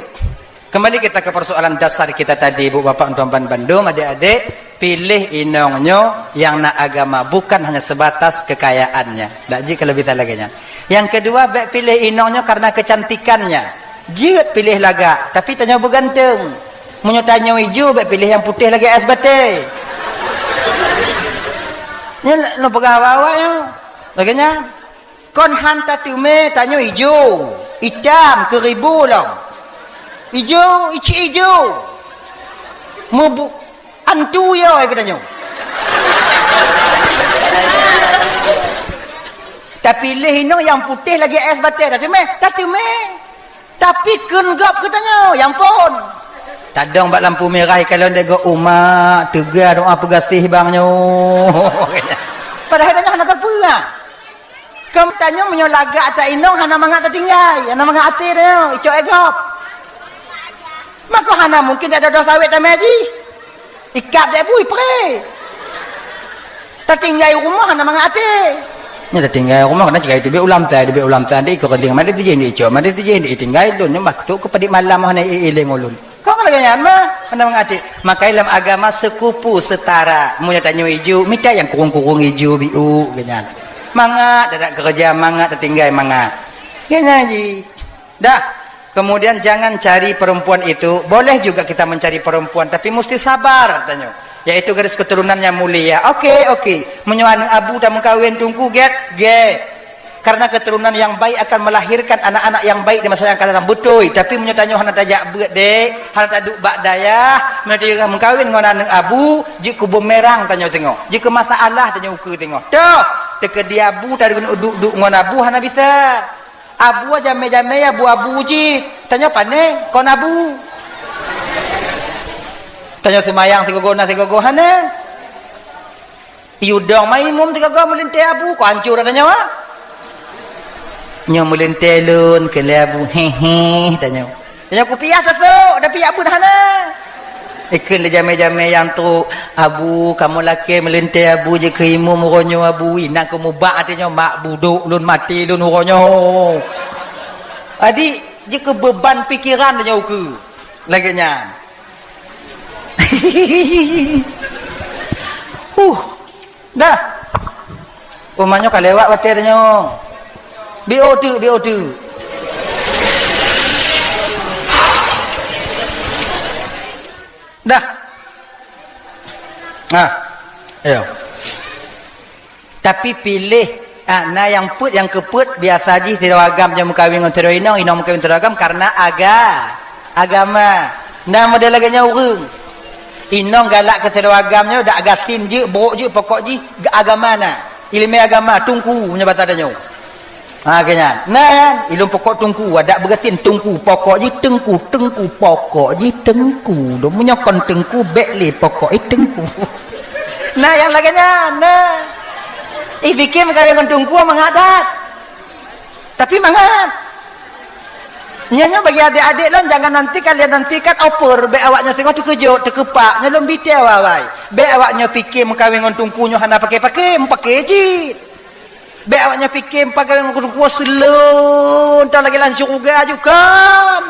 Kembali kita ke persoalan dasar kita tadi, Ibu Bapak, untuk ban-, bandum, adik-adik, pilih inong nyoe yang na agama, bukan hanya sebatas kekayaannya. Dak jih kalau bisa lagèe nyan. Yang kedua, bèk pilih inong nyoe karena kecantikannya. Jeuet pilih lagak, tapi tanyoe beuganteng. Meunyoe tanyoe ijo, bèk pilih nyang putéh lagèe ais batèe. Nyan lôn peugah awak-awak nyoe. Lagèe nyan. Kon han tateumé tanyoe ijo, itam, keuribu lom. Ijo, icik ijo. Mubu-, antu yo ai geutanyoe. Tapiléh inong nyang putéh lagèe ais batèe, tateumé, tateumé. Tapi kheun gob keu tanyoe, ya ampôn. Tadong bak lampu mirah, ikalon dèk gob, "Umak, teuga doa peugaséh bang nyoe." Padahai tanyoe hana tapeue. Keu tanyoe meunyoe lagak ata inong hana mangat tatinggai, hana mangat até tanyoe, icok é gob. Mako hana mungken dak dodoh sawét tamè jih. Ikab dèk bui pré. Tatinggai u rumoh hana mangat até. Nyoe tatinggai u rumoh, kana cit ka iteubiet ulam tai, teubiet ulam tai, di keureuling, mada tijih di icok, mada tijih di itinggai lôn, nyoe bah tok keu padit malam hana i-, ileng ulôn. Kon lagèe nyan mah, hana mangat até. Makai lam agama sekupu setara. Meunyoe tanyoe ijo, mita nyang kurung-kurung ijo biu, geuh nyan. Mangat, dak keureuja mangat, tatinggai mangat. Geuh nyan jih. Dah. Kemudian jangan cari perempuan itu. Boleh juga kita mencari perempuan, tapi mesti sabar, tanyoe. Yaitu garis keturunan yang mulia. Oke, oke. Meunyoe aneuk abu tameukawen teungku, gèt, gèt. Karena keturunan yang baik akan melahirkan anak-anak yang baik di masa yang akan datang. Beutôi. Tapi meunyoe tanyoe hana tajak beuet, dek, hana taduek bak dayah, meunyoe tanyoe meukawen ngon aneuk abu, jeuet keu bumerang tanyoe teungoh. Jeuet keu masalah tanyoe ukeue teungoh. Toh, teukeudi abu taduek duek ngon abu hana bisa. Abu jamé-jamé abu-abu jih, tanyoe pané kon abu. Tanyoe seumayang sigogo na sigogo hana. Yudong maimum sigogo meulintèe abu, kon ancô tanyoe. Nyoe meulintèe lôn keu lé abu, hehe, tanyoe. Tanyoe kupiah teusok, tapi abu hana. Ikheun lé jamé-jamé nyang trok, "Abu, kamoe lakèe meulintèe abu jeuet keu imum uroe nyoe abu, inan keu mubak até nyoe mak budok lôn maté lôn uroe nyoe." Jadi, jeuet keu beuban pikeran tanyoe ukeue. Lagèe nyan. Huh. Dah. Umat nyoe ka lewat watèe tanyoe. Biôh teuk, biôh teuk. Dah. Nah. Ayo. Tapi piléh, ah, na nyang peuet, nyang keupeuet, biasa jih sidroe agam nyang meukawen ngon sidroe inong, inong meukawen sidroe agam karena aga-, agama. Na model lagèe nyan ureueng. Inong galak keu sidroe agam nyoe, dak gasien jeuet, brok jeuet, pokok jih ga-, agama na. Ileumèe agama, teungku, meunyoe basa tanyoe. Ha, keu nyan. Na nyan, ilôn pokok teungku, adak beugasien teungku, pokok jih teungku, teungku, pokok jih teungku. Dong meunyoe kon teungku, bèk lé pokok, eh, teungku. Na nyang lagèe nyan, na. Ih, pike meukawen ngon teungku mangat that. Tapi mangat. Nyoe, nyoe bagi adék-adék lôn, jangan nanti kalian nantikan opor, bèk awak nyoe singoh teukeujot, teukeupak, nyoe lôn bite awai-awai. Bèk awak nyoe pike meukawen ngon teungku nyoe hana paké-paké, meupaké cit. Bèk awak nyoe pike meukawen ngon teungku seuleueng, entah lagèe lam syeuruga aju kon.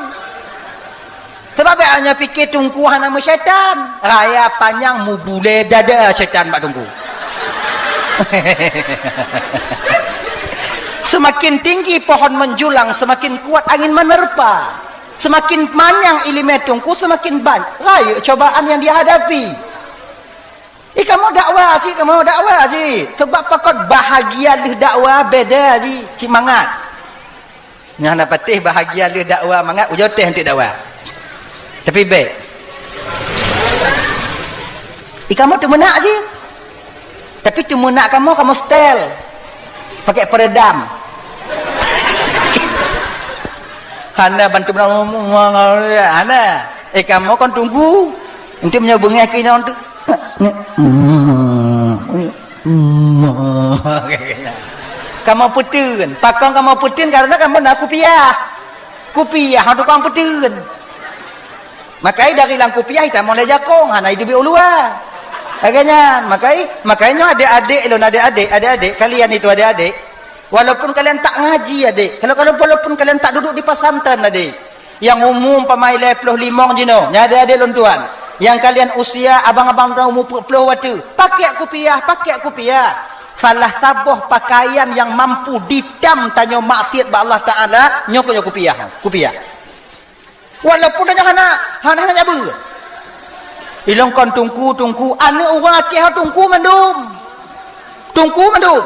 Sabab bèk awak nyoe pike teungku hana meusyaitan. Raya panyang mubulée dada syaitan bak teungku. Semakin tinggi pohon menjulang, semakin kuat angin menerpa. Semakin manyang ileumèe teungku, semakin banyak rayeuk cobaan yang dihadapi. Eh, kamoe dakwa cit, kamoe dakwa cit. Sabab pakon bahagia lheueh dakwa beda cit, cit mangat. Nyang na patéh bahagia lheueh dakwa mangat, ujoe teh eunteuk dakwa. Tapi bèk. Eh, kamoe teumeunak cit. Tapi teumeunak kamoe, kamoe setel. Pakai peredam. Hana bantu meunang, hana. Eh, kamoe kon teungku. Eunteuk meunyoe beungèh keu inong tu. Kamoe peuteun. Pakon kamoe peuteun? Karena kamoe na kupiah. Kupiah tukang peuteun. Makai dari lam kupiah itamong lé jakong, hana iduek u luwa. Lagée nyan, makai, makai nyoe adék-adék lôn, adék-adék, adék-adék, kalian itu adék-adék. Walaupun kalian tak ngaji, adék. Kalau, kalau walaupun kalian tak duduk di pesantren, adék. Nyang umu umpama lhée ploh limong jinoe, nyan adék-adék lôn tuan. Nyang kalian usia abang-abang droe umu peuet ploh watée, pakek kupiah, pakek kupiah. Salah saboh pakaian nyang mampu ditam tanyoe maksiat bak Allah Taala, nyoe keuh nyoe kupiah, kupiah. Walaupun tanyoe hana, hana, hana jabeue. Ilong kon teungku, teungku, aneuk ureuëng Aceh teungku mandum. Teungku mandum.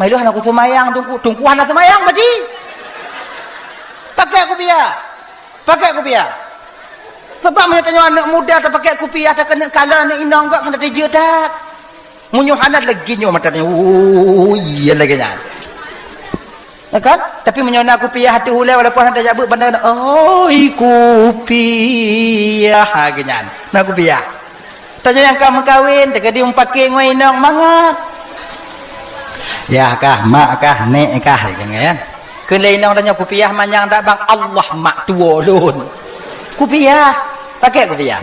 Mailong hana kuseumayang teungku, teungku hana seumayang berarti. Pakek kupiah. Pakek kupiah. Sebab meunyoe tanyoe aneuk muda tapakek kupiah, takeuneuk kalon aneuk inong gok keuneuk teujeuet that. Meunyoe hana lagée nyoe mata tanyoe, oh, iya lagée nyan. Ya kan? Tapi meunyoe na kupiah ateueh ulée walaupun hana tajak beuet bandai, oi kupiah, ha, lagée nyan. Na kupiah. Tanyoe nyang ka meukawen, teukeudi meupaké ngon inong mangat. Yah kah, mak kah, nék kah, lagée nyan. Keu lé inong tanyoe kupiah manyang dak bang, Allah mak tuwo lôn. Kupiah, pakek kupiah.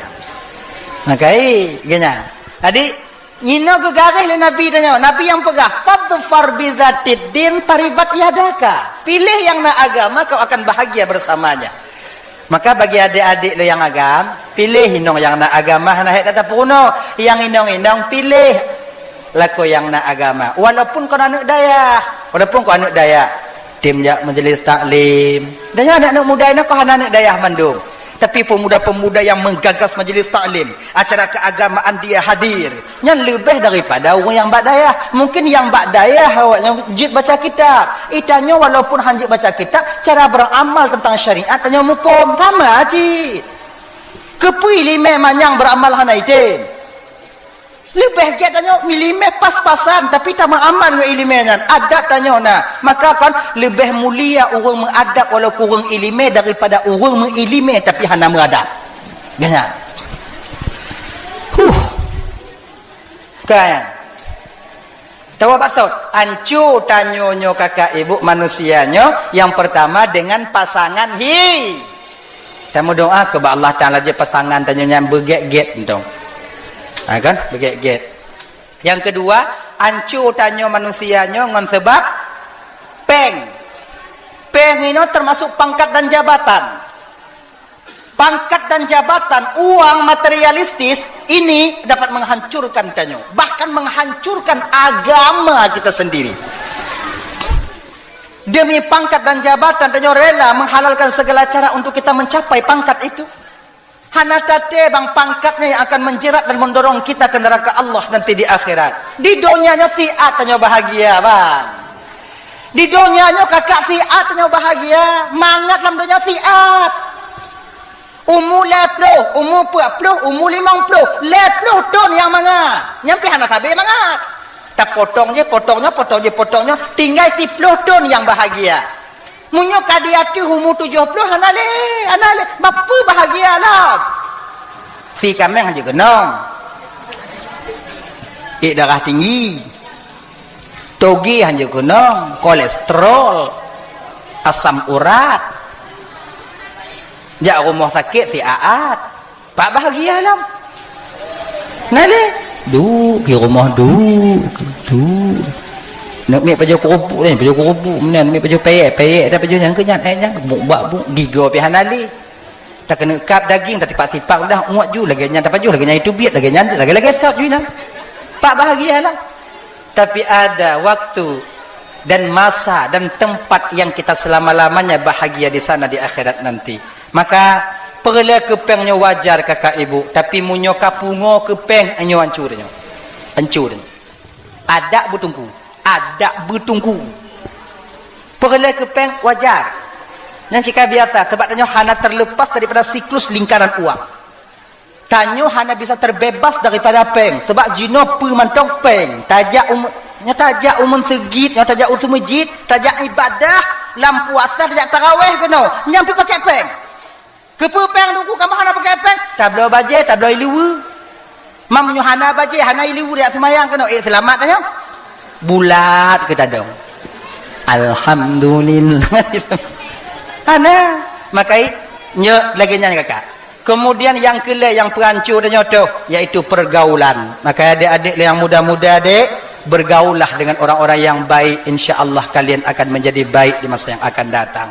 Makai, lagée nyan. Jadi, Inoe geugaréh lé Nabi tanyoe, Nabi nyang peugah, "Fadfar bizatid din taribat yadaka." Piléh nyang na agama, kau akan bahagia bersamanya. Maka bagi adék-adék lôn nyang agam, piléh inong nyang na agama, hana hék that tapeurunoe. Nyang inong-inong piléh lakoe nyang na agama. Walaupun kon aneuk dayah, walaupun kon aneuk dayah, tem jak majlis taklim. Dan nyan aneuk-aneuk muda inoe kon hana aneuk dayah mandum. Tapi pemuda-pemuda nyang menggagas majlis taklim, acara keagamaan dia hadir, nyan leubeh daripada ureuëng nyang bak dayah. Mungkin nyang bak dayah awaknyan jeuet baca kitab. Itanyoe walaupun han jeuet baca kitab, cara beramal tentang syariat tanyoe muphom sama cit. Keupeue iéleumé manyang beramal hana item? Leubeh gét tanyoe iéleumé pas-pasan, tapi tameuamal ngon iéleumé nyan. Adab tanyoe na. Maka kon leubeh mulia ureuëng meuadab walaupun ureuëng iéleumé daripada ureuëng meuiéleumé tapi hana meuadab. Ganya. Huh. Kan. Tawa batot. Anco tanyoe nyoe kakak ibu manusia nyoe yang pertama dengan pasangan hi. Tameudoa keu bak Allah Taala jeuet pasangan tanyoe nyan beugét-gét entong. Ha kan? Beugét-gét. Nyang keudua, anco tanyoe manusia nyoe ngon seubab péng. Péng inoe teumasok pangkat dan jabatan. Pangkat dan jabatan, uang materialistis ini dapat menghancurkan tanyoe, bahkan menghancurkan agama kita sendiri. Demi pangkat dan jabatan, tanyoe rela menghalalkan segala cara untuk kita mencapai pangkat itu. Hana taté bang pangkatnya yang akan menjerat dan mendorong kita ke neraka Allah nanti di akhirat. Di donya nyoe siat tanyoe bahagia, bang. Di donya nyoe kakak siat tanyoe bahagia, mangat lam donya siat. Umu lhée ploh, umu peuet ploh, umu limong ploh, lhée ploh thon nyang mangat. Nyang pih hana sabe mangat. Tapotong jih, potong nyoe, potong jih, potong nyoe, tinggai siploh thon nyang bahagia. Meunyoe ka di ateueh umu tujoh ploh, hana lé, hana lé. Bapeue bahagia lom? Si kaméng hanjeuet keunong. Ék darah tinggi. Toge hanjeuet keunong, kolesterol, asam urat. Jak rumoh sakét siat-at. Pak bahagia lom. Na lé? Duek di rumoh, duek, duek. Nak miet pajoh keurupuk ni, pajoh keurupuk meunan, miet pajoh peyek, peyek dah pajoh nyang keu nyan, eh, nyan, buk bak buk, gigoe pih hana lé. Takeuneuk kab daging, tatipak-tipak udah, uet ju, lagée nyan tapajoh, lagée nyan itu biet, lagée nyan, lagée-lagée sot ju inong. Pak bahagia lah. Tapi ada waktu dan masa dan tempat yang kita selama-lamanya bahagia di sana di akhirat nanti. Maka, peureulée keu péng nyoe wajar kakak ibu, tapi meunyoe ka pungo keu péng, nyoe hancô nyoe. Hancô nyoe. Adak beuteungku. Adak beuteungku. Peureulée keu péng wajar. Nyan cit ka biasa, sebab tanyoe hana terlepas daripada siklus lingkaran uang. Tanyoe hana bisa terbebas daripada péng, sebab jinoe peue mantong péng. Tajak umu-, nyoe tajak u meuseujid, nyoe tajak u seumeujid, tajak ibadah, lam puasa tajak tarawéh keunoe, nyan pih pakek péng. Keupeue péng teungku, kamoe hana pakek péng? Tabloe bajée, tabloe ileue. Mam nyoe hana bajée, hana ileue, jak seumayang keunoe, ék seulamat tanyoe? Bulat keu tadong. Alhamdulillah. Hana. Makai nyoe lagée nyan kakak. Kemudian nyang keulhèe nyang peuhanco tanyoe toh, yaitu pergaulan. Maka adik-adik nyang muda-muda dek, bergaullah dengan orang-orang yang baik, insya Allah kalian akan menjadi baik di masa yang akan datang.